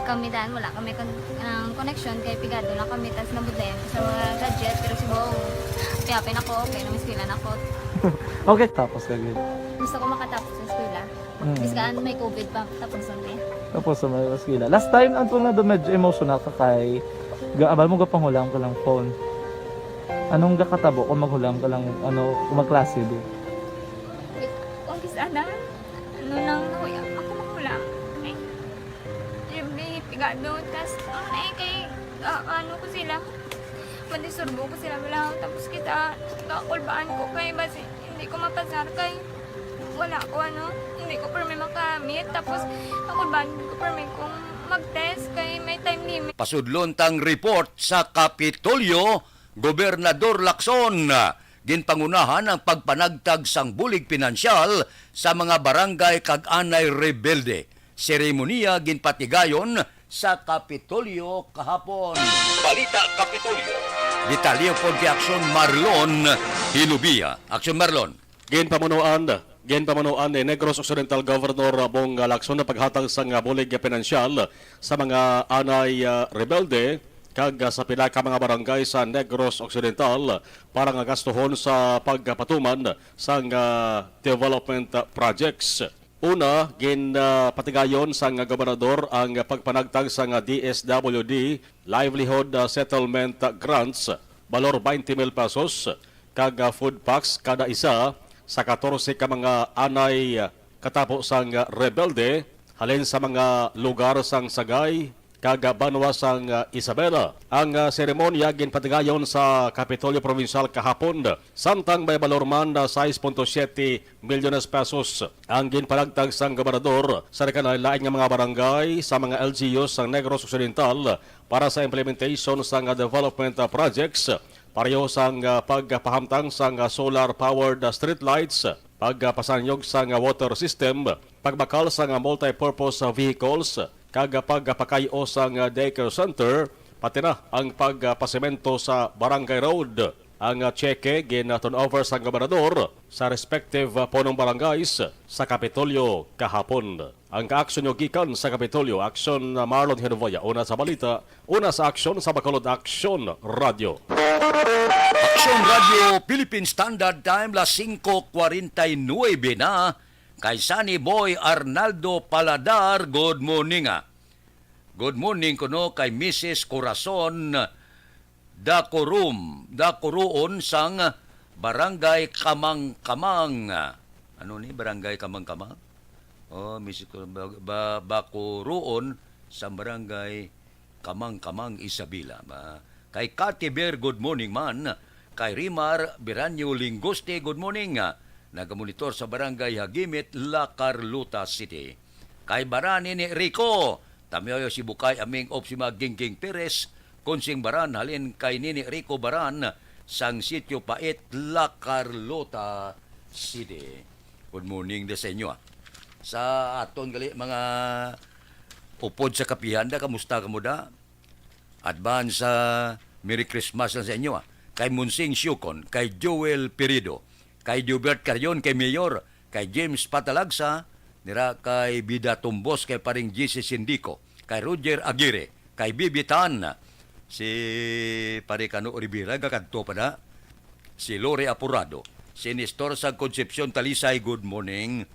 kami dan wala kami kon-, ang connection kay pigado lang kami tas nabudlayan ko sa mga gadget pero si Bong, happy na ko, okay na, mas pila na ko. Okay, tapos ka gid. Gusto ko makatapos sa eskwela. Mm. Bis kaan may covid pa, tapos ang eh. Tapos sa mga eskwela. Last time, ang tunga do medyo emotional ka kay ga-, abal mo gapanghulam ka lang phone. Anong gakatabo kung maghulam ka lang, ano, kung magklase di? Kung kis-a na, ano nang nahuya, ako manghulam. Ay, Jimmy, pigado, tas, ano na eh, kay, ah, ano ko sila, mandisurbo ko sila, wala, tapos kita, kakulbaan ko kay, basi, hindi ko mapasar kay, wala ko, ano, hindi ko permi makamit, tapos, kakulbaan ko permi kung mag-test kay may time limit. Pasudlon tang report sa Kapitolyo, Gobernador Lacson, ginpangunahan ang pagpanagtag sang bulig pinansyal sa mga barangay kag anay rebelde. Seremoniya ginpatigayon sa Kapitolyo kahapon. Balita Kapitolyo. Detalye pod kay Aksyon Marlon Hilubia. Aksyon Marlon. Ginpamunuan Ginpamunuan ni Negros Occidental Governor Bong Lacson ang paghatag sang bulig pinansyal sa mga anay, ah, rebelde kag, ah, sa pila ka mga barangay sa Negros Occidental para nga gastuhon sa pagpatuman sang, ah, development, ah, projects. Una, ginpatigayon sang gobernador ang pagpanagtag sang D S W D Livelihood, ah, Settlement, ah, Grants, balor twenty mil pesos, kag, ah, food packs kada isa sa katorse ka mga anay, ah, katapo sang, ah, rebelde halin sa mga lugar sang Sagay kag, ah, banwa sang, ah, Isabela. Ang, ah, seremonya ginpatigayon sa Kapitolyo Provincial kahapon, samtang may balor man na sais punto siyete milyones pesos ang ginpanagtag sang gobernador sa nagkalain-lain nga mga barangay, sa mga L G Us sang Negros Occidental para sa implementation sang, ah, development, ah, projects, pareho sang, ah, pagpahamtang sang, ah, solar-powered, ah, streetlights, pagpasanyog sang, ah, water system, pagbakal sang, ah, multi-purpose, ah, vehicles, kag, ah, pagpakay-o sang, ah, daycare center, pati na ang pagpasemento sa barangay road. Ang, ah, tseke gin-turn over sang gobernador sa respective, ah, punong barangays sa Kapitolyo kahapon. Ang kaaksyon nyo gikan sa Kapitolyo, Aksyon, ah, Marlon Hinuvoya. Una sa balita, una sa aksyon sa Bacolod Aksyon Radyo. Aksyon Radyo Philippine Standard Time, las singko kwarenta y nuebe na. Kay Sunny Boy Arnaldo Paladar, good morning, ah. Good morning kuno kay Missus Corazon Dacorum, Dacuruon sang Barangay Kamang-Kamang. Ano ni, Barangay Kamang-Kamang? Oh, Missus Cor-, ba, ba, Bacuruon sang Barangay Kamang-Kamang, Isabela. Ba, kay Cathy Bear, good morning man. Kay Rimar Biranyo Lingoste, good morning. Nagamonitor sa Barangay Hagimit, La Carlota City. Kay Baran Nini Rico, tamyoyo si Bukay Aming Opsima Gingging Perez, Kunsing Baran halin kay Nini Rico Baran sang Sitio Pait, La Carlota City. Good morning da sa inyo, ah. Sa aton gali mga upod sa kapihan da, kamusta kamo da? Advance, ah, Merry Christmas lang sa inyo, ah. Kay Monsing Siukon, kay Joel Pirido, kay Jubert Carion, kay Mayor, kay James Patalagsa, nira kay Bida Tumbos, kay Paring G C Sindico, kay Roger Aguirre, kay Bibi Tan, si Pare Kano Rivera, gakadto pa na, si Lori Apurado, si Nestor sa Concepcion Talisay, good morning.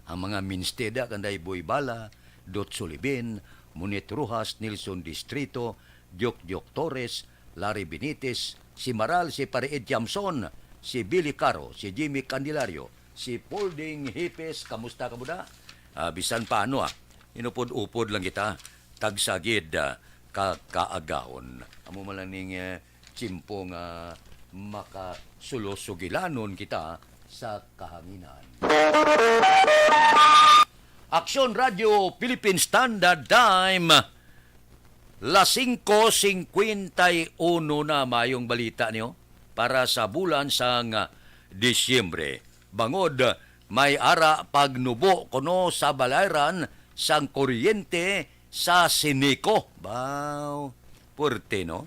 Ang mga minsteda kanday Boy Bala, Dot Sulibin, Munit Rojas, Nelson Distrito, Diok Diok Torres, Larry Benitez, si Maral, si Pare Ed Jamson, si Billy Caro, si Jimmy Candelario, si Polding Hipes. Kamusta kamo da? Ah, bisan paano, ah, inupod-upod lang kita, tagsa gid, ah, ka kaagahon. Amo man lang ning, eh, tiyempo nga makasulosugilanon kita sa kahanginan. Aksyon Radyo Philippine Standard Time, las singko singkwenta y uno na. Mayong balita niyo para sa bulan sang Disyembre. Bangod may ara pagnubo kuno sa balayran sang kuryente sa Sineco. Baw, puwerte, no?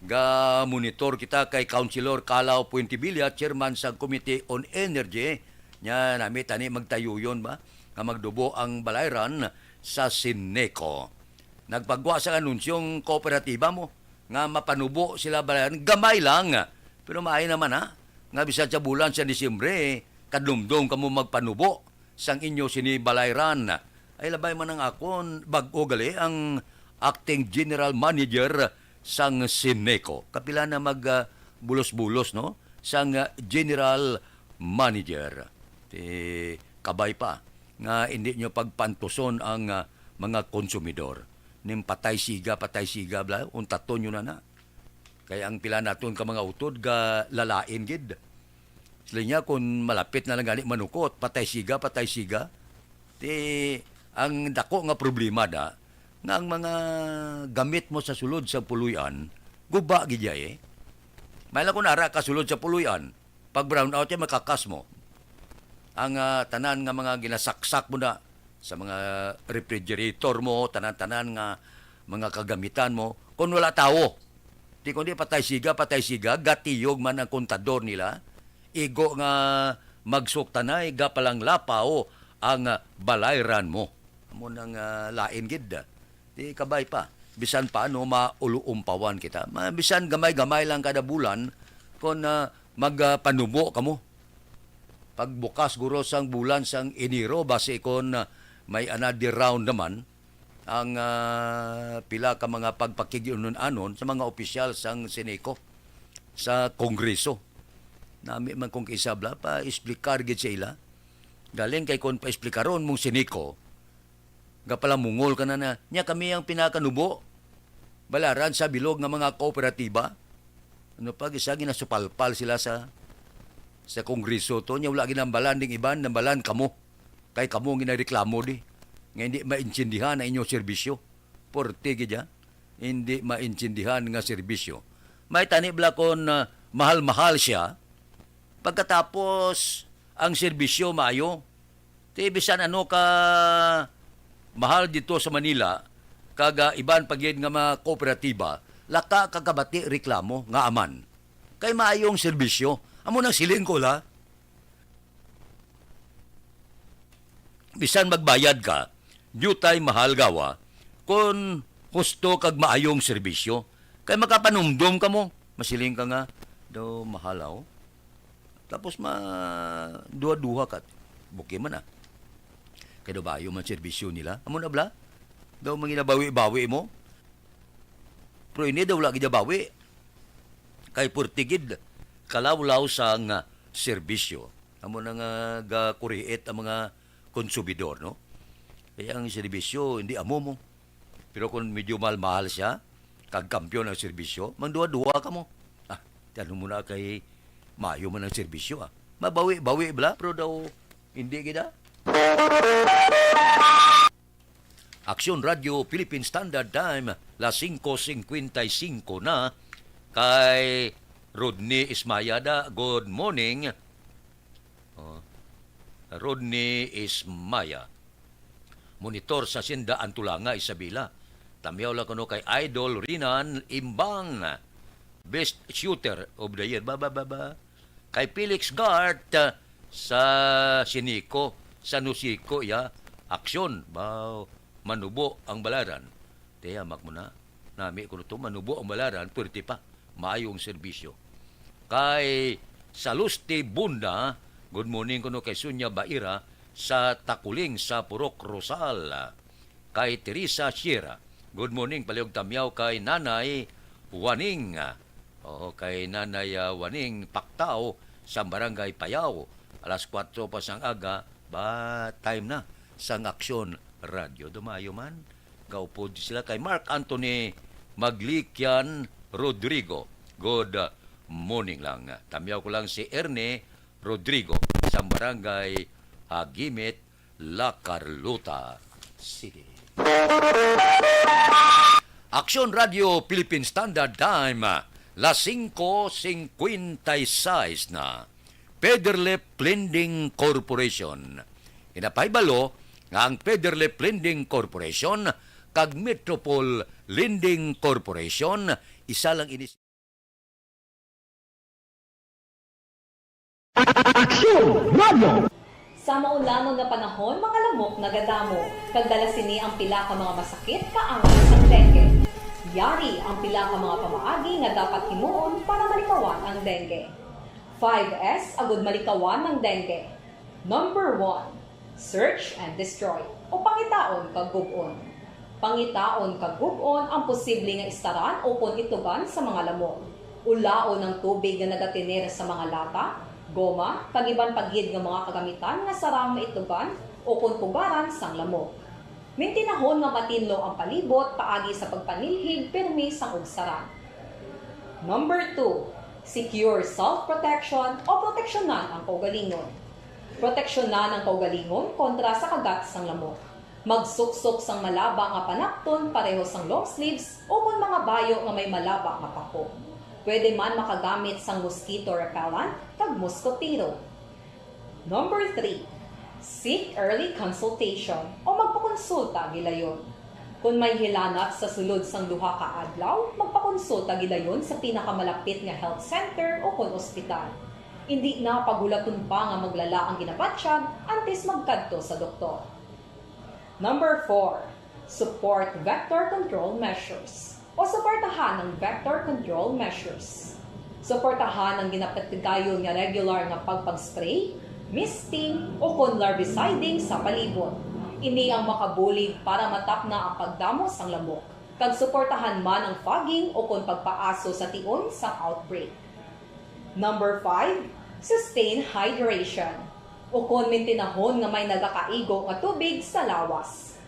Ga-monitor kita kay Councilor Calaw Puentevilla, chairman sang Committee on Energy. Nya, nami tani magtayuyon ba nga magdubo ang balayran sa Sineco. Nagpagwa sa anunsyong kooperatiba mo nga mapanubo sila balayran, gamay lang. Pero maayo naman, ha, nga bisan sa bulan sa Disyembre, kadumdom kamo magpanubo sang inyo sini balayran. Ay, labay man ang akon, bag-o gali ang acting general manager sang Sineco. Kapila na mag, ah, bulos-bulos, no? Sang, ah, general manager. Ti kabay pa nga indi nyo pagpantuson ang, ah, mga konsumidor. Ning patay siga, patay siga, bla, untaton nyo na na. Kay ang pila naton ka mga utod ga lalain gid. Sila niya, kung malapit na lang gani manukot, patay siga, patay siga. Ti, ang dako nga problema da, nga ang mga gamit mo sa sulod sa puloy-an, guba gid ya, eh. May lang kung ara ka sulod sa puloy-an, pag brown out ya, makakas mo. Ang, ah, tanan nga mga ginasaksak mo na sa mga refrigerator mo, tanan-tanan nga mga kagamitan mo, kung wala tawo. Di kundi patay siga, patay siga, gatiyog man ang kontador nila. Igo nga magsuktanay gapalanglapaw ang, ah, balayran mo. Amo nang, ah, lain gid. Di kabay pa. Bisan paano mauluumpawan kita. Ma-, bisan gamay-gamay lang kada bulan, kung, ah, mag, ah, panubo kamo. Pagbukas guro sang bulan sang Enero, basi kon, ah, may another round naman, ang, ah, pila ka mga pagpakig-anon-anon sa mga opisyal sang Sineco sa Kongreso. Nami man kung kaisa bala, pa-explicar gid sa ila. Galing kay kon pa-explikaron mong Sineco, gapalamungol ka na na, "Nya kami ang pinakanubo, balaran sa bilog nga mga kooperatiba." Ano pa, isa ginasupalpal sila sa, sa Kongreso to, nya wala ginambalan ding iban, nambalan kamo. Kay kamo ang ginareklamo di, nga hindi maintindihan ang inyong serbisyo. Porte gid ya, hindi maintindihan nga serbisyo. May tani bala kon, ah, mahal-mahal siya, pagkatapos ang serbisyo maayo. Ti bisan ano ka mahal dito sa Manila, kag, ah, iban pa gid nga mga kooperatiba, laka ka kabati reklamo nga aman. Kay maayong serbisyo. Amo nang siling ko la. Bisan magbayad ka, diutay mahal gawa, kon husto kag maayong serbisyo. Kay makapanumdom ka mo, masiling ka nga, daw mahal ako. Tapos ma, duha-duha ka. Buki man ah. Kay daw maayo man serbisyo nila. Amo na bala? Daw manginabawi-bawi mo. Pero ini daw wala gid bawi. Kay purti gid kalawlaw sang serbisyo. Amo na nga gakuriit ang mga konsumidor, no? Kaya ang serbisyo, hindi amo mo. Pero kung medyo mahal-mahal siya, kag kampiyon ang serbisyo, mangduha-duha ka mo. Ah, tiyan mo na kay mayo man ang serbisyo, ah. Mabawi-bawi bala, pero daw hindi gid, ah. Aksyon Radio Philippine Standard Time, las singko singkwenta y singko na. Kay Rodney Ismayada, good morning. Oh, Rodney Ismaya. Monitor sa Sinda Antulanga, Isabela. Tamyaw lang kuno kay Idol Rinan Imbang. Best shooter of the year. Ba, ba, ba, ba. Kay Felix Gart, ah, sa Sinico, sa Nusico, ya. Aksyon. Baw, manubo ang balaran. Tiyamak mo na. Nami ko to, manubo ang balaran, pwerte pa. Maayong serbisyo. Kay Salusti Bunda, good morning kuno kay Sonia Baira sa Takuling sa Purok Rosal. Kay Teresa Sierra, good morning, palihog tamyaw kay Nanay Waning. Oo, kay Nanay, ah, Waning Paktaw sa Barangay Payaw. Alas kuwatro pa sang aga, ba, time na sang Aksyon Radio. Dumayo man, gaupod sila kay Mark Anthony Maglikian Rodrigo. Good morning lang. Tamyaw ko lang si Ernie Rodrigo sa Barangay Hagimit, La Carlota City. Aksyon Radio Philippine Standard Time, las singko singkwenta y seis na. Federlip Lending Corporation. Ginapahibalo nga ang Federlip Lending Corporation kag Metropol Lending Corporation, isa lang ini. Aksyon Radio! Sa maulamon nga panahon, mga lamok nagadamo, kag dala sini ang pila ka mga masakit kaangay sang dengue. Yari ang pila ka mga pamaagi nga dapat himuon para malikawan ang dengue. Five S agud malikawan ang dengue. Number one, search and destroy, o pangitaon kag gub-on. Pangitaon kag gub-on ang posible nga istaran ukon itugan sa mga lamok. Ulaon ang tubig nga nagatener sa mga lata, goma, kag iban pa gid nga mga kagamitan nga sarang maitugan ukon pugaran sang lamok. Mintinahon nga matinlo ang palibot paagi sa pagpanilhig pirmi sang ugsaran. Number two, secure self-protection o proteksyonan ang kaugalingon. Proteksyonan ang kaugalingon kontra sa kagat sang lamok. Magsuksok sang malaba nga panapton pareho sang long sleeves ukon mga bayo nga may malaba nga pako. Pwede man makagamit sang mosquito repellent kag moskotero. Number three, seek early consultation o magpakonsulta gilayon. Kon may hilanat sa sulod sang duha ka adlaw, magpakonsulta gilayon sa pinakamalapit nga health center ukon ospital. Indi na paghulaton pa nga maglala ang ginabatyag antes magkadto sa doktor. Number four, support vector control measures o suportahan ang vector control measures. Suportahan ang ginapatigayon nga regular nga pagpag-spray, misting, o kon larviciding sa palibot. Ini ang makabulig para matapna ang pagdamo sang lamok, kag suportahan man ang fogging o kon pagpaaso sa tion sang outbreak. Number five, sustain hydration, o kon mintinahon nga may nagakaigo nga tubig sa lawas.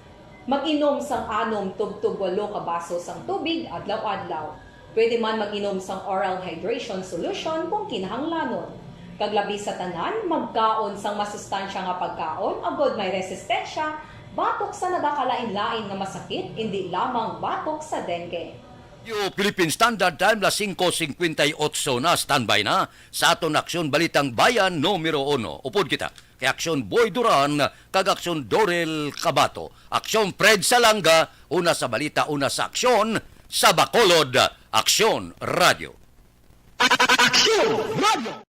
Mag-inom sang anom tubtob walo ka baso sang tubig adlaw-adlaw. Pwede man mag-inom sang oral hydration solution kung kinahanglanon. Kag labi sa tanan, magkaon sang masustansya nga pagkaon agod may resistensya batok sa nagakalain-lain nga masakit, indi lamang batok sa dengue. Radyo Philippine Standard Time, las singko singkwenta y otso na. Standby na sa aton Aksyon Balitang Bayan numero uno. Upod kita kay Aksyon Boy Duran kag Aksyon Dorel Cabato. Aksyon Fred Salanga, una sa balita, una sa aksyon, sa Bacolod, Aksyon Radio. Aksyon Radio.